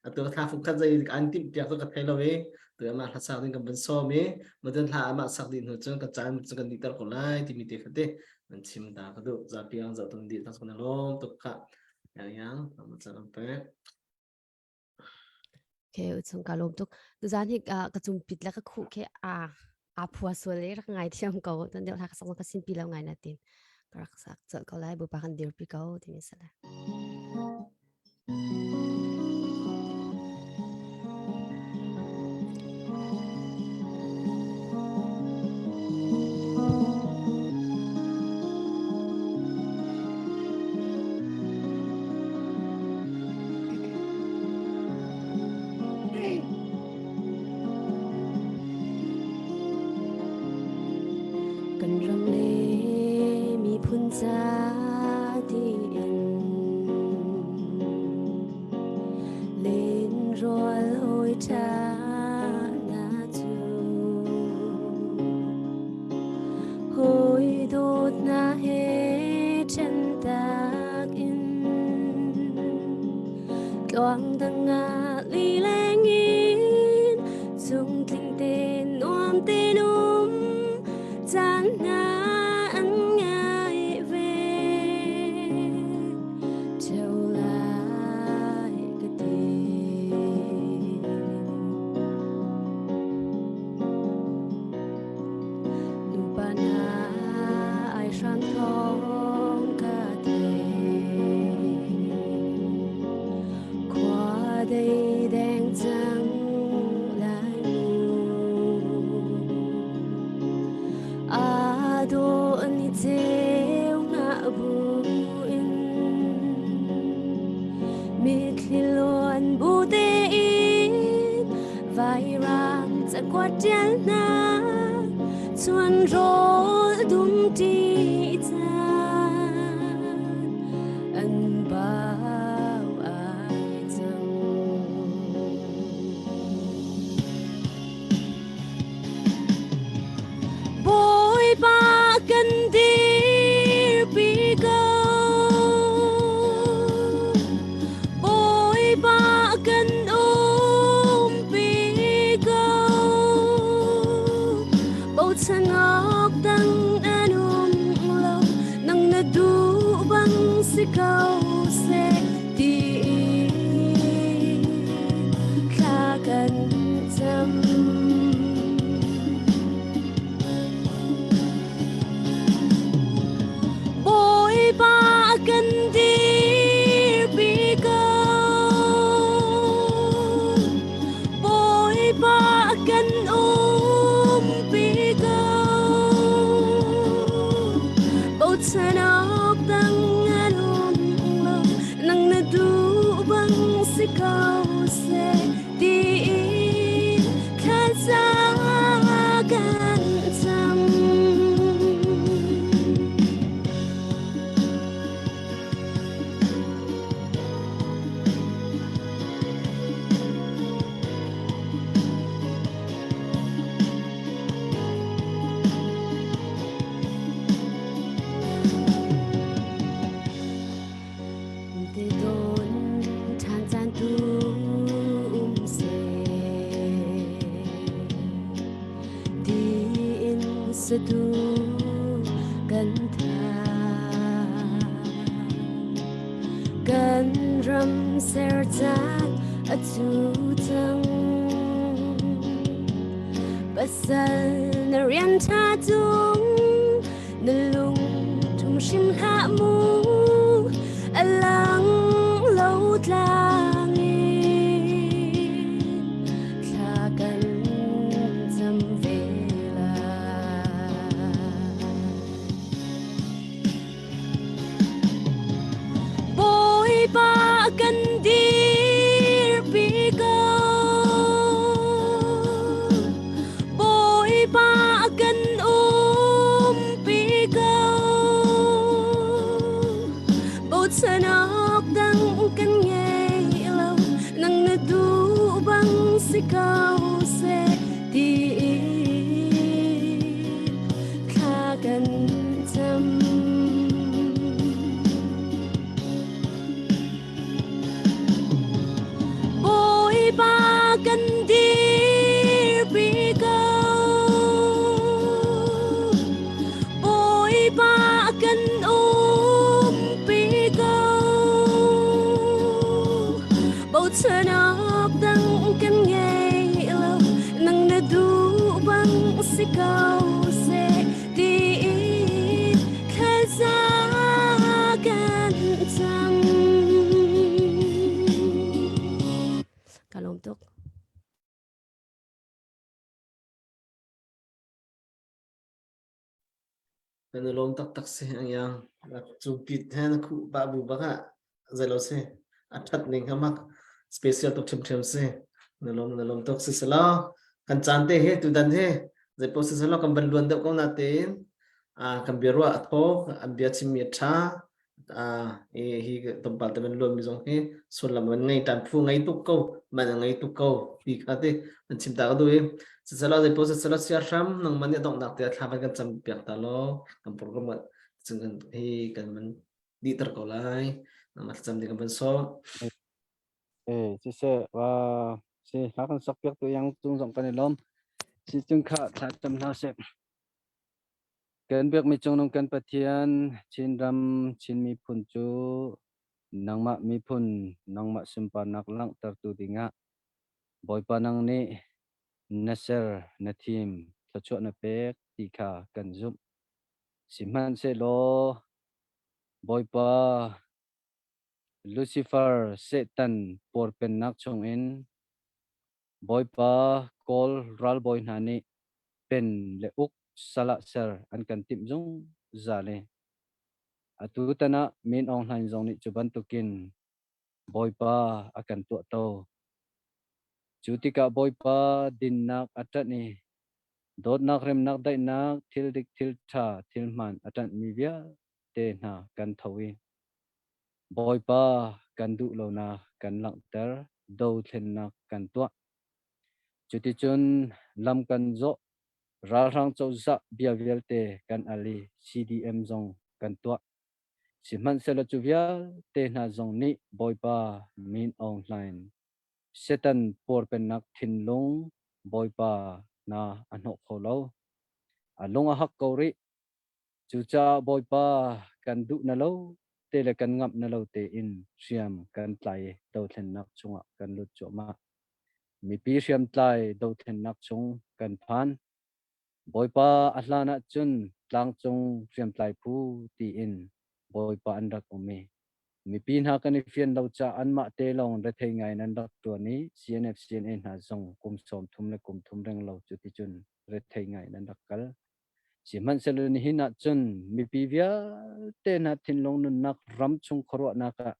Speaker 1: atu hla fungkhat zei an timh piak cu ka thei lo i tu amah hla sak ding kan van sawm i modern hla amah sak dih hnu cun kan caan cu kan dihter ko lai timi te kha te an chim ta ka duh zapi ang zoh tung dih ta kan lawm tuk kha yang yang am chan am pek.
Speaker 8: Okay, uchung ka lawm tuk. Tuzan hi ka cumpit le ka khuh khi a a phua sual i rak ngai thiam ko. Tan deuh hla ka sak ka sin pi lo ngai na tin. Ka rak sak colh ko lai bupa kan dirpi ko timi sala. Kan ram le miphun ca tiin lenrual hawi ṭha hna cu Hawi dawtnak he ṭhentak in tluang dang ah lileng in chungtling te nuam tein um caan hna an ngai ve ṭheo lai ka ti. Nupa hna ai hram thawng ka thei. Khua dei deng cang lai mu. A dawh ni ceu ngah bu in mitthli luan bu tein Vairam cakuat ṭial hna chuan rawl dum ṭi caan an bau ai cang. Bawipa kan dirpi ko. Bawipa kan umpi ko. Bochan awk dang an um lo, nang na duh bang si ko seh tiin thla kan cam. Bawipa kan dirpi ko. Bawipa kan umpi ko. Bochan awk dang an um lo, nang na duh bang si ko seh tiin thlaza kan cam. Te don ṭhan caan tu um seh tiin satu kan tha kan ram ser caan a cu cang pasal na rian ṭha tung na lung ṭhum hrim hlah mu a lang lo tlang in thla kan cam ve lai. Bawipa kan dirpi ko. Bawipa kan umpi ko. Bochan awk dang kan ngei lo, nang na duh
Speaker 3: si ko seh tiin thla kan cam. Bawipa kan dirpi ko. Bawipa kan umpi ko. Bochan awk dang kan ngei lo, nang na duh bang si ko seh tiin thlaza kan cam. Ka lawm tuk.
Speaker 1: Kan i lawm taktak si ang yang. Cu pit he na khuh pah bu bak ah zeilo si a ṭhat ning kha mak special tuk ṭhiamṭhiam si. Na lawm na lawm tuk si selaw kan caan te hi tudan hi zeipaoh si selaw kan van luan deuh ko na tein kan bia ruah a thaw an bia chimmi a ṭha i hi tlawmpal te van luan mi zong hi sullam an ngei tan phu ngei tuk ko man a ngei tuk ko ti kha te an chim ta ka duh i siselaw zeipaoh siselaw sia hram nangmah nih a donghnak te thla van kan cam piak ta law kan program cun kan hi kan van dihter ko lai nangmah thlacam ding kan van sawm.
Speaker 2: Eh siseh wa si hla kan sak piak tu yang cung zong kan i lawm si cung kha thla cam hna seh. Kan biakmi cungnung kan Pathian, Chinram, Chin miphun cu nangmah miphun, nangmah sunparnak langhtertu dingah Bawipa nang nih na ser, na thim, thluachuah na pek ti kha kan zumh. Sihmanhsehlaw Bawipa Lucifer Satan puarpennak chungin Bawipa Kawl ralbawi hna nih pen le uk sal ah ser an kan timh zungzal i atu tan ah Min Aung Hlaing zong nih cu bantukin Bawipa a kan tuahto. Cu tikah Bawipa dinnak a ṭanh i dawtnak, remnak, daihnak, thil dik, thil ṭha, thil hmaan a ṭanhmi vialte hna kan tho i Bawipa kan duh lonak kan langhter, dothlennak kan tuah. Cuticun lam kan zawh, ralhrang cozah bia vialte kan al i CDM zong kan tuah. Sihmanhsehlaw cu vialte hna zong nih Bawipa Min Aung Hlaing Satan puarpennak thinlung Bawipa hna a hnawh kho lo. A lung a hak ko rih. Cucaah Bawipa kan duh na lo te le kan ngamh na lo tein hriam kan tlai i dothlennak chungah kan lut cuahmah. Mipi hriamtlai dothlennak chung kan phan. Bawipa a hlan ah cun tlangcung hriamtlai phu tiin Bawipa an rak um i mipi hna kan i fian lo caah anmah te lawng rethei ngai in an rak ṭuan i CNF CNA hna zong kum 30 le kum thum reng lo cu ticun rethei ngai in an rak kal. Sihmanhsehlaw nihin ah cun mipi vialte hna thinlung nunnak ram chung khuaruahnak ah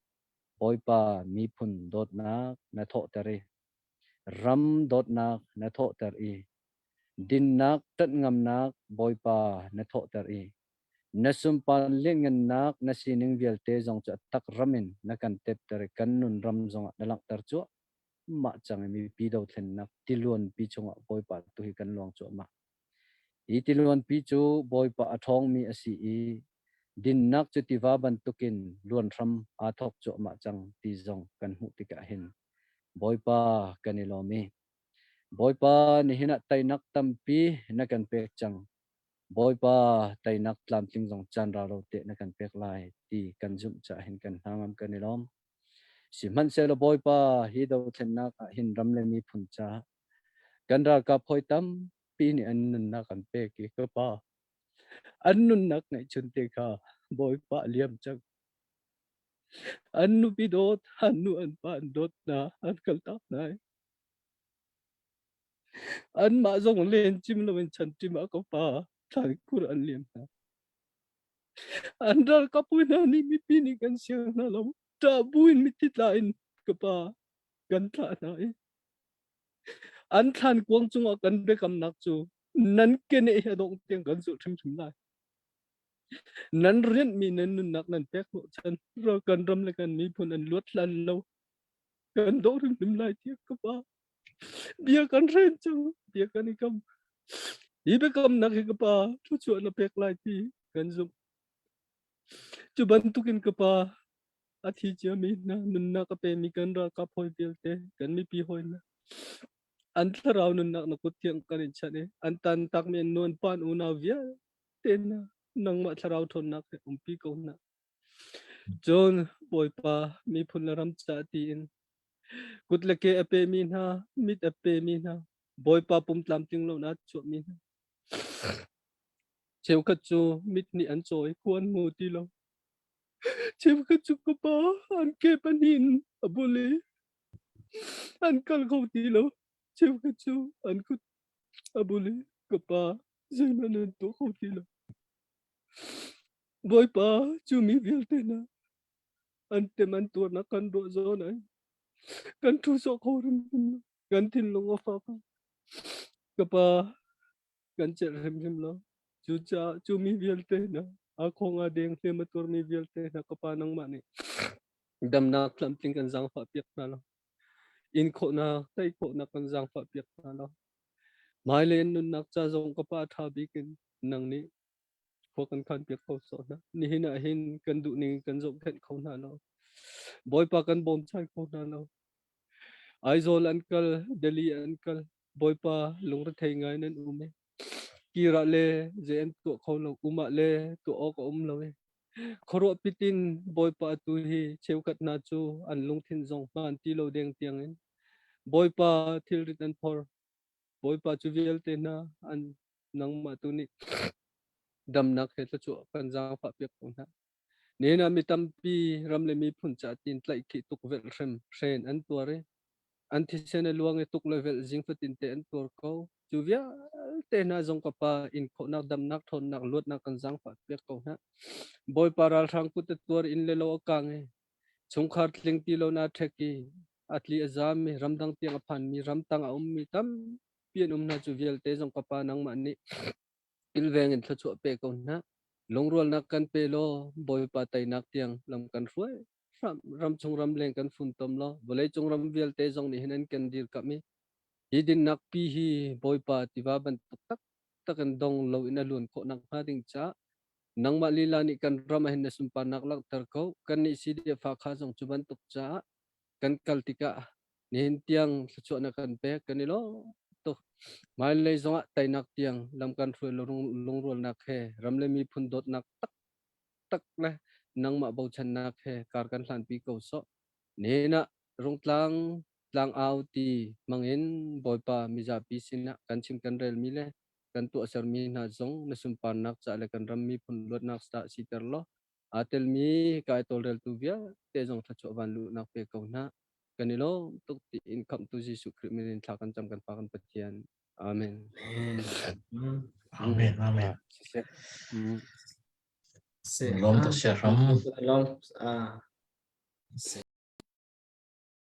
Speaker 2: Bawipa miphun dawtnak na thawhter i ram dawtnak na thawhter i dinnak ṭanh ngamnak Bawipa na thawhter i na sunpar lianngannak na sining vialte zong cu a tak ram in na kan tepter i kan nun ram zongah na langhter cuahmah cang i mipi dothlennak tiluanpi chungah Bawipa tu hi kan luang cuahmah. Hi tiluanpi cu Bawipa a ṭhawngmi a si i dinnak cu tiva bantukin luan hram aa thawk cuahmah cang ti zong kan hmuh tikah hin Bawipa kan i lawm i Bawipa nihin ah teinak tampi na kan pek cang. Bawipa teinak tlamtling zong caan rau lo te na kan pek lai ti kan zumh caah hin kan hnangam kan i lawm. Sihmanhsehlaw Bawipa hi dothlennak ah hin ram le miphun caah Kan ralkap hawi tampi nih an nunnak an pek i ka pa an nunnak ngeihchun te kha Bawipa a liam cang. An nupi dawt, an nu an pa an dawt hna, an kaltak hna i anmah zong len cim loin chanṭim ah ka pa thlankhur an liam hna. An ralkap hna nih mipi nih kan siang hna lo. Ṭah buin mithi tla in ka pa kan thlah hna i An thlankuang cungah kan biakamnak cu nan keneh hi a dongh tiang kan zulh hrimhrim lai. Nan rianhmi nan nunnak nan pek hnawhchan kan ram le kan miphun an luat hlan lo kan doh hrimhrim lai tiah ka pa.
Speaker 9: Bia kan hren cang, bia kan i kam. Hi biakamnak hi ka pa thluachuah na pek lai ti kan zumh. Cu bantukin ka pa a thi ciami hna nunnak a pemi kan ralkap hawi vialte kan mipi hawi hna an thlarau nunnak na kut thiang kan in chanh i an tan takmi an nuan pan unau vialte hna nangmah thlarau ṭhawnnak he umpi ko hna. Cun Bawipa miphun le ram ca tiin kut le ke a pemi hna, mit a pemi hna, Bawipa pum tlamtling lo na chuahmi hna. Cheukhat cu mit nih an cawi, khua an hmu ti lo. Cheukhat cu ka pa an ke pahnih in a bul i an kal kho ti lo. Cheukhat cu an kut a bul i ka pa zeihmanh an tuah kho ti lo. Bawipa cu mi vialte hna an tem an tuarnak kan ruah zawn ai kan ṭhu sawh kho hrimhrim lo. Kan thinlung a fak. Ka pa kan celh hrimhrim lo. Cucaah cu mi vialte hna a khong a deng hliam a tuarmi vialte hna ka pa nangmah nih damnak tlamtling kan zaangfah piak hna lo. In khawhnak, tei khawhnak kan zaangfah piak hna lo. Hmailei an nunnak ca zong ka pa ṭha bik in nang nih khua kan khan piak kho sawh hna. Nihin ah hin kan duh ning kan zohkhenh kho hna lo. Bawipa kan bawmchan kho hna lo. Aizawl an kal, Delhi an kal. Bawipa lungrethei ngai nan um i kir ah le zei an tuah kho lo, um ah le tuah awk a um lo i khuaruah pitin Bawipa atu hi cheukhat hna cu an lungthin zong hmaan ti lo deng tiangin Bawipa thilrit an phor. Bawipa cu vialte hna an nangmah tu nih damnak he thluachuah kan zaangfah piak ko hna. Nihin ah mi tampi ram le miphun ca tiin tlaihkhih tukvelh hrem hren an tuar i an thisen a luang i tuk le velh zing fatin te an tuar ko. Cu vialte hna zong ka pa in khawhnak damnak ṭhawnnak luatnak kan zaangfah piak ko hna. Bawipa ralhrang kut a tuar inn le lo a kang i chungkhar tling ti lo na ṭhek i a tli a zaam i ramdang tiang a phanmi ramtang a ummi tampi an um hna cu vialte zong ka pa nangmah nih kilveng in thluachuah pe ko hna. Lungrualnak kan pe law Bawipa teinak tiang lam kan hruai. Ram, ramchung ramleng kan funtom law vawleicung ram vialte zong nih hin an kan dirkamh i hi dinnak pi hi Bawipa tiva bantuk taktak in dong lo in a luan khawh nakhnga ding caah nangmah lila nih kan ram ah hin na sunparnak langhter ko. Kannih CDF Hakha zong cu bantuk caah kan kal tikah nihin tiang thluachuah na kan pek kan i lawm tuk. Hmailei zongah teinak tiang lam kan hruai lungrualnak he ram le miphun dawtnak taktak le nangmah bochannak he kar kan hlanpi ko sawh. Nihin ah Rungtlang tlangau ti hmangin Bawipa mizapi sinah kan chim kan relmi le kan tuahsermi hna zong na sunparnak ca le kan ram miphun luatnak sah siter law aa telmi kai tawlreltu vialte zong thluachuah van luhnak pe ko hna. Kan i lawm tuk tiin khamhtu Jesuh Khrih min in thla kan cam kan Pa kan Pathian. Amen.
Speaker 4: Amen. Amen.
Speaker 9: Siseh.
Speaker 1: Se.
Speaker 4: Lawm tuk sia hram.
Speaker 1: Lawm. Ah. Se.